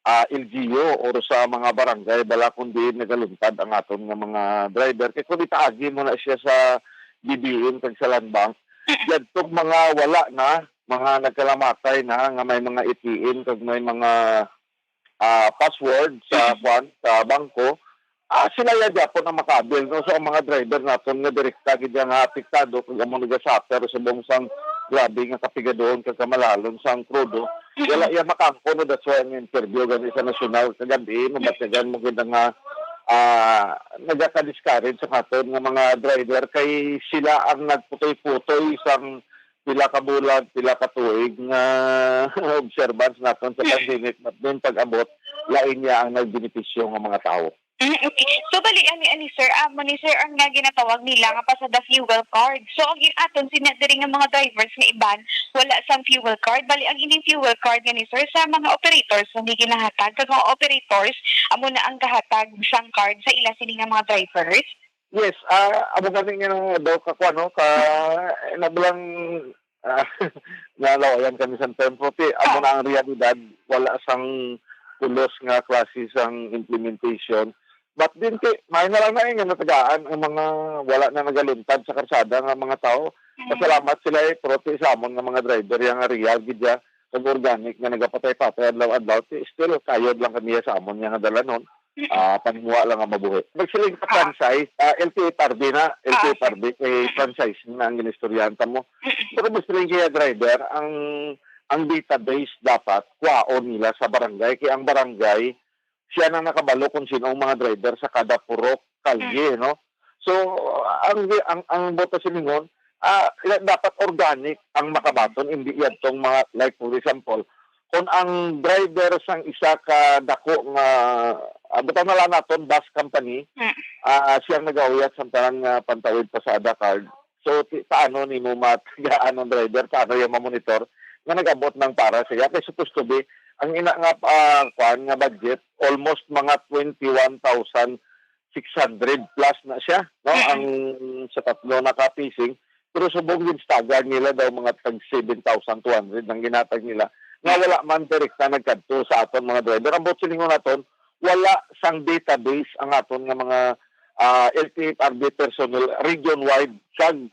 ah, L G U or sa mga barangay bala, kundi nagaluntad ang aton nga mga driver. Kay kung itaagi mo na siya sa B B M kag sa Land Bank, Mm. yadtong mga wala na, mga nagkalamatay na nga may mga A T M kag may mga, ah, password sa Mm. kwan, sa bangko, ah, sila ya gyapon ang makabil, no? So, ang mga driver naton nga direkta gid nga apektado kag amo nagasuffer subong sang grabe nga kapigaduhon kag kamalalon sang krudo, Mm. wala ya makaangkon, no? That's why ang interview gani sa nasyonal kagabi, mabatyagan mo gid nga, ah, nagaka-discourage sa aton nga mga driver kay sila ang nagputoy-putoy sang pila ka bulan, pila ka tuig nga observance naton sa Mm. pandemic, but then pag-abot, lain niya ang nagbenepisyo nga mga tawo. Mm, okay. So, bali, ani, ani, sir, amo ni, sir, ang nga ginatawag nila nga pasada fuel card. So, ang gin-, aton sina diri nga mga drivers nga iban, wala sang fuel card. Bali, ang ining fuel card nga ni, sir, sa mga operators nga ginahatag, kag mga operators, amo na ang gahatag sang card sa ila sini nga mga drivers? Yes, ah, amo gani nga daw ka, kuwan, no, ka, eh, nabulang, ah, nalawayan kami sa term, pero ti, amo Ah. na ang realidad, wala sang pulos nga klase sang implementation. But din, ti, may na lang na, eh, nga natagaan ang mga wala na nagaluntad sa karsada nga mga tawo. Mm. Pasalamat sila, eh, pero ti, sa amon nga mga driver, yang real gid ya, kag organic nga nagapatay-patay adlaw-adlaw, ti, still, kayod lang kami ya sa amon nga dalanon. Mm. Ah, panimuha lang ang mabuhi. Magsiling ka Ah. franchise, ah, L T F R B na, Ah, L T F R B, okay. kay Mm. franchise na ang ginistoryahan ta mo. Mm. Pero magsiling kaya driver, ang, ang database dapat kwaon nila sa barangay. Kay ang barangay, siya nang nakabalo kung sino ang mga driver sa kada purok, kalye, Mm. no? So, ang, ang, ang buot silingon, ah, dapat organic ang makabaton, hindi yadtong mga, like, for example, kung ang driver sang isa ka dako nga, ah, butang na lang naton, bus company, Mm. ah, siyang nagauyat sa tanan nga pantawid pasada card. So, ti-, paano nimo matagaan ang driver? Paano iya mamonitor nga nag-abot ng para siya? Kay supposed to be, ang ina nga, ah, kwan nga budget, almost mga twenty-one thousand six hundred plus na siya, no? Mm. Ang sa tatlo na ka pacing, pero subong gid staggered nila daw mga tag seven thousand two hundred ang ginatag nila, nga Mm. wala man direkta nagkadto sa aton mga driver. Ang buot silingon naton, wala sang database ang aton nga mga, ah, L T F R B personnel region-wide kag,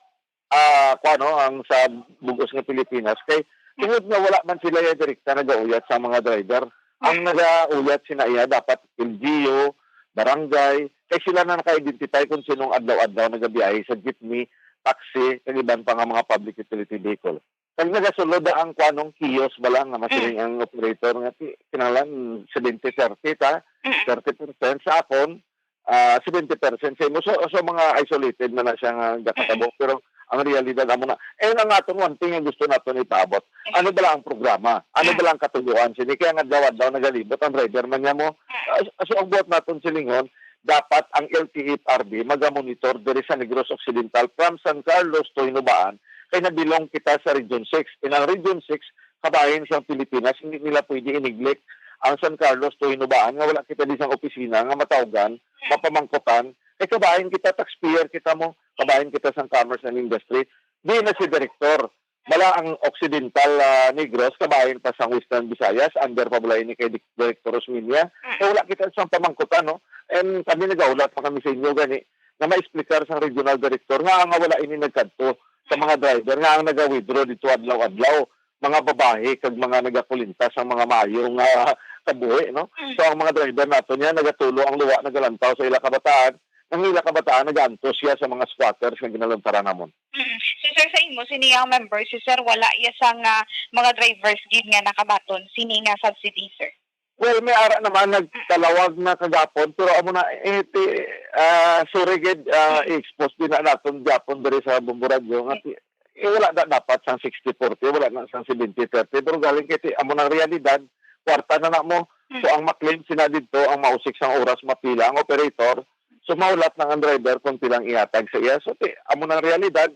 ah, kuwan, no, ang sa bug-os nga Pilipinas. Kay tungod nga wala man sila ya direkta nagauyat sa mga driver, ang nagauyat sina iya dapat L G U, barangay, kay sila na naka-identify kung sinong adlaw-adlaw nagabiyahe sa jeepney, taxi, kag iban pa nga mga public utility vehicle. Kag nagasulod na ang kuwanong kiosk bala nga masiling Mm. ang operator nga ti-, kinahanglan seventy thirty ta, Mm. thirty percent sa akon, ah, seventy percent sa imo. So, so mga isolated man na siya nga gatabo. Mm. Pero Ang realidad amo na. And ang aton one thing nga gusto naton ipaabot, ano bala ang programa? Ano bala ang katuyoan sini? Kaya nga adlaw-adlaw nagalibot ang driver man niya mo. Ah, so ang buot naton silingon, dapat ang L T F R B magamonitor diri sa Negros Occidental from San Carlos to Hinubaan, kay nabilong kita sa Region six. In ang Region six, kabahin sang Pilipinas, hindi nila pwede i-neglect ang San Carlos to Hinubaan nga wala kita di sang opisina nga matawgan, mapamangkutan. Kay kabahin kita, taxpayer kita mo, kabahin kita sang commerce and industry. Di na si direktor. Bala ang Occidental, ah, Negros, kabahin pa sang Western Visayas, under pa bala ini kay Dik-, Director Osmeña. Kay wala kita sang pamangkutan, no? And kami nagahulat pa kami sa inyo gani nga maexplikar sang regional director nga nga wala ini nagkadto sa mga driver nga ang naga-withdraw dito adlaw-adlaw, mga babayi kag mga nagakulintas sang mga maayo nga kabuhi, no? So ang mga driver nato niya nagatulo ang luwa, nagalantaw sa ila kabataan, ang ila kabataan nagaantos siya sa mga squatters nga ginaluntaran namon. Mm. So, sir, sa imo, sini ang member, si sir, wala iya sang, ah, mga drivers gid nga nakabaton sini nga subsidy, sir? Well, may ara naman nagtalawag na kagapon, pero amo na, eh, ti-, ah, sorry gid, ah, i-expose din na naton gapon diri sa Bombo Radyo nga ti-, eh, wala na dapat sang sixty forty, wala na sang seventy thirty, pero galing kay ti-, amo nang realidad, kwarta na na mo. So, ang maklaim sina didto, ang mausik sang oras, mapila ang operator, so, mahulat lang ang driver kung pilang ihatag sa iya. So, ti-, amo nang realidad.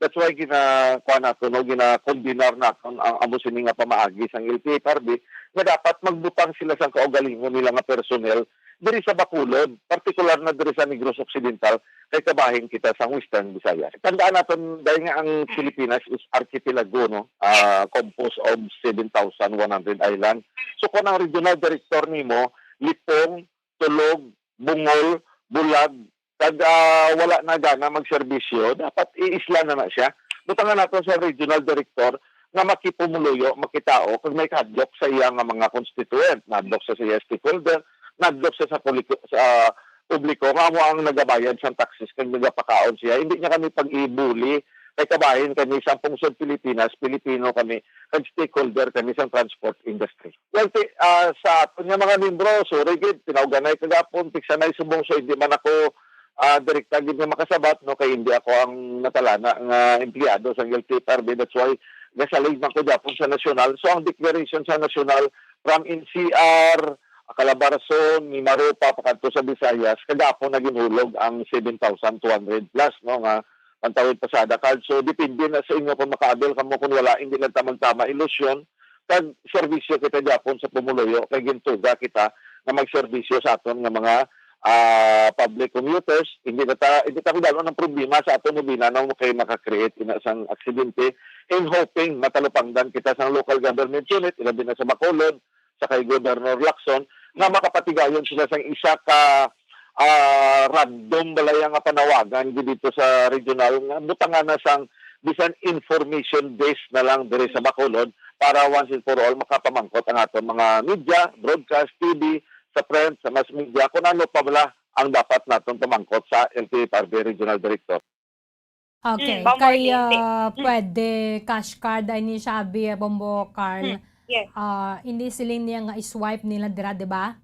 That's why gina-, kuha nato, no, ginakondinar naton ang amo sini nga pamaagi sang L T F R B nga dapat magbutang sila sang kaugalingon nila nga personnel diri sa Bacolod, partikular na diri sa Negros Occidental, kay kabahin kita sang Western Visayas. Tandaan naton, dahil nga ang Pilipinas is archipelago, no, ah, composed of seven thousand one hundred islands. So, kung ang regional director nimo, Lipong, Tulog, Bungol, Bulag, kag, ah, wala na gana magserbisyo, dapat iisla na na siya. Butangan nato sa regional director nga makipumuluyo, makitao, kag may kahadlok sa iya nga mga constituent, nahadlok sa, sa iya stakeholder, nahadlok sa, sa puliko-, sa publiko, nga amo ang nagabayad sang taxes kag nagapakaon siya. Hindi niya kami pag-ibuli, kay kabahin kami sang pungsod Pilipinas, Pilipino kami, kag stakeholder kami sang transport industry. Well, ti-, ah, sa aton nga mga miyembro, sorry gid, tinawganay kagapon, tiksanay subong, so hindi man ako, ah, direkta gid nga makasabat, no, kay hindi ako ang natalana nga empleyado sa L T F R B. That's why gasalig man ko gihapon sa nasyonal. So, ang declaration sa nasyonal from N C R, Calabarzon, Mimaropa, pakadto sa Visayas, kagapon na ginhulog ang seven thousand two hundred plus, no, nga pantawid pasada card. So, depende na sa inyo kung maka-avail kamo, kung wala, hindi lang ta magtama ilusyon. Kag serbisyo kita gyapon sa pumuluyo, kay gintuga kita nga magserbisyo sa aton nga mga, ah, public commuters. Hindi na ta, hindi ta kudalon ang problema sa aton nga binanaw kay maka-create ina sang aksidente. In hoping, matalupangdan kita sang local government unit, ilabi na sa Bacolod, sa kay Governor Lacson, nga makapatigayon sila sang isa ka, ah, random balaya nga panawagan gid dito sa regional nga butangan na sang bisan information based na lang diri sa Bacolod para once and for all makapamangkot ang aton mga media, broadcast, T V, sa print, sa mass media, kung ano pa bala ang dapat naton pamangkot sa L T F R B Regional Director. Okay, Mm, Bombo kay, Arlene, ah, mm. pwede cash card ay ni Shabby, eh, Bombo Carl. Mm, yes. Ah, hindi siling niya nga i-swipe nila dira, di ba?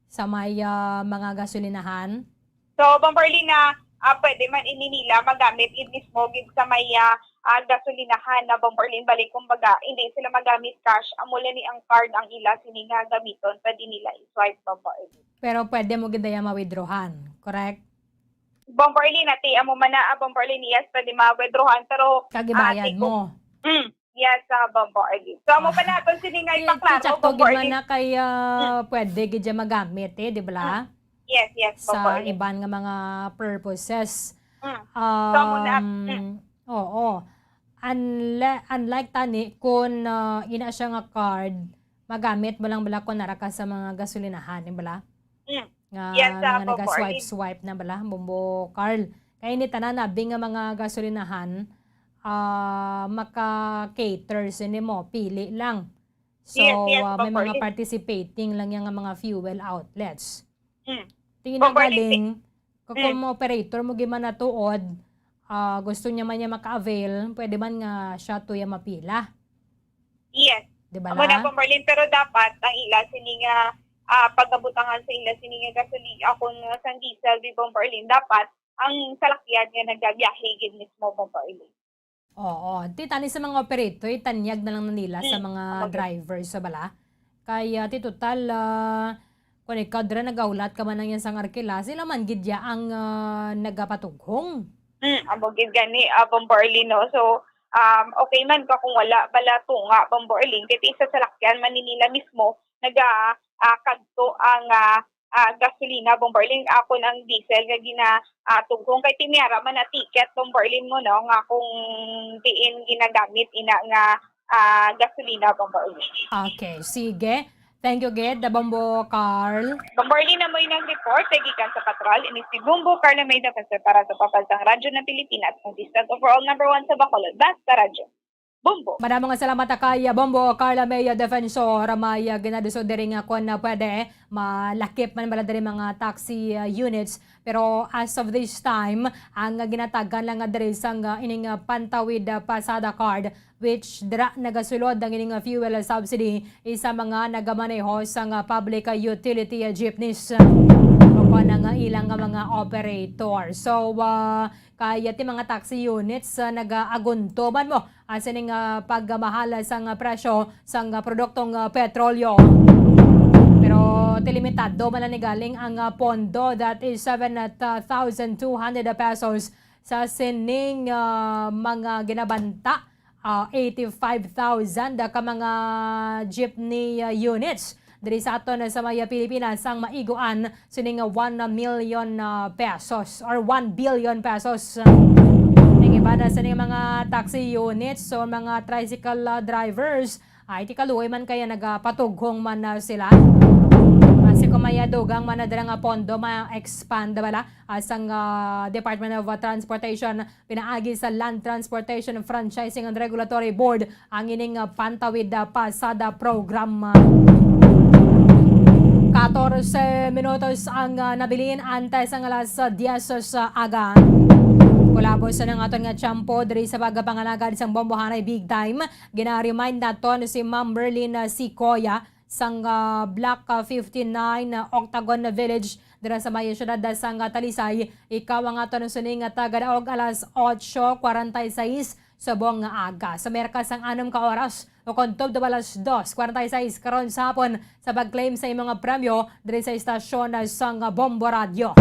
Sa may, ah, mga gasolinahan. So, Bombo Arlene, na, ah, pwede man ini nila magamit gid mismo gid sa may, ah, ah, gasolinahan na, Bombo Arlene. Balik, kumbaga, hindi sila magamit cash. Amo lang ni ang card ang ila sini nga gamiton, pwede nila i-swipe, Bombo Arlene. Pero pwede mo gid daya ma-withdrawhan, correct? Bombo Arlene, ati, amo man na, ah, Bombo Arlene, yes, pwede ma-withdrawhan, pero, ah, Kag ibayad ati, mo. Mm, yes, ah, Bombo Arlene. So, amo pa naton sini nga Ti-, ipaklaro, ti-, sakto Bombo gid man Arlene. na kay, ah, Mm. pwede gid siya magamit, eh, di ba? Mm. Yes, yes, Bombo Sa Arlene. iban nga mga purposes. Mm. So, amo na, Um, mm. oo. Unle-, unlike tani, kung, ah, ina siya nga card, magamit mo lang bala kung nara ka sa mga gasolinahan, di bala? Mm. Nga Yes, mga ah, Bombo Arlene. naga-swipe-swipe na bala, Bombo Carl. Kaya ini tanan abi nga mga gasolinahan, ah, maka-cater sini mo, pili lang. So, Yes, yes, ah, may Bombo mga Arlene. participating lang yan nga mga fuel outlets. Mm. Tingin na Bombo Arlene, galing, ti-, kung Mm. operator mo gid man natuod, ah, gusto niya man niya maka-avail, pwede man nga siya to ya mapila. Yes. Di ba Amo na, lang? Bombo Arlene, pero dapat ang ila sini nga, ah, pagabutangan sa ila sini nga gasolina, kung, ah, sang diesel, di, Bombo Arlene, dapat ang salakyan nga nagabiyahe gid mismo, Bombo Arlene. Oo, ti tani sa mga operator, itanyag na lang na nila sa Mm, mga amo gid. Driver sa bala. Kay, ah, ti total, ah, kung ikaw dira nagahulat ka man ang iyang sang arkila, sila man gid ya ang, ah, nagapatughong. Mm, amo gid gani, ah, Bombo Arlene, no? So, um, okay man ka kung wala bala tunga, Bombo Arlene, kay ti sa salakyan man ni nila mismo naga, ah, kadto ang, ah, ah, gasolina, Bombo Arlene, ah, kun ang diesel nga gina, ah, tughong kay ti may ara man na ticket, Bombo Arlene, mo, no, nga kung diin ginagamit ina nga, ah, gasolina, Bombo Arlene. Okay, sige. Thank you gid, Bombo Carl. Bombo Arlene, amo ina ang report sa gikan sa patrol. Ini si Bombo Carl Almeida, para sa Pambansang Radyo ng Pilipinas, consistent overall number one sa Bacolod. Basta Radyo. Bombo. Madamo nga salamat kay Bombo Carla May Defensor. May, ah, ginadisod diri nga kung, ah, pwede malakip man bala diri mga taxi, ah, units. Pero as of this time, ang, ah, ginatagan lang nga diri sang, ah, ining, ah, Pantawid, ah, Pasada Card, which dira nagasulod ang ining, ah, fuel subsidy, isa mga nagamaneho sang, ah, public, ah, utility, ah, jeepneys, ah, o kon ang, ah, ilang, ah, mga operator. So, ah, kay ti mga taxi units, ah, nagaagunto man mo, ah, sining, ah, pagmahal sang, ah, presyo sang, ah, produktong, ah, petrolyo. Pero ti limitado man lang ni galing ang, ah, pondo, that is seven thousand two hundred pesos sa sining, ah, mga ginabanta, ah, eighty-five thousand ka mga jeepney, ah, units diri sa aton sa may Pilipinas ang maiguan sining one million, ah, pesos or one billion pesos. Ang iba na sining mga taxi units o mga tricycle, ah, drivers, ay, ti kaluoy man kaya nagapatughong man na sila. Basi kung may dugang man na dira nga pondo, ma-expand bala, ah, sang, ah, Department of, ah, Transportation pinaagi sa Land Transportation Franchising and Regulatory Board ang ining, ah, Pantawid, ah, Pasada Program. Katorse minutos ang, ah, nabilin antes ang alas, ah, diyes sa aga. Kulabos na ang aton nga tiyempo diri sa pagpangalagad sang Bombohanay Big Time. Gina-remind naton si Ma'am Merlin, ah, Sicoya sang, ah, Block, ah, fifty-nine, ah, Octagon Village, dira sa may siyudad, ah, sang, ah, Talisay. Ikaw ang aton suning nga tagadaog alas otso kwarenta y seis subong nga aga. Sumerka sang anom ka oras o kon tubtob alas dos kwarenta y seis karon sa hapon sa pag-claim sa imong nga premyo diri sa istasyon sang Bombo Radyo.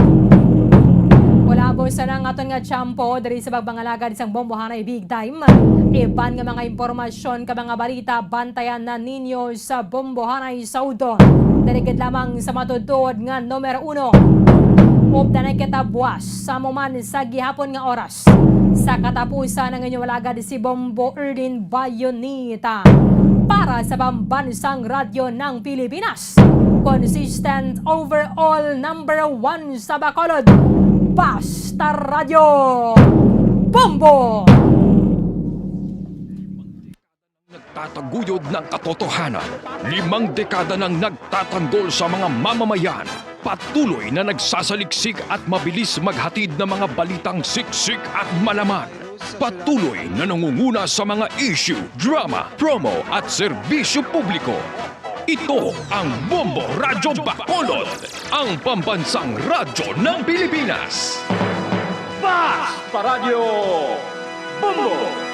Kulabos na ang aton nga tiyempo diri sa pagpangalagad sang Bombohanay Big Time. Iban nga mga impormasyon ka mga balita, bantayan na ninyo sa Bombohanay sa udto. Diri gid lamang sa matutuod nga numero uno. Updanay kita buwas sa amo man sa gihapon nga oras. Sa katapusan, ang inyong alagad si Bombo Erlin Bayonita para sa Pambansang Radyo ng Pilipinas. Consistent overall number one sa Bacolod. Basta Radyo Bombo! Nagtataguyod ng katotohanan. Limang dekada nang nagtatanggol sa mga mamamayan. Patuloy na nagsasaliksik at mabilis maghatid ng mga balitang siksik at malaman. Patuloy na nangunguna sa mga issue, drama, promo at serbisyo publiko. Ito ang Bombo Radyo Bacolod, ang pambansang radyo ng Pilipinas. Basta Radyo Bombo!